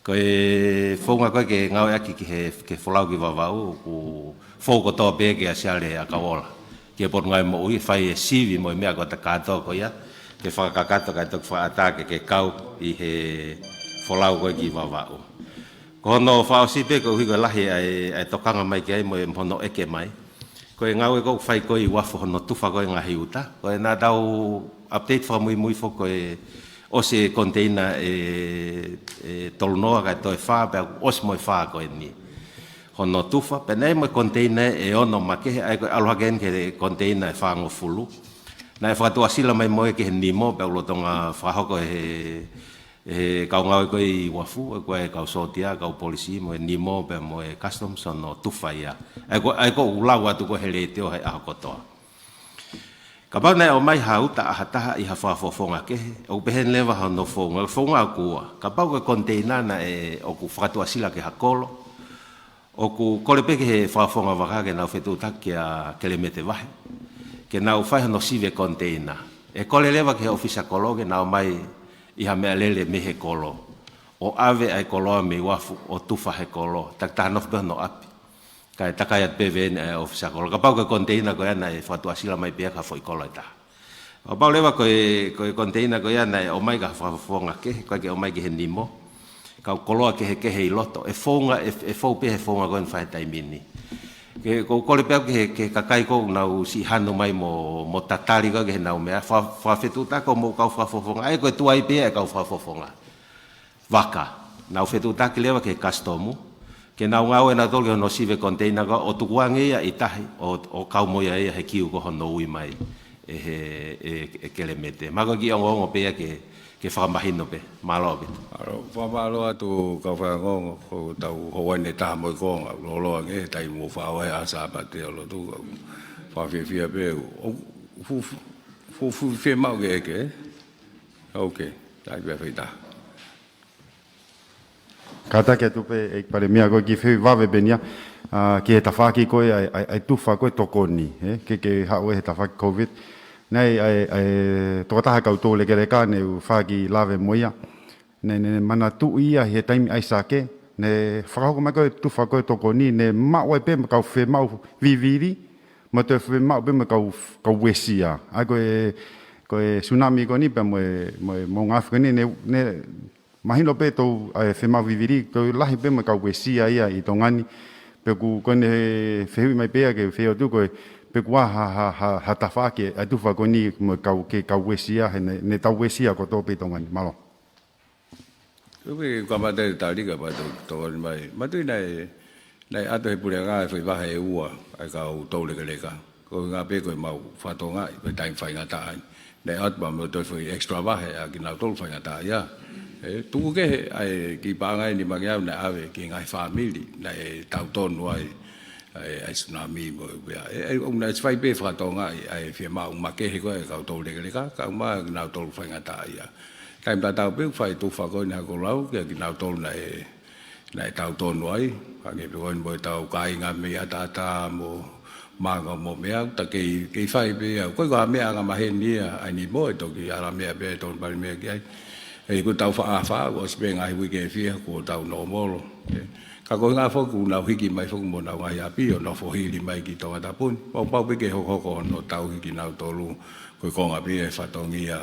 Ko e founga ko ē ke ngāueʻaki ki he, ki he folau ki Vavaʻu, ʻoku fou kotoa pē ki ʻAsiale ʻAkauola. Ki he Potungāue Moʻui, fai e sivi mo e meʻa ko ē kātoa ko ia, ke fakakakato kae toki fakaʻatā ke, ke kau ʻi he folau ko ē ki Vavaʻu. Ko hono fakaʻosi pē koeʻuhi ko e lahi ʻa e, ʻa e tokanga mai ki ai mo e hono ʻeke mai. Ko e ngāue ko ē ʻoku fai ko ē ʻi Uafu hono tufa ko ē ngaahi uta. Ko e naʻa tau update fakamuimui foki ko e ʻosi e konteina ʻe, ʻe tolunoa kae toe fā, pea ʻosi mo e fā ko eni. Hono tufa, pea naʻe ʻi ai mo e konteina ʻe ono makehe, ʻa ia ko e ʻalu hake eni ki he konteina ʻe fāngofulu. Naʻe fakatuʻasila mai mo ia ki he nimo, pea ʻoku lolotonga fakahoko he, he kau ngāue ko ē ʻi Uafu, ʻa ia ko e kau sōtia, kau polisi, mo e nimo, pea mo e customs hono tufa ia. ʻA ia ko, ʻa ia ko ʻeku lau atu ko ē he letiō he ʻaho kotoa. Kapau naʻe ʻomai ha uta ʻa ha taha ʻi ha fakafofonga kehe, ʻoku pehē leva hono founga, founga ʻoku ua. Kapau ko e konteina naʻe ʻoku fakatuʻasila ki ha kolo, ʻoku kole pē ki he fakafofonga vaka ke nau fetuʻutaki kia Kelemete Vahe, ke nau fai hono sivi e konteina. ʻE kole leva ki he ʻōfisa kolo ke nau ʻomai ʻi ha meʻalele mei he kolo, ʻo ʻave ʻa e koloa mei Uafu ʻo tufa he kolo, takitaha nofo pē hono ʻapi. Kae takai atu pē veeni ʻa e ʻōfisa kolo. Kapau ko e konteina ko ia naʻe fakatuʻasila mai pē ia ki ha foʻi kolo ʻe taha. Kapau leva ko e, ko e konteina ko ia naʻe ʻomai ki ha fakafofonga kehe, ʻikai ke ʻomai ki he nimo, kau koloa kehekehe ʻi loto, ʻe founga, ʻe, ʻe fou pē he founga ko eni ʻoku fai he taimi ni. Ke, ʻoku ou kole pē au ki he, ki he kakai ko ē ʻoku nau siʻi hanu mai mo, mo tatali ko ē ki heʻenau meʻa, fa-, fakafetuʻutaki hoʻomou kau fakafofonga, ʻa ia ko e tuai pē ia ʻa e kau fakafofonga vaka, nau fetuʻutaki leva ki he kasitomu, ke nau ngāue nautolu ki hono sivi e konteina ko ē ʻo tukuange ia ʻi tahi, ʻo, ʻo kau mo ia ia he kiu ko ē hono ui mai ʻe he, ʻe, ʻe Kelemete. Mahalo ko e kiʻi ongoongo pē ia ke, ke fakamahino pē. Mālō ʻaupito. Mālō, fakamālō atu kau faiongoongo, ko ʻetau houa eni ʻe taha mo e konga, loloa ange he taimi ʻoku fai ai ʻa Sāpate ʻo lotu, kau fakafiefia pē, ʻo, fu-, fu-, fu-, fiemaʻu ke ʻeke, ē? Ok, tai pea fai taha. Kātaki atu pē ʻEiki Palēmia ko e kiʻi fehuʻi vave pē eni ia, ʻa, ki he tafaʻaki ko ē ʻa e, ʻa e, ʻa e tufa ko ē tokoni, ē, ke, ke haʻu ʻe he tafaʻaki COVID. Naʻe ʻi ai, ʻa e, ʻa e tokotaha kau toulekeleka naʻá ku faʻa kiʻi lave mo ia. Naʻá ne, ne, ne manatuʻi ia he taimi ʻAisake, ne fakahoko mai ko ē tufa ko ē tokoni, ne maʻu ai pē mo e kau fiemaʻu vivili, mo e toe fiemaʻu pē mo e kau, kau uesia. ʻA ia ko e, ko e tsunami ko eni pea mo e, mo e, mo e ngaahi ko eni, ne, ne, mahino pē ʻetau, ʻa e fiemaʻu vivili, ko e lahi pē mo e kau uesia ia ʻi Tonga ni, pe ʻoku, ko ʻene fehuʻi mai pē ia ke fehuʻi atu ko e, pe ʻoku ʻi ai ha, ha, ha, ha tafaʻaki ʻa e tufa ko eni mo e kau, ke kau uesia, he ne, ne tau uesia kotoa pē ʻi Tonga ni, mālō. Ko e pē kamata e tali kae pea tau tokoni mai. Manatuʻi naʻe, naʻe ʻoatu ʻe he puleʻanga e foʻi vahe ʻe ua ʻa e kau toulekeleka. Ko e ʻuhinga pē ko ʻemau fakatokangaʻi, ko e taimi faingataʻa eni. Naʻe ʻoatu pea mo e toe foʻi extra vahe ʻa kinautolu faingataʻaʻia. ʻE, tuku kehe ʻa e kiʻi paʻanga ʻe nimangeau naʻe ʻave ki he ngaahi fāmili naʻe tautonu ai ʻa e, ʻa e tsunami mo e ʻū meʻa. ʻE, ʻe, ʻoku naʻe fai pē fakatokangaʻi ʻa e fiemaʻu makehe ko ē ʻa e kau toulekeleka, kae ʻumaʻā kinautolu faingataʻaʻia. Taimi tatau pē ʻoku fai tufa ko eni ha kolo lau kia kinautolu naʻe, naʻe tautonu ai, hangē pē ko eni mo ʻetau kāinga mei ʻAtaʻatā mo Manga mo meʻa, ʻoku ta kei, kei fai pē ia. Ko e ʻuhinga meʻa angamaheni ia, ʻa eni mo e toki ʻalu meʻa pē ʻEiki Palēmia ki ai. ʻE, ko ʻetau faʻa faʻa, ʻosi pē ngaahi uike ʻe fiha, kuo tau nōmolo. ʻE, Ka ko e ʻuhinga foki ʻoku nau hiki mai foki mo ʻenau ngaahi ʻapi ʻo nofo hili mai ki Tongatapu ni. Pau pau pē ke hokohoko hono tauhi kinautolu, ko e konga pē ia e fatongia.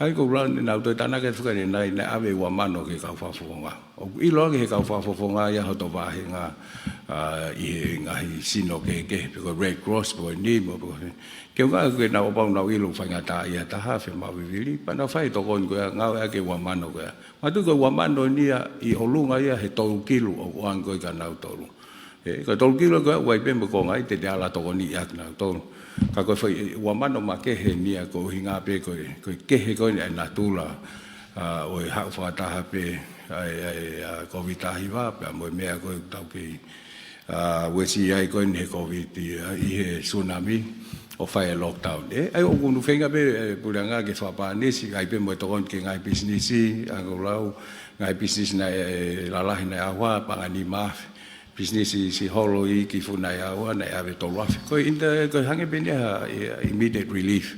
ʻA ia ko e ʻuhinga naʻa nau toe tānaki atu foki ʻanenai, naʻe ʻave ua mano ki he kau fakafofonga. ʻOku ʻilo ange ʻe he kau fakafofonga ia hoto vāhenga, ʻa, ʻi he ngaahi sino kehekehe, pe ko e Red Cross, pe ko e NIM, pe ko e, ke ʻuhinga ke nau pau nau ʻilo faingataʻaʻia ha taha, fiemaʻu vivili, pea nau fai e tokoni ko ia, ngāueʻaki e ua mano ko ia. Manatuʻi ko e ua mano ni ia ʻi ʻolunga ia he tolu kilu ʻoku ʻoange ko ia kia nautolu. ʻE, ko e tolu kilu ko ia ʻoku ʻi ai pē mo e konga ia te te ala tokoniʻi ʻaki nautolu. Ka ko e foʻi ua mano makehe ni ia ko e ʻuhinga pē ko e, ko e kehe ko eni ʻa e natula, ʻa, ʻo e haʻu fakataha pē ʻa e, ʻa e, ʻa e Covid taha hiva, pea mo e meʻa ko ē ʻoku tau kei, ʻa, uesia ai ko eni he Covid, ʻa, ʻi he tsunami, ʻo fai e lockdown. ʻE, ʻa ia ʻoku ou feinga pē, ʻe, Puleʻanga ke fakapānisi, ʻai pē mo e tokoni ki he ngaahi pisinisi, ʻa, ʻoku lau, ngaahi pisinisi naʻe, ʻe, lalahi naʻe ʻauha, paʻanga ʻe nima afe. Pisinisi siʻi holo iiki fua naʻe ʻauha, naʻe ʻave tolu afe. Ko e inter-, ko e hangē pē ni ia ha, ʻe, immediate relief.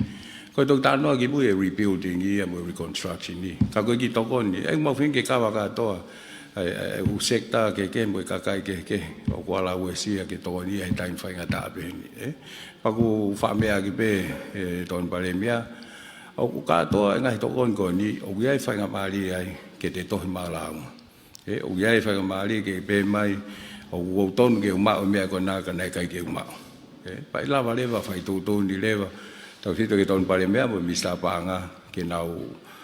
Ko e toki talanoa kimui e rebuilding ia mo e reconstruction ni. Ka ko e kiʻi tokoni, ʻe, mau feinga ke kava kātoa, ʻa e, ʻa e, ʻū sector kehekehe mo e kakai kehekehe, ʻoku ala uesia ke tokoni ia he taimi faingataʻa pehē ni, ʻe. Pea ʻoku ou fakameʻaʻaki pē, ʻe, Tokoni Palēmia, ʻoku kātoa e ngaahi tokoni ko eni, ʻoku ʻi ai e faingamālie ai ke te tohi maʻu lāunga. ʻE, ʻoku ʻi ai e faingamālie ke pehē mai, ʻoku ou tonu ke u maʻu e meʻa ko ena ka naʻe ʻikai ke u maʻu. ʻE, pea ʻe lava leva fai tuʻutuʻuni leva, tautefito ki he Tokoni Palēmia mo e Minisitā Paʻanga, ke nau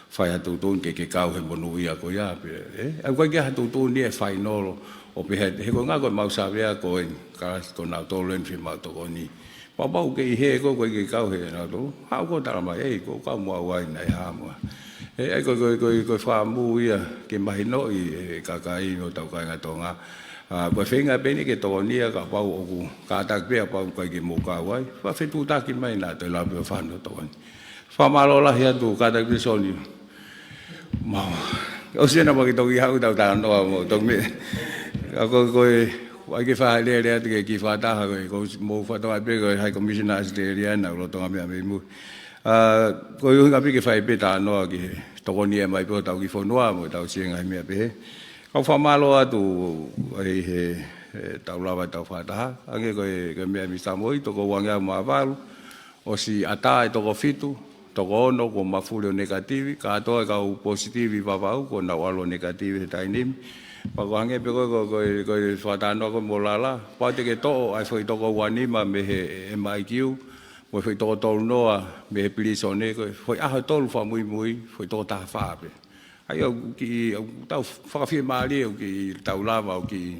fai ha tuʻutuʻuni ke, ke kau he monūʻia ko ia, pea, ʻe, ʻoku ʻikai ke ʻi ai ha tuʻutuʻuni ʻe fainolo, ʻo pehē, he ko e ʻuhinga ko e mau savea ko eni, ka ko nautolu eni fiemaʻu tokoni. Pau pau ke ʻi hē ko ē ʻoku ʻikai ke kau he nautolu. Haʻu koe ʻo tala mai, ʻei, ʻoku ou kau mo au ai naʻe hā muʻa. ʻE, ʻa ia ko e, ko e, ko e, ko e fakaʻamu ia ke mahinoʻi e kakai ʻo hotau kāinga Tonga. ʻA, ko e feinga pē eni ke tokoni ia kapau ʻoku kātaki pē ʻa pau ʻikai ke mou kau ai. Fakafetuʻutaki mai naʻa toe lava pē ʻo fai hono tokoni. Fakamālō lahi atu kātaki pē Soni. Mau. ʻOsi ena mau kiʻi toki haʻu ʻetau talanoa mo toki meʻa. ʻA ko, ko e, ʻai ke fai ha lele atu ki he kiʻi fakataha ko e, ko mou fakatokangaʻi pē ko e High Commissioner ʻAositelēlia naʻa ku lolotonga meʻa mei mui. ʻA, ko e ʻuhinga pē ke fai pē talanoa ki he tokoni ʻe ʻomai pē ʻe hotau kiʻi fonua mo ʻetau siʻi ngaahi meʻa pehē. Kau fakamālō atu ʻi he, ʻetau lava ʻetau fakataha. Hangē ko e, ko e meʻa ʻa Minisitā Moʻui, toko uangeau mā valu. ʻOsi ʻatā e toko fitu, toko ono kuo mafuli ʻo nekativi, kātoa e kau positivi Vavaʻu kuo nau ʻalu ʻo nekativi he taimi ni. Pea ko e hangē pē ko e, ko e, ko e, ko e fakatalanoa ko ē mo Lala, pau te ke toʻo ʻa e foʻi toko ua nima mei he M I Q, mo e foʻi toko tolu noa mei he pilīsone, ko e foʻi ʻaho ʻe tolu fakamuimui, foʻi toko taha fā pē. ʻA ia ʻoku kiʻi, ʻoku tau fakafiemālie, ʻoku kiʻi tau lava ʻo kiʻi,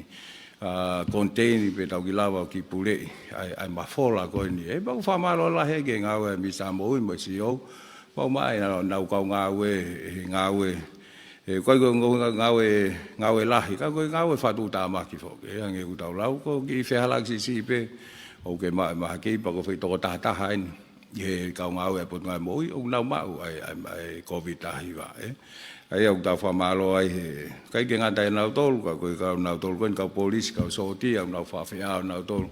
ʻa, contain pe tau kiʻi lava ʻo kiʻi puleʻi ʻa e, ʻa e mafola ko eni. ʻE, pea ʻoku fakamālō lahi ki he ngāue ʻa e Minisitā Moʻui mo e C E O. Pea ʻoku maʻa ʻenau, ʻenau kau ngāue, ʻe, ngāue. ʻE, ʻoku ʻikai ko e ngāue, ngāue lahi, ka ko e ngāue fakatuʻutāmaki foki. ʻE, hangē ʻoku tau lau, ko e kiʻi fehālaaki siʻisiʻi pē, ʻoku ke maʻu e mahaki, pea ko e foʻi toko taha taha eni. ʻI he kau ngāue ʻa e Potungāue Moʻui, ʻoku nau maʻu ʻa e, ʻa e, ʻa e Covid taha hiva, ʻe. ʻA ia ʻoku tau fakamālō ai he, ʻikai ke ngata ʻia nautolu, ka ko e kau nautolu ko eni, kau polisi, kau sōtia, ʻoku nau fakafeʻao nautolu.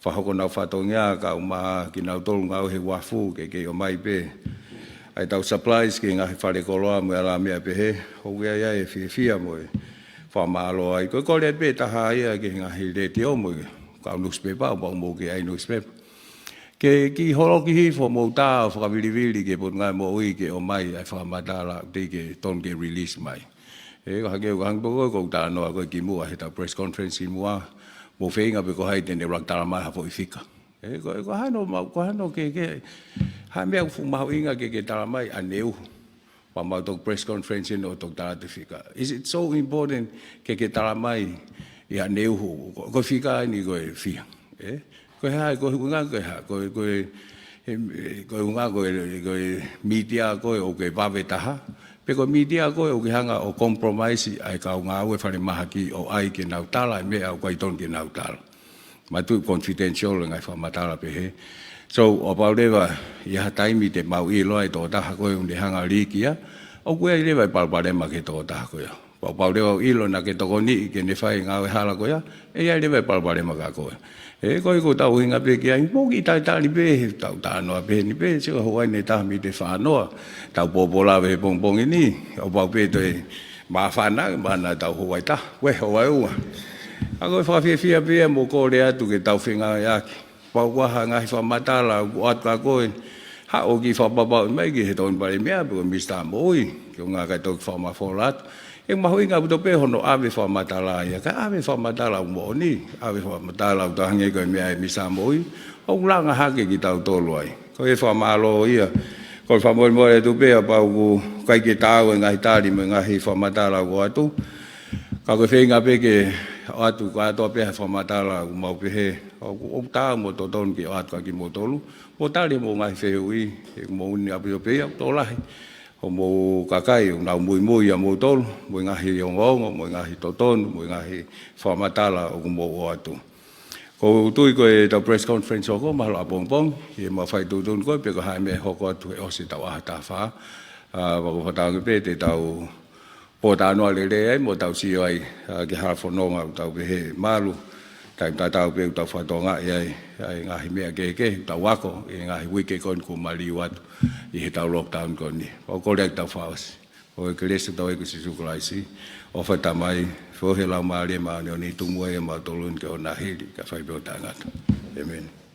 Fakahoko ʻenau fatongia, kau mai kinautolu ngāue he uafu, ke kei ʻomai pē ʻa ʻetau supplies ki he ngaahi fale koloa mo e ala meʻa pehē, ʻoku ʻi ai ʻa e fiefia mo e fakamālō ai. Ko e kole pē taha ia ki he ngaahi letiō mo e kau newspaper, ʻo pau mou kei ʻai newspaper. Ke kiʻi holoki hifo homou tā ʻo fakavilivili ki he Potungāue Moʻui ke ʻomai ʻa e fakamatala ʻoku teʻeki ke tonu ke release mai. ʻE, ko e hangē, ko e hangē pē ko e, ko ʻeku talanoa ko ē kimuʻa heʻetau press conference kimuʻa, mou feinga pē ko hai te ne ʻuluaki tala mai ha foʻi fika. ʻE, ko e, ko e hano mau, ko e hano ke, ke, ha meʻa ʻoku fuʻu mahuʻinga ke, ke tala mai ʻaneuhu. Pea mau toki press conference eni ʻo toki tala atu e fika. Is it so important ke, ke tala mai ia ʻaneuhu, ko, ko e fika eni ko e fiha? ʻE? Ko e hā, ko e ʻuhinga, ko e hā, ko e, ko e, he, ko e ʻuhinga, ko e, ko e mītia ko ē ʻoku ke vave taha. Pe ko e mītia ko ē ʻoku ke hanga ʻo compromise ʻa e kau ngāue falemahaki ʻo ʻai ke nau tala e meʻa ʻoku ʻikai tonu ke nau tala. Manatuʻi confidential e ngaahi fakamatala pehē. So, ʻo pau leva, ʻi ha taimi te mau ʻilo ai e tokotaha ko ē ʻoku ne hanga ʻo leak ia, ʻoku ʻi ai leva e palopalema ki he tokotaha ko ia. Pea ʻo pau leva ʻoku ʻilo naʻa ke tokoniʻi ke ne fai e ngāue hala ko ia, ʻe ʻi ai leva e palopalema kia koe. ʻE, ko e, ko ʻetau ʻuhinga pē ki ai, mou kiʻi talitali pē, heʻetau talanoa pē ni pē, sio houʻeiki ne taha mei te fanoa, tau pōpōlave he pongipongi ni, ʻo pau pē toe māfana, mana tau houʻeiki taha, ue houʻeiki ua. Ka ko e fakafiefia pē ia mo kole atu ke tau fengāueʻaki. Pau ko ha ngaahi fakamatala ʻoku ʻoatu kia koe, haʻu ʻo kiʻi fakapapauʻi mai ki he Tokoni Palēmia pe ko e Minisitā Moʻui, ke ʻoua naʻa toki fakamafola atu. ʻE mahuʻinga ʻaupito pē hono ʻave fakamatala ia, kae ʻave fakamatala ʻoku moʻoni, ʻave fakamatala ʻoku tau hangē ko e meʻa ʻa e Minisitā Moʻui, ʻoku langa hake kitautolu ai. Ko e fakamālō ia, ko e fakamolemole atu pē kapau ʻoku ʻikai ke taau e ngaahi tali mo e ngaahi fakamatala ʻoku ʻoatu. Ka ko e feinga pē ke ʻoatu kātoa pē ha fakamatala ʻoku mau pehē ʻoku, ʻoku taau mo totonu ke ʻoatu kia kimoutolu. Mo tali mo e ngaahi fehuʻi, he moʻoni ʻaupito pē ia, tokolahi hoʻomou kakai ʻoku nau muimui ʻia moutolu, mo e ngaahi ongoongo, mo e ngaahi totonu, mo e ngaahi fakamatala ʻoku mou ʻoatu. ʻOku ou tui ko ʻetau press conference hoko mahalo ʻapongipongi, ʻi heʻemau fai tuʻutuʻuni ko ē pe ko e hā e meʻa ʻe hoko atu he ʻosi ʻetau ʻaho taha fā. ʻA, ʻoku ou fakatauange pē te tau pōtalanoa lelei ai mo tau sio ai, ʻa, ki he hala fononga ʻoku tau pehē malu, taimi tatau pē ʻoku tau fakatokangaʻi ai ʻa e ngaahi meʻa kehekehe ʻoku tau ako ʻi he ngaahi uike ko eni kuo maliu atu ʻi heʻetau lockdown ko eni. ʻOku ou kole atu ke tau fakaʻosi. ʻOku ʻi he kelesi ʻa hotau ʻEiki ko Sīsū Kalaisi, ʻofa ʻa e Tamai, feohi ʻa e Laumālie Māʻoniʻoni, tuku muʻa ʻiate kimautolu ni ki he ʻaho naʻa hili, kae fai pē ʻo taʻengata. ʻĒmeni.